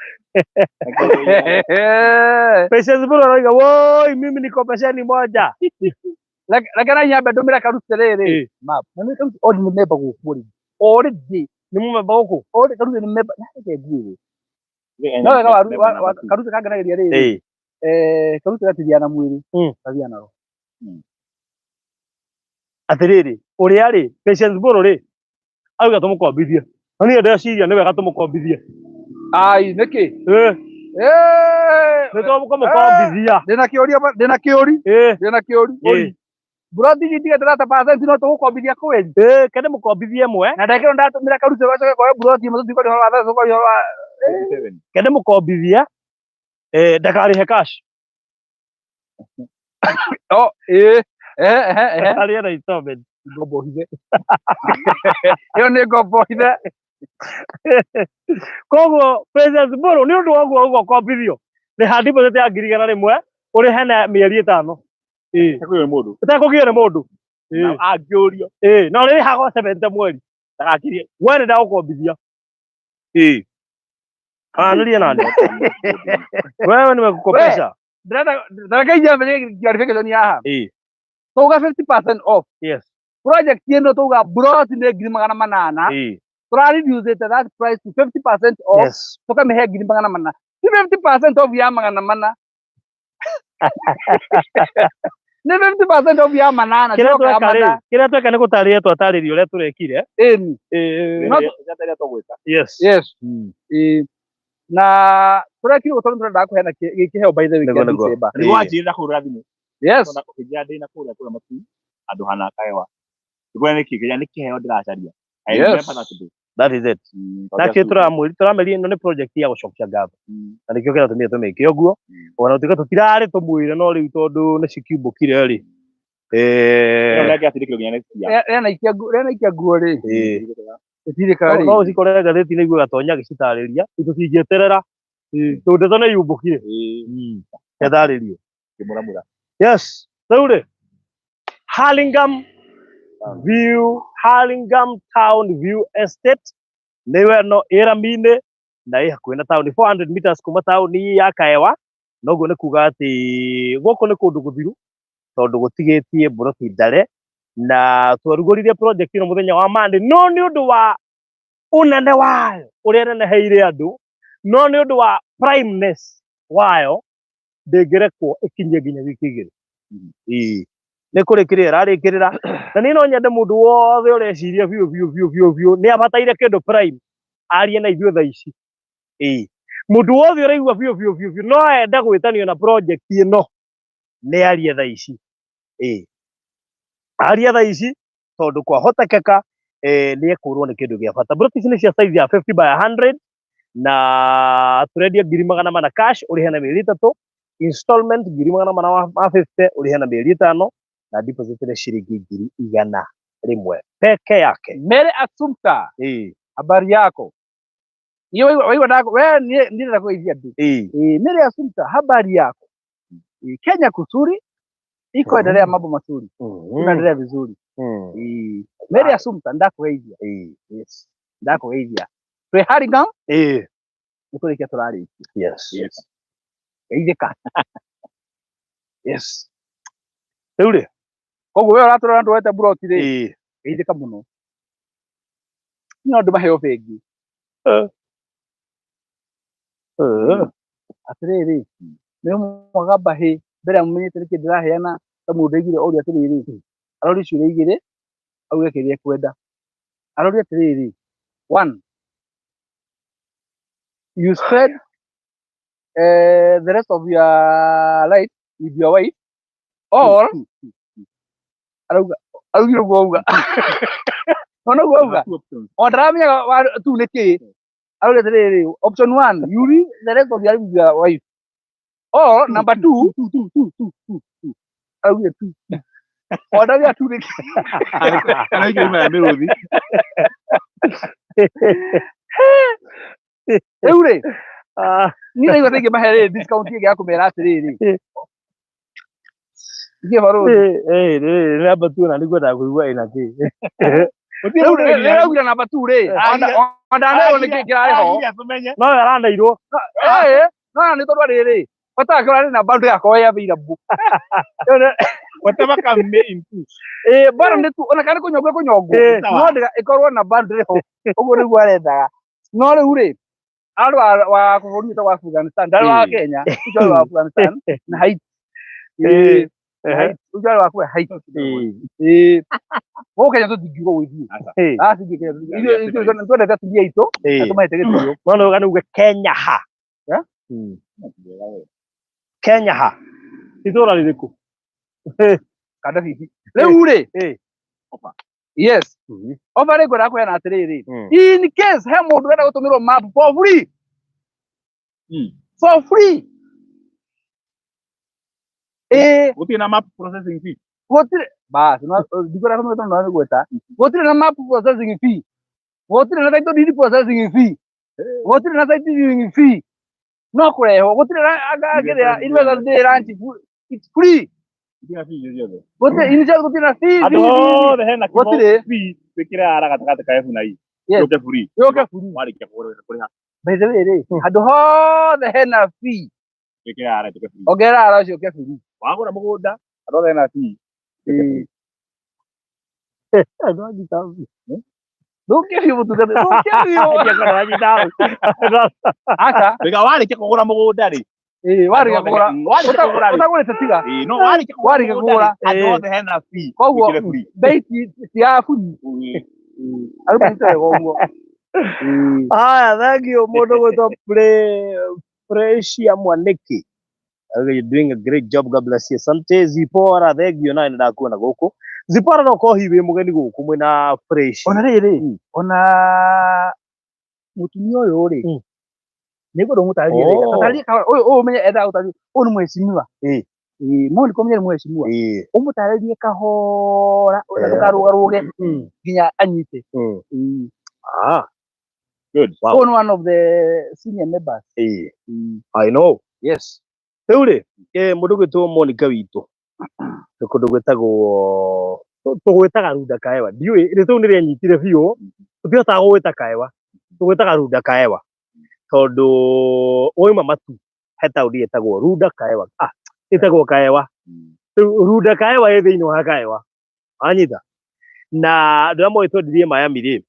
Patience Mburu arauga, woi, mimi niko pesheni moja. Reke na nyambe ndũmĩre Karute rĩrĩ. Map. Na nĩ Karute already nĩ member gũkũ rĩ. Already. Nĩ mũmemba gũkũ? Already Karute nĩ member. Na reke nguĩre. No wega wa Karute kangenagĩria rĩrĩ. Karute gatithiaga na mwĩrĩ. Gathiaga na roho. Atĩrĩrĩ, ũrĩa rĩ, Patience Mburu rĩ, Auga tũmũkombithie. Na niĩ ndeciria nĩ wega tũmũkombithie. Ai, nĩkĩ? Ĩ, Eh, nĩ tũkũmũkombithia. ndĩna kĩũria, ndĩna kĩũri, Ĩ, ndĩna kĩũri. ĩ. Buroti ici itigĩte 30% no tũgũkombithia kweli. Ĩ, kende mũkombithie ĩmwe, Na ndekĩrwo ndatũmĩra karucio gacoke koe buroti ĩmwe tũtikũrĩha ũhoro wa thaa, tũkũrĩha ũhoro wa kende mũkombithie, eh, ndakarĩhe cash. Oh, eh, eh, eh, eh. Arĩhe na installment. Ngombo hithe. Ĩyo nĩ ngombo hithe. Koguo President Mburu nĩ ũndũ wa ũguo ũguo kombithio rĩha deposit ya 100,000 ũrĩhe na mĩeri 5. Ĩ, Ũtekũgio nĩ mũndũ. ũtekũgio nĩ mũndũ. Na Ĩ, angĩũrio. ĩ, na ũrĩrĩhaga o 70 mweri. Ndagakirie. We nĩ ndagũkombithia. Ĩ. Aranĩria nani? Wewe nimekukopesha. Ndĩrenda reke njambĩrĩrie clarification haha. Ĩ. Tauga 50% off. Yes. Project ĩno tauga buroti nĩ 800,000. Ĩ. Tũra reduce that price to 50% off. Yes. Tũkamĩhe 400,000. Ti 50% off ya 400. Nĩ 50% off ya manana. Kĩrĩa Tiroka tweka rĩ, mana. kĩrĩa tweka nĩ gũtarĩria twatarĩria ũrĩa tũrekire. Ĩni. Ĩ, No yes. Yes. Ĩ. Na tũrekire ũguo tondũ tũrendaga kũheana gĩkĩheo by the way Nĩguo, kĩa nĩguo. December. Nĩguo wanjĩrĩra kũhũra thimũ. Yes. Tondũ ũkĩnjĩra ndĩ na kũrĩa kũrĩa matu handũ hana kahewa. Ngwĩra nĩkĩ kĩrĩa nĩ kĩheo ndĩracaria. I Yes. remember that day. That is it. Tondũ Nakĩo tũramĩria ĩno nĩ project ya gũcokia ngatho. Na nĩkĩo kĩratũmire tũmĩke ũguo. Ona gũtuĩka tũtirarĩ tũmwĩre no rĩu tondũ nĩ cikiumbũkire rĩ. Ĩno Eh, nĩ ĩngĩatindĩkirwo nginya next year. Rĩanaikia nguo rĩ, ĩ. ĩtirĩkaga No rĩ. ũcikore ngathĩti-inĩ iguo gatonya agĩcitarĩria. Tũtingĩeterera. Tondũ ndeto nĩ yumbũkire. Ĩtarĩrio. Ngĩmũramũra. Yes. Rĩu rĩ, Hurlingham View, Hurlingham Town View Estate nĩyo ĩno ĩ rami-inĩ na ĩ hakuhĩ na taũni 400 meters kuma taũni ya Kaewa. Noguo nĩ kuga atĩ gũkũ nĩ kũndũ gũthiru tondũ gũtigĩtie mburoti ndare na twarugũririe project ĩno mũthenya wa Monday no nĩ ũndũ wa ũnene wayo ũrĩa ĩneneheire andũ no nĩ ũndũ wa primeness wayo ndĩngĩrekwo ĩkinye nginya wiki 2. Ĩĩ. Nĩ kũrĩkĩrĩra ĩrarĩkĩrĩra na niĩ no nyende mũndũ wothe ũreciria biũ biũ biũ biũ biũ nĩ abataire kĩndũ prime arie na ithuĩ thaa ici. Ĩĩ. Mũndũ wothe ũraigua biũ biũ biũ biũ no ende gwĩtanio na project ĩno nĩ arie thaa ici. Ĩĩ. Arie thaa ici tondũ kwahotekeka nĩ ekũrwo nĩ kĩndũ gĩa bata. Mburoti ici nĩ cia size ya 50 by 100 na tũrendia 400,000 cash ũrĩhe na mĩeri 3, installment 450,000 ũrĩhe na mĩeri 5 na deposit nĩ ciringi 100,000 peke yake. Mary Assumpta, Ĩĩ. habari yako? Niĩ waigua we niĩ ndĩrenda kũgeithia andũ. Ĩĩ. Ĩĩ, Mary Assumpta, habari yako? Ĩĩ, Kenya kusuri iko endelea mambo mazuri. Tunaendelea vizuri. Ĩĩ. Mary Assumpta ndakũgeithia. Ĩĩ. Yes. Ndakũgeithia. Twĩ Hurlingham Ĩĩ. nĩ kũrĩkia tũrarĩkia. Yes. Yes. Geithĩka. Yes. Rĩu rĩ. Koguo we ũratũrora ndwete mburoti rĩ. Ĩĩ. Geithĩka mũno. No ndĩmaheo bengi. Atĩrĩrĩ, nĩ mwaga mbahĩ mbere ya mũmenyete nĩkĩ ndĩraheana ta mũndũ aigire oria atĩrĩrĩ, arori ciũria igĩrĩ auge kĩrĩa ekwenda. Arori atĩrĩrĩ, one, you spend the rest of your life with your wife or arauga araugire ũguo auga. Ona ũguo auga. Two options. O ndaramenyaga tu nĩ kĩ. Arauga atĩrĩrĩ, option one, you live the rest of your life with your wife or number two, two. Araugire two. O ndauga two nĩ kĩ. Kana ikĩrĩ maya mĩrũthi. Rĩu rĩ, niĩ ndaigua ta ingĩmahe rĩrĩ discount ĩngĩ ya kũmera atĩrĩrĩ. Ithiĩ barũthi. Ĩĩ, namba 2 na nĩngwendaga kũigua ĩna kĩ. Rĩu rĩrĩa augire namba 2 rĩ, ona ndanerwo nĩkĩ kĩrarĩ ho. Agiria tũmenye. No araneirwo. Ĩĩ, no nĩ tondũ rĩrĩ, bata wake ũrarĩ namba ndĩgakorwo ĩ available. Whatever can may improve. Ĩĩ, bora nĩ tu, ona kana nĩ kũnyongwo ĩkũnyongwo. No ndĩga ĩkorwo namba ndĩrĩ ho. Ũguo nĩguo arendaga. No rĩu rĩ, arĩ wa bũrũri wĩtagwo Afghanistan, ndarĩ wa Kenya, ũcio arĩ wa Afghanistan na Haiti. Ĩĩ. Ũcio warĩ wa kũhe height. Ĩĩ. Gũkũ Kenya tũtingiuga ũguo ithuĩ. Ah, tũtingĩ Kenya ithuĩ nĩtwendete atumia aitũ na tũmahete gĩtĩo. No nĩ uga nĩ uge Kenya ha. Eh? Kenya ha. Itũra rĩrĩkũ? Kanda bibi. Rĩu rĩ, yes. Offer rĩ ngwendaga kũheana atĩrĩrĩ. In case he mũndũ ũrenda gũtũmĩrwo map for free. For free. Ĩĩ. Gũtirĩ na map processing fee. Gũtirĩ bas no ndikwenda kũmenya tondũ no nĩgweta. Gũtirĩ na map processing fee. Gũtirĩ na title deed processing fee. Gũtirĩ na site viewing fee. No kũrehwo gũtirĩ na anga kĩrĩa investors day lunch, it's free. Gũtirĩ na fee ciothe. Gũtirĩ initial, gũtirĩ na fee. Handũ Fee, fee, fee. hothe hena kĩmo Gũtirĩ. fee, wĩkĩre ara gatagatĩ ka F na I. Yes. Yũke free. Yũke free. Warĩkia kũgũra kũrĩha By the way rĩ, handũ hothe hena fee, wĩkĩre ara yũke free. Ongerera ara ũcio ũke free. Wagũra mũgũnda handũ hothe hena fee. Yũke free. Thũkia biũ mũtungata, thũkia biũ. Aca. Rĩga warĩkia kũgũra mũgũnda rĩ. Ĩĩ, warĩkia kũgũra. Warĩkia kũgũra rĩ. Ũtagũrĩte tiga. Ĩĩ, no warĩkia kũgũra Warĩkia mũgũnda rĩ, kũgũra. handũ hothe hena fee. Koguo Wĩkĩre free. Bei ti ya free. Andũ manyite wega ũguo. Haya, thank you mũndũ gwĩtwo Precia Mwaniki. Okay, you're doing a great job. God bless you. Asante Zipora, thank you na ndakuona gũkũ. Zipora no kohi wĩ mũgeni gũkũ mwĩna Fresh. Ona rĩrĩ, ona mũtumia ũyũ rĩ, nĩngwenda ũmũtarĩrie wega. Tatarĩrie kahora. Ũyũ ũmenye endaga gũtarĩrio. Ũyũ nĩ mheshimiwa. Ĩĩ, Monica ũmenye nĩ mheshimiwa. Ũmũtarĩrie kahora, ndũkarũgarũge nginya anyite. Ĩĩ. Ah. Good. Wow. Ũyũ nĩ one of the senior members. I know. Yes. Rĩu rĩ, mũndũ gwĩtwo Monica witũ. Nĩ kũndũ gwĩtagwo tũgwĩtaga Runda Kaewa. Ndiũĩ rĩtwa rĩu nĩ rĩanyitire biũ. Tũtihotaga gũgwĩta Kaewa. Tũgwĩtaga Runda Kaewa. Tondũ wauma Matu he taũni ĩtagwo Runda Kaewa. Ah, ĩtagwo Kaewa. Rĩu Runda Kaewa ĩ thĩinĩ wa Kaewa. Wanyita? Na andũ arĩa moĩ twendirie Miami rĩ,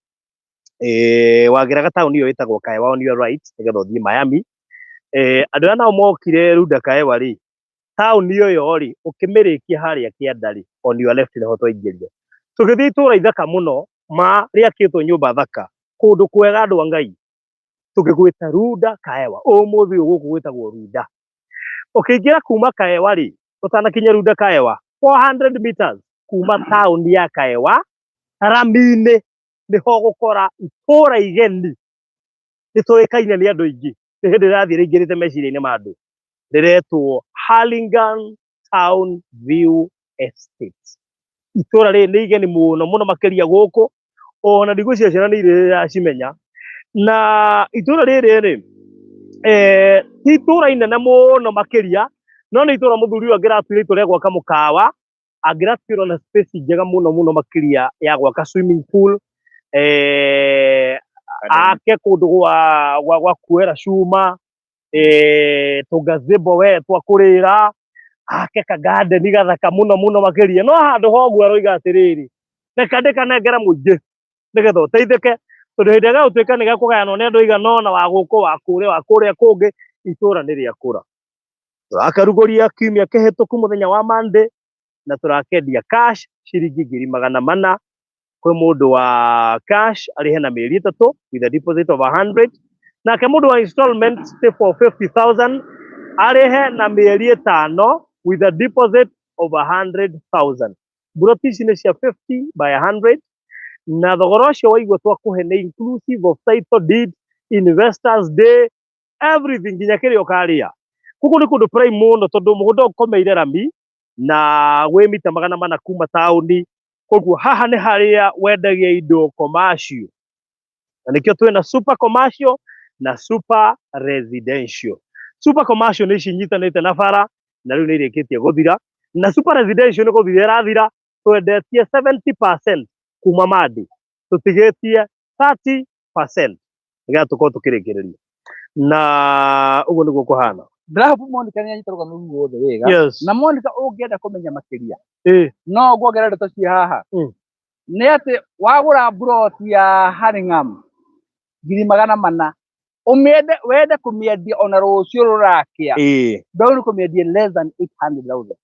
wageraga taũni ĩyo ĩtagwo Kaewa on your right nĩgetha ũthiĩ Miami. Andũ arĩa nao mokire Runda Kaewa rĩ, taũni ĩyo rĩ, ũkĩmĩrĩkia harĩa kĩanda rĩ, on your left nĩho twaingĩrire. Tũgĩthiĩ itũũra ithaka mũno, ma rĩakĩtwo nyũmba thaka, kũndũ kwega andũ a Ngai. Tũgĩgwĩta Runda Kaewa. Ũmũthĩ ũyũ gũkũ gwĩtagwo Runda. Ũkĩingĩra kuma Kaewa rĩ, ũtanakinya Runda Kaewa, 400 meters kuma taũni ya Kaewa, rami-inĩ nĩho ũgũkora itũũra igeni rĩtũĩkaine nĩ andũ aingĩ. Nĩ hĩndĩ rĩrathiĩ rĩingĩrĩte meciria-inĩ ma andũ. Rĩretwo Hurlingham Town View Estate. Itũũra rĩrĩ nĩ igeni mũno mũno makĩria gũkũ, ona ndigwĩciria ciana nĩ irĩ iracimenya. Na itũũra rĩrĩ rĩ, ti itũũra inene mũno makĩria, no nĩ itũũra mũthuri ũyũ angĩratuire itua rĩa gwaka mũkawa, angĩratuire na space njega mũno mũno makĩria ya gwaka swimming pool, ake kũndũ gwa kuoera cuma, tũ gazebo we twa kũrĩra, ake ka garden gathaka mũno mũno makĩria. No handũ ha ũguo aroiga atĩrĩrĩ, reke ndĩkanengere mũingĩ nĩgetha ũteithĩke, tondũ hĩndĩ ĩrĩa gĩgũtuĩka nĩ gĩkũgayanwo nĩ andũ aigana ũna, wa gũkũ, wa kũrĩa, wa kũrĩa kũngĩ, itũũra nĩ rĩakũra. Tũrakarugũria kiumia kĩhĩtũku mũthenya wa Monday, na tũrakendia cash ciringi 400,000 kwĩ mũndũ wa cash arĩhe na mĩeri 3 with a deposit of 100, nake mũndũ wa installment for 50,000 arĩhe na mĩeri 5 with a deposit of 100,000. Mburoti ici nĩ cia 50 by 100, na thogora ũcio waigua twakũhe nĩ inclusive of title deed, investors day, everything nginya kĩrĩa ũkarĩa. Gũkũ nĩ kũndũ prime mũno tondũ mũgũnda ũkomeire rami na wĩ mita 400 kuma taũni, koguo haha nĩ harĩa wendagia indo commercial, na nĩkĩo twĩna super commercial na super residential. Super commercial nĩ ici inyitanĩte na bara na rĩu nĩ irĩkĩtie gũthira, na super residential nĩ gũthira ĩrathira, twendetie 70% kuma Monday, tũtigĩtie 30% nĩgetha tũkorwo tũkĩrĩkĩrĩria, na ũguo nĩguo kũhana. Ndĩrahope Monica nĩ anyita rũgano rũu ruothe wega. Yes. Na Monica ũngĩenda kũmenya makĩria, no nguongerera ndeto ciĩ haha. Nĩ atĩ wagũra mburoti ya Hurlingham 400,000 Ũmĩende wende kũmĩendia ona rũciũ rũrakĩa, ndwagĩrĩirwo nĩ kũmĩendia less than 800,000,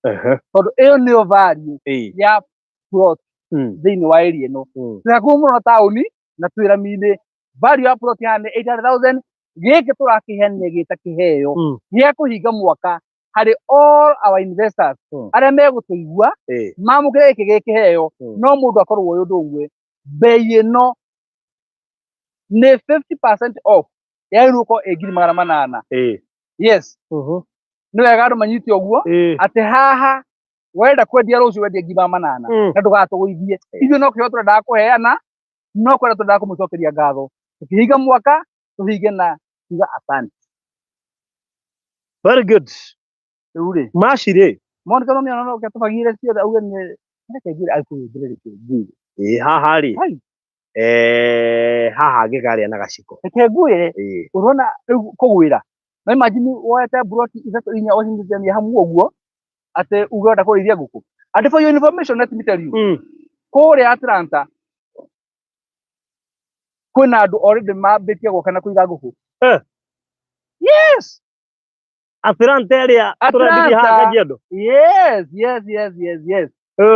tondũ ĩyo nĩyo value ya plot thĩinĩ wa area ĩno. Twĩ hakuhĩ mũno na taũni na twĩ rami-inĩ. Value ya plot haha nĩ 800,000. Gĩkĩ tũrakĩheanire gĩta kĩheo gĩa kũhinga mwaka harĩ all our investors arĩa megũtũigua, mamũkĩre gĩkĩ gĩ kĩheo. No mũndũ akorwo ũĩ ũndũ ũmwe, mbei ĩno nĩ 50% off, yagĩrĩirwo gũkorwo ĩ 800,000. Yes, nĩ wega andũ manyite ũguo, atĩ haha wenda kwendia rũciũ wendie 800,000 na ndũgatũgũithie. Ithuĩ no kĩheo tũrendaga kũheana, no kwenda twendaga kũmũcokeria ngatho tũkĩhinga mwaka, tũhinge na kuga asante. Very good. Rĩu rĩ, Maci rĩ, Monica no mĩona no tũbagire ciothe auge nĩ reke ngwĩre, akũhingĩre reke ngwĩre. Ĩ haha rĩ, Hai. Haha ngĩkarĩa na gaciko. Reke ngwĩre. Ũrona rĩu kũgwĩra, no imagine woete mburoti ithatũ inya ũcinyitithanie hamwe ũguo, atĩ uge ũrenda kũrĩithia ngũkũ. And for your information, let me tell you, kũrĩa Atlanta kwĩna andũ already mambĩtie gwaka na kũiga ngũkũ. Yes. Atlanta ĩrĩa tũrendirie haha Atlanta. Kajiado. Yes.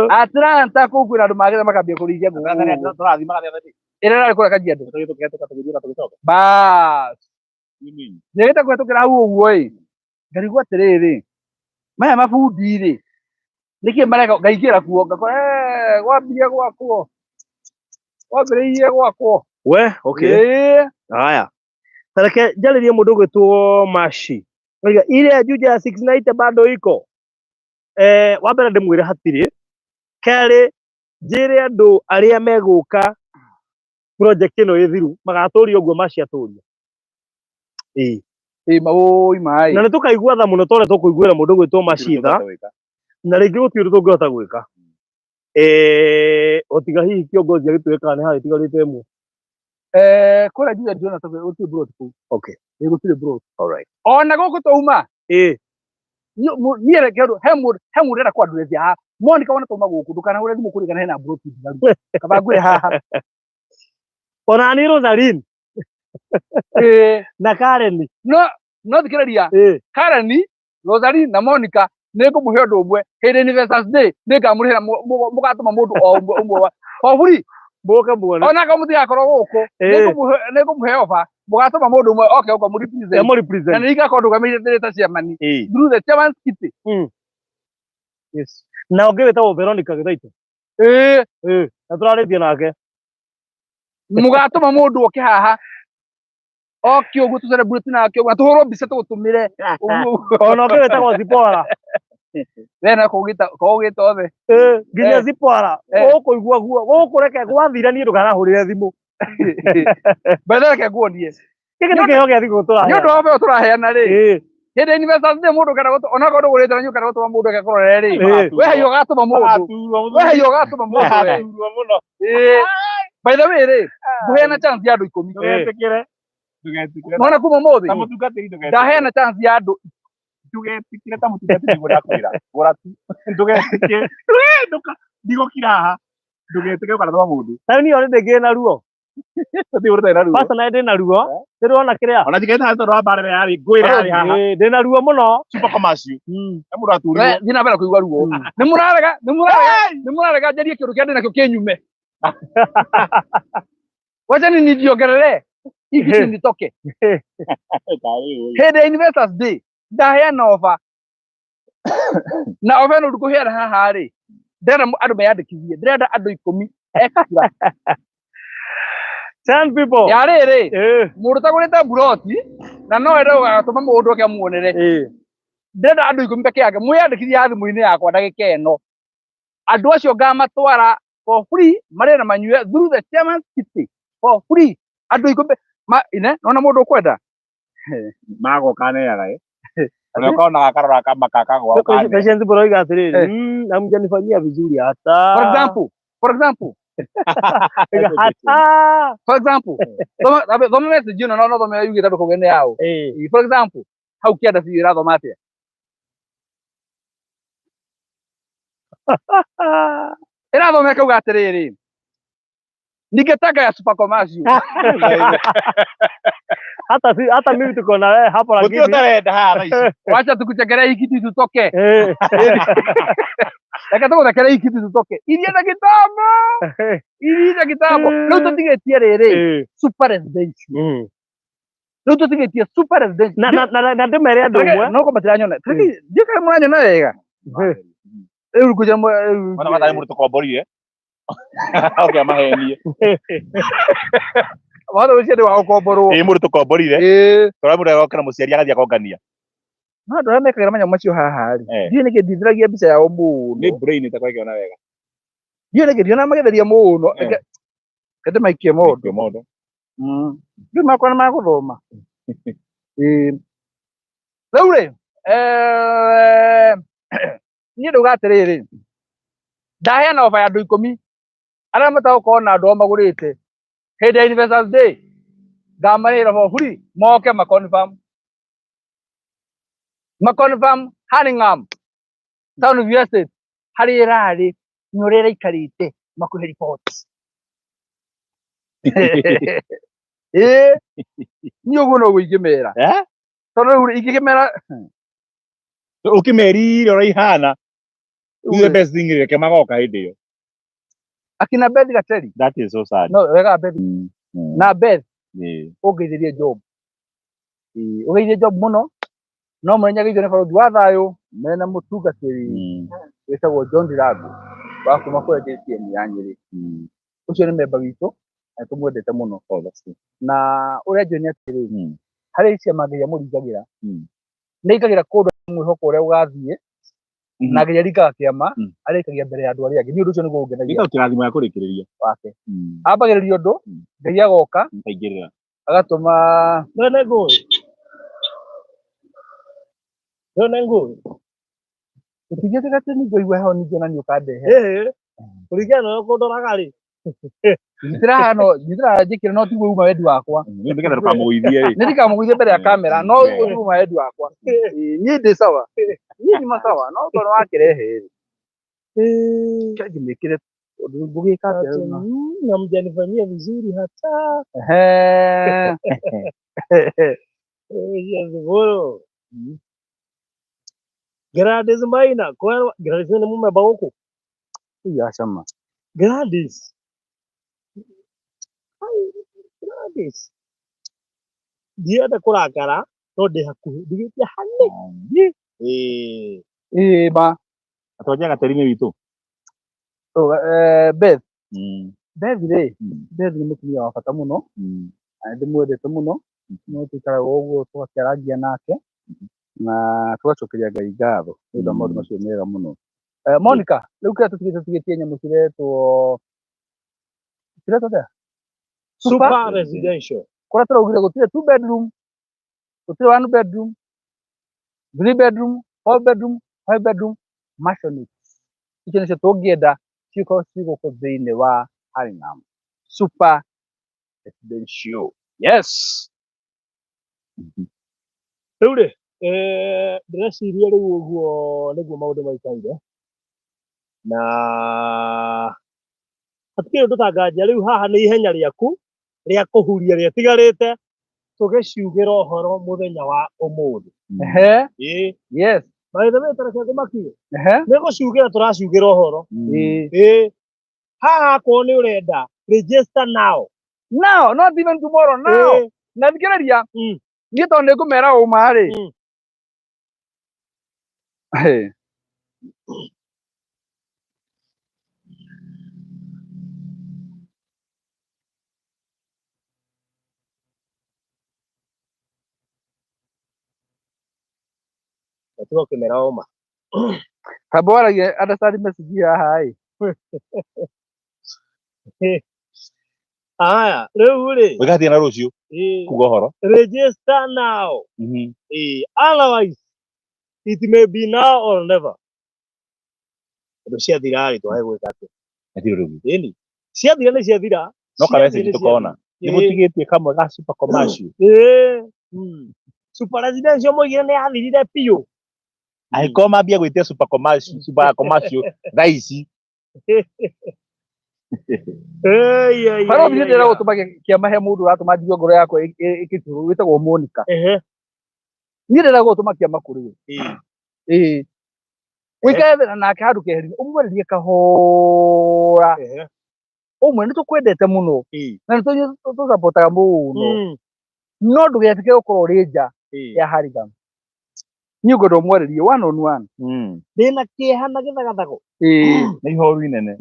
Atlanta kũu kwĩna andũ magĩra makambia kũrĩithia ngũkũ ũguo. Tũrathiĩ magathe Ĩrĩa ĩrarĩ kũrĩa Kajiado. tũkĩhetũka tũgĩthiĩ na tũgĩcoka. Bas, njĩrĩte kũhetũkĩra hau ũguo ĩ, ngarigwo atĩrĩrĩ, maya mabundi rĩ, nĩkĩ mareka? Ngaingĩra kuo ngakora gwambirie gwakwo, gwambĩrĩirie gwakwo. We, okay. Ĩĩ. Haya. Tareke njarĩrie mũndũ ũgwĩtwo Mashi. Oiga ile ya Juja ya 690 bado iko. Wa mbere ndĩmwĩre hatirĩ. Kerĩ njĩre andũ arĩa megũka project ĩno ĩthiru magatũria ũguo Mashi atũria. Ĩĩ. Ĩ maũi maĩ. Na nĩ tũkaigua tha mũno tondũ tũkũiguĩra mũndũ ũgwĩtwo Mashi tha, na rĩngĩ gũtirĩ ũndũ tũngĩhota gwĩka. O tiga hihi kiongozi agĩtwĩre kana nĩ hagĩtigarĩte ĩmwe. Kũrĩa Juja ndĩrona ta gũtirĩ plot kũu. Ĩ gũtirĩ plot. All right. Ona gũkũ twauma, niĩ reke ũndũ, he mũndũ ũrenda kwandurecia haha. Monica, wona twauma gũkũ ndũkanahũre thimũ kũrĩ kana hena plot ndigaru. Kaba ngwĩre haha. Ona ni Rosaline na Karen. No thikĩrĩria. Karen, Rosaline na Monica, nĩ ngũmũhe ũndũ ũmwe. Hĩndĩ Investors Day nĩ ngamũrĩhĩra, mũgatũma mũndũ o ũmwe ũmwe wa for free. Mũke muone. Ona korwo mũtigakorwo gũkũ, nĩ ngũmũhe offer, mũgatũma mũndũ ũmwe oke gũkũ mũrepresent. Emo Na represent. nĩ igakorwo ndũgamĩrĩte ta chairman through the chairman's kitty. Yes. Na ũngĩ wĩtagwo Veronica Gĩthaitũ. Na tũrarĩtie nake. Mũgatũma mũndũ oke haha oke ũguo tũ celebrate nake ũguo na tũhũrwo mbica tũgũtũmĩre ũguo. Ona ũngĩ wĩtagwo Zipora. We na kũgĩta kũgĩta othe. Nginya Zipora. Gũkũ igua guo. Gũkũ reke gwathira niĩ ndũkanahũrĩre thimũ. Bethe reke nguonie. Gĩkĩ nĩ kĩheo gĩa thigũkũ Nĩ tũraheana. ũndũ wa beo tũraheana rĩ, hĩndĩ ya Investors Day mũndũ kana onakorwo ndũgũrĩte na kana gũtũma mũndũ eke kũrorere rĩ, we haiyo ũgatũma mũndũ, we haiyo ũgatũma mũndũ we. Ndũgaturwo mũno. By the way rĩ, ngũheana chance ya andũ 10. Ndũgetĩkĩre. Ndũgetĩkĩre. Nona kuma ũmũthĩ Ta mũtungatĩri ndũgetĩkĩre. ndaheana chance ya andũ. Ndũgetĩkĩre ta mũtungatĩri nĩguo ndakwĩra. Gũra tu. Ndũgetĩkĩre. Ndũka ndigũkira haha. Ndũgetĩkĩre ũkanatũma mũndũ. Tarĩu niĩ already ngĩ na ruo. Ũthiĩ ũrute na ruo. Personally ndĩ na ruo. Ndĩrona kĩrĩa. Ona njikarĩte haha tondũ wa mbara ĩrĩa yarĩ ngũĩ ĩrĩa yarĩ haha. Ndĩ na ruo mũno. Super commercial. He mũndũ We aturirwo. thiĩ na mbere kũigua ruo. Nĩ mũrarega, nĩ mũrarega, nĩ mũrarega njarie kĩũndũ kĩrĩa ndĩ nakĩo kĩnyume. Wacha ni nijiongerere hii kitu nitoke. Hĩndĩ ya Investors Day ndaheana offer, na offer ĩno ndikũheana haha rĩ, ndĩrenda andũ meyandĩkithie, ndĩrenda andũ 10 extra. 10 people. Ya rĩrĩ, mũndũ ũtagũrĩte mburoti na no ende gũgatũma mũndũ oke amuonere, ndĩrenda andũ 10 peke yake mwĩyandĩkithie haha thimũ-inĩ yakwa ndagĩka ĩno. Andũ acio ngamatwara for free marĩe na manyue through the chairman's kitty for free. Andũ 10 ma ine nona mũndũ ũkwenda. Magoka neaga ĩ. Ũrĩa ũkonaga karora kamaka kagwa ũkane. Patience Boroiga atĩrĩrĩ, hamjanifanyia vizuri hata. For example, Hata. for example, thoma message ĩno, no thome yugĩte andũ kũgene yao. For example, hau kĩanda biũ ĩrathoma atĩa? Ĩrathoma ĩkauga atĩrĩrĩ, ningetaka ya super commercial. Hata si hata mimi tuko na wewe hapo Gũtirĩ lakini ũtarenda haha thaa ici. Wacha tukuchekelee hii kitu tutoke. Eh. Reke tũgũthekere hii kitu tutoke. Iria na kitambo. Iria na kitambo. Rĩu tũtigĩtie rĩrĩ Eh. super residential. Mm. Rĩu tũtigĩtie super residential. Na na ndĩmere andũ Reke- ũmwe. no ko matiranyona. Reke ndiũ kana mũranyona wega. Rĩu ngũja Mwana matarĩ mũndũ tũkomborire. Oke amahenie. Watho ũcio nĩ wa gũkomborwo. Ĩ mũndũ tũkomborire. Ĩĩ. Tũrĩa mũndũ agokera mũciari agathiĩ akongania. No andũ arĩa mekagĩra manyamũ macio haha rĩ. Eh. Ndiũĩ nĩkĩ ndithiragia mbica yao mũno. Nĩ brain ĩtakoragwo wega. Ndiũĩ nĩkĩ ndionaga magĩtheria mũno. Eh. Reke reke ndĩmaikie mondo. Nĩkĩo mondo. Rĩu makwa nĩ magũthoma. Ĩĩ. Rĩu rĩ, eh, niĩ ndauga atĩrĩrĩ, ndaheana ofa ya andũ 10 arĩa matagũkorwo na andũ ao magũrĩte hĩndĩ ya Investors Day ngamarĩhĩra for free moke ma confirm ma confirm Hurlingham Town View Estate harĩa ĩrarĩ na ũrĩa ĩraikarĩte makũhe report. Ĩĩ niĩ ũguo noguo ingĩmera. Eh? Tondũ rĩu ingĩkĩmera Ũkĩmerire ũrĩa ihana. Do the best thing reke magoka hĩndĩ ĩyo. Akina Beth Gateri. That is so sad. No wega Beth Mm. na Beth Ĩĩ. ũngeithĩrie job. Ĩĩ ũgeithie job mũno no mũrenya geithio nĩ barũthi wa thayũ mena mũtungatĩri wĩtagwo John Ndirango wa kuma kũrĩa JCM ya Nyĩrĩ. Ũcio nĩ memba witũ na nĩtũmwendete mũno. Oh, that's good. Na ũrĩa njũĩ nĩ atĩrĩrĩ harĩ ciama Ngai amũringagĩra nĩ aingagĩra kũndũ mwĩhoko ũrĩa ũgathiĩ na Ngai aringaga kĩama arĩkagia mbere ya andũ arĩa angĩ. Niĩ ũndũ ũcio nĩguo ũngenagia. Gĩkau kĩrathimo gĩa kũrĩkĩrĩria. Wake. Ambagĩrĩria ũndũ Ngai agoka Nkaingĩrĩra. agatũma Mwene ngũĩ. Mwene ngũĩ. Tũtingĩtĩka atĩ ningĩ ũigue heho ningĩ ona nĩ ũkandehe. Eh. Kũringana na ũrĩa kũndoraga rĩ. Nyitĩra haha no nyitĩra haha njĩkĩre no tiguo uma wendi wakwa. Nĩ nĩgetha ndũkamũgũithie rĩ. Nĩ ndikamũgũithie mbere ya kamera no Eh. uma wendi wakwa. Ĩĩ, Niĩ ndĩ sawa. Niĩ nyuma sawa no tondũ wakĩrehe rĩ. Reke ngĩmĩkĩre ũndũ ngũgĩka atĩa rĩu na- Na mjanifanyia vizuri hata. Ehe. Ziboro. Gladys Maina, kwa Gladys nĩ mumemba gũkũ. Ii, aca ma. Gladys. Ai, Gladys. Ndienda kũrakara no ndĩ hakuhĩ ndigĩtie hanini. Ĩĩ. Ĩĩ ma. Atwanja Gateri-inĩ witũ. Oh, Beth. Beth rĩ, Beth nĩ mũtumia wa bata mũno na nĩ ndĩmwendete mũno no tũikaraga ũguo tũgakĩarangia nake na tũgacokeria Ngai ngatho nĩ ũndũ wa maũndũ macio mega mũno. Monica, rĩu kĩrĩa tũtigĩte tũtigĩtie nyamũ ciretwo ciretwo atĩa? Super Super residential. Kũrĩa tũraugire gũtirĩ 2 bedroom, gũtirĩ 1 bedroom, 3 bedroom, 4 bedroom, 5 bedroom, mansionette. Icio nĩcio tũngĩenda cikorwo ci gũkũ thĩinĩ wa Hurlingham. Super residential. Yes. Rĩu rĩ, ndĩreciria rĩu ũguo nĩguo maũndũ maikaire na hatikĩrĩ ũndũ tanganja rĩu haha nĩ ihenya rĩaku rĩa kũhuria rĩtigarĩte tũgĩciugĩra ũhoro mũthenya wa ũmũthĩ. Ehe. Ĩĩ. Yes. By the way, tareke ngũmakie. Ehe. Nĩ gũciugĩra tũraciugĩra ũhoro. Ĩĩ. Ĩĩ. Haha akorwo nĩ ũrenda register now. Now, not even tomorrow, now. Ĩĩ. Na thikĩrĩria, niĩ tondũ nĩ ngũmera ũma rĩ. Hey. Gatiga ũkĩmera ũma. Kamba waragia understand message haha ĩ. Aya, rĩu rĩ. Wĩgathiĩ na rũciũ Ĩĩ. kuga ũhoro. Register now. Ĩĩ. Otherwise, it may be now or never. Ũndũ ciathira rĩ, twage gwĩka atĩa? Hatirĩ rĩu. Ĩni. Ciathira nĩ ciathira. No ka message Ciathira nĩ tũkona. ciathira. Nĩ mũtigĩtie kamwe ga super commercial. Ĩĩ. Super residential moigire nĩ yathirire biũ. Angĩkorwo mambia gwĩtia super commercial, super commercial thaa ici. Ei, ei, Barothi ei, nĩ ndĩra ei. gũtũma kĩama he mũndũ ũratũma njigue ngoro yakwa ĩkĩturwo wĩtagwo Monica. Ehe. Niĩ ndĩrenda gũtũma kĩama kũrĩ we. Ĩĩ. Ĩĩ. Ũikare thĩ nake handũ keheri-inĩ ũmwarĩrie kahora. Ehe. Ũmwe nĩ tũkwendete mũno Ĩĩ. na nĩ tũsapotaga mũno. Mm. No ndũgetĩkĩre gũkorwo ũrĩ nja Ĩĩ. ya Hurlingham. Niĩ ngwenda ũmwarĩrie one on one. Ndĩna kĩeha na gĩthagathago. Ĩĩ. Nĩ ihoru inene.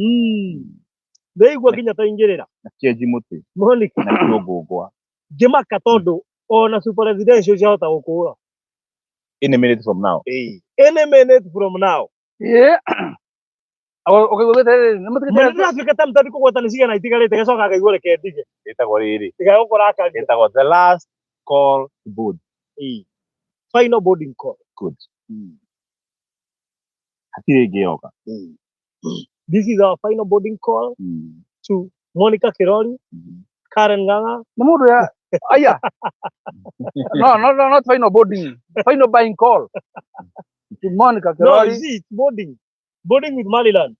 Ndĩigua nginya taingĩrĩra. Na kĩenji mũtĩ. Monica. Na kĩũngũngwa. Ngĩmaka tondũ ona super presidential ciahota gũkũra. Any minute from now. Any minute from now. Ĩĩ. Ũkaigua gĩterere nĩ Mana mũtigĩte ndĩratuĩka ta mũtari kũgwata nĩ cigana itigarĩte gacoka ngaigua reke ndige. Ĩtagwo rĩrĩ. Ndigagũkũrakaria. Ĩtagwo the last call to board. Ĩĩ. Final boarding call. Good. Hatirĩ ĩngĩ yoka. This is our final boarding call to Monica Kirori, Karen Ng'ang'a. Nĩ mũndũ ya aya. No, no, no, not final boarding. Final buying call. To Monica No, Kirori. you see, it's boarding. Boarding with Maryland.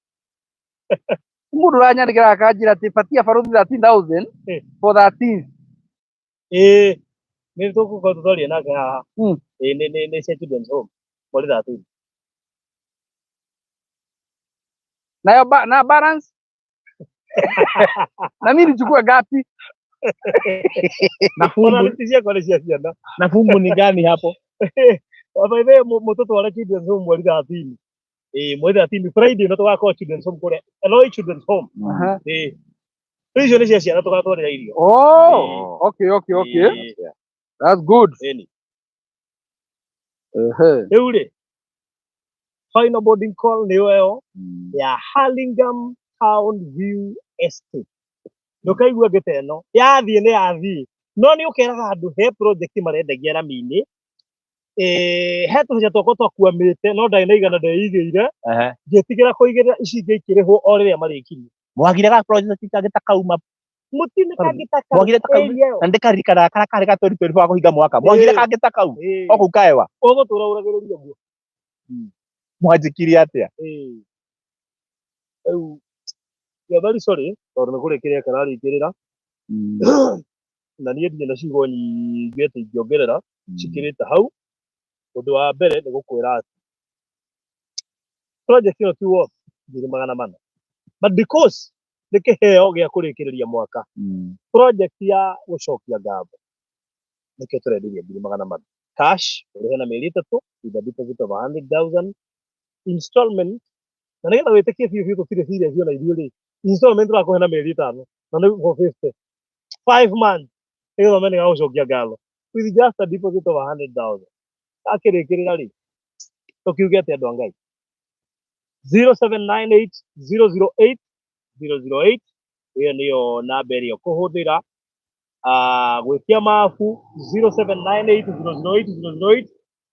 Mũndũ ũranyandĩkĩra akanjĩra atĩ batia barothi 13,000 Eh. for 13. Ĩĩ. Nĩ tũgũkorwo tũtwarie nake haha. Ĩĩ, nĩ cia children's home. Mweri 13. Nayo ba, na balance. Na mimi nichukue ngapi? Na Ona fungu nĩ ciakwa nĩ cia ciana. na fungu ni gani hapo? By the way, mũtũtware children's home mweri 13. Ĩĩ, mweri 13 Friday no tũgakorwo children's home kũrĩa Eloi Children's Home. Aha. Ĩĩ. Rĩu icio nĩ cia ciana tũgatwarĩra irio. Oh, okay, okay, okay. Ĩĩ. That's good. Ĩni. Ehe. Rĩu rĩ, final boarding call nĩyo ĩyo ya Hurlingham Town View Estate. Ndũkaigua ngĩta ĩno yathiĩ nĩ yathiĩ, no nĩ ũkeraga andũ he project marendagia rami-inĩ. He tũbeca twakwa twakuamĩte no ndarĩ na igana ndeigĩire ngĩtigĩra kũigĩrĩra ici ingĩ ikĩrĩhwo o rĩrĩa marĩkirie. Mwagire ga project kangĩ ta kauma Mũtini kangĩ ta kau Mwagire ta kau area ĩyo. na ndĩkaririkanaga karĩa karĩ ga 2024 wa kũhinga mwaka. Mwagire Ĩĩ. kangĩ ta kau. Ĩĩ. O kũu kaewa. Ũgũtũra ũragĩrĩria ũguo. Mwanjĩkire atĩa? Ĩĩ. Rĩu we are very sorry tondũ nĩ kũrĩkĩrĩra kararĩkĩrĩra na niĩ ndirĩ na ciugo nyingĩ atĩ ingĩongerera cikĩrĩte hau. Ũndũ wa mbere nĩ gũkwĩra atĩ project ĩno ti worth 400,000, but because nĩ kĩheo gĩa kũrĩkĩrĩria mwaka, project ya gũcokia ngatho nĩkĩo tũrenderia 400,000 cash, ũrĩhe na mĩeri 3 with a deposit of 100,000 installment, na nĩgetha wĩtĩkie biũ biũ tũtirĩ serious ona ithuĩ rĩ, installment tũrakũhe na mĩeri 5 na nĩ 450 5 months nĩgetha ũmenye nĩ gũcokia ngatho with just a deposit of 100,000. Akĩrĩkĩrĩra rĩ, tũkiuge atĩ andũ a Ngai 0798 008 008 ĩyo nĩyo namba ĩrĩa ũkũhũthĩra gwĩtia mabu 0798 008 008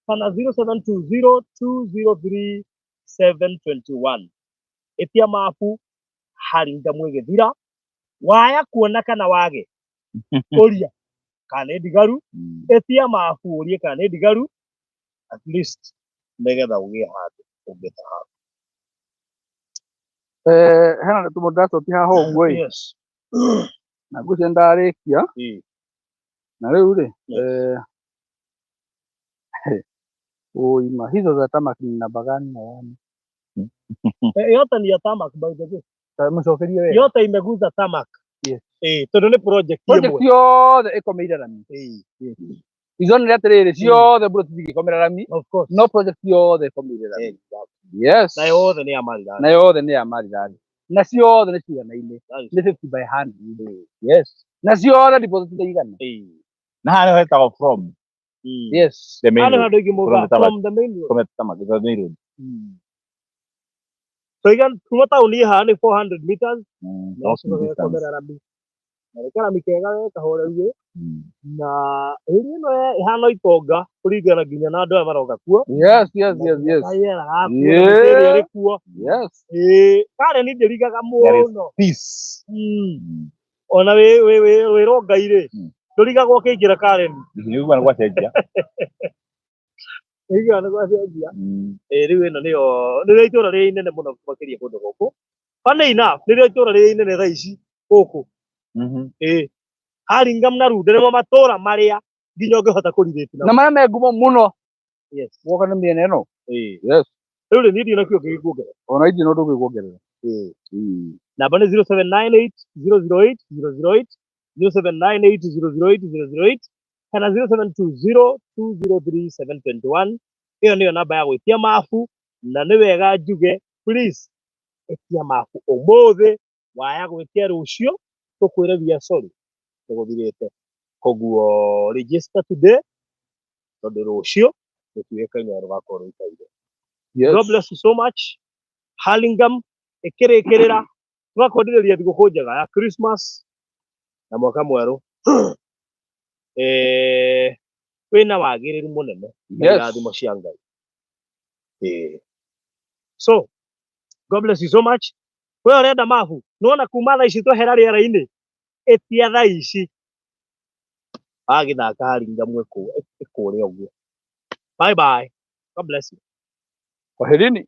kana 0720 203 721. Ĩtia mabu Hurlingham ĩgĩthira, waya kuona kana wage ũria kana nĩ ndigaru, ĩtia mabu ũrie kana nĩ ndigaru, at least nĩgetha ũgĩe handũ ũngĩta handũ. Hena ndeto mũndũ ndacokia haha ũguo ĩ. Yes. Na ngwĩciria ndarĩkia. Ĩĩ. Na rĩu rĩ, Yes. ũima hizo za tarmac ni namba gani na gani? Yote ni ya tarmac by the way. Ta mũcokerie wega. Yote imeguza tarmac. Yes. Tondũ nĩ project Project ĩmwe. yothe ĩkomeire rami. Ĩĩ. Izonire atĩrĩrĩ, ciothe mburoti cingĩkomera rami, Of course. no project yothe ĩkomeire rami. Exactly. Yes. Na yothe nĩ ya Maryland. Na yothe nĩ ya Maryland. Na ciothe nĩ ciganaine. That is Nĩ 50 by 100. Yes. Na ciothe deposit nĩ igana. Ĩĩ. Na haha nĩho hetagwo from Yes. the main Haha nĩho road. andũ aingĩ maugaga From the tarmac. from the main road. From the tarmac, the main road. So igan kuma taũni haha nĩ 400 meters na Walking ĩgacoka distance. ĩgakomera rami. Na nĩ karami kega we kahoreru ĩ. Na ĩria ĩno ĩhana itonga kũringana nginya na andũ aya maroka kuo. Yes, yes, yes, yes. Karĩera gakuo na mĩtĩ ĩrĩa Yeah. ĩrĩ kuo. Yes. Ĩĩ, Karen ndĩrigaga There is mũno. peace. Ona wĩ rongai rĩ, ndũrigagwo ũkĩingĩra Karen. Nĩguo nĩ gwacenjia. Nĩguo nĩ gwacenjia. Ĩĩ, rĩu ĩno nĩyo nĩrĩo itũra rĩrĩa inene mũno makĩria kũndũ gũkũ. Funny enough, nĩrĩo itũra rĩrĩa inene thaa ici gũkũ. Ĩĩ. Hurlingham na Runda nĩmo matũra marĩa nginya ũngĩhota kũrirĩti Na marĩa me ngumo mũno Yes. woka nĩ mĩena ĩno. Ĩĩ. Yes. Rĩu rĩ niĩ ndirĩ na kĩo kĩngĩ kuongerera. Ona ithuĩ no ndũgĩkuongerera. Ĩĩ. Namba nĩ 0798 008 008, 0798 008 008 kana 0720 203 721. Ĩyo nĩyo namba ya gwĩtia mabu, na nĩ wega njuge, please ĩtia mabu ũmũthĩ, waya gwĩtia rũciũ tũkwĩre we are sorry, nĩ gũthirĩte. Koguo register today, tondũ rũciũ rũtiũĩkaine ũrĩa rũgakorwo rũikaire. Yes. God bless you so much. Hurlingham ĩkĩrĩkĩrĩra, tũgakwendereria thigũkũ njega ya Christmas na mwaka mwerũ wĩna wagĩrĩru mũnene na irathimo cia Ngai. So God bless you so much. We ũrenda mabu, nĩwona kuma thaa ici twehera rĩera-inĩ, ĩtia thaa ici wagĩthaka Hurlingham ĩkũrĩa ũguo. Bye bye. God bless you. Kwaherini.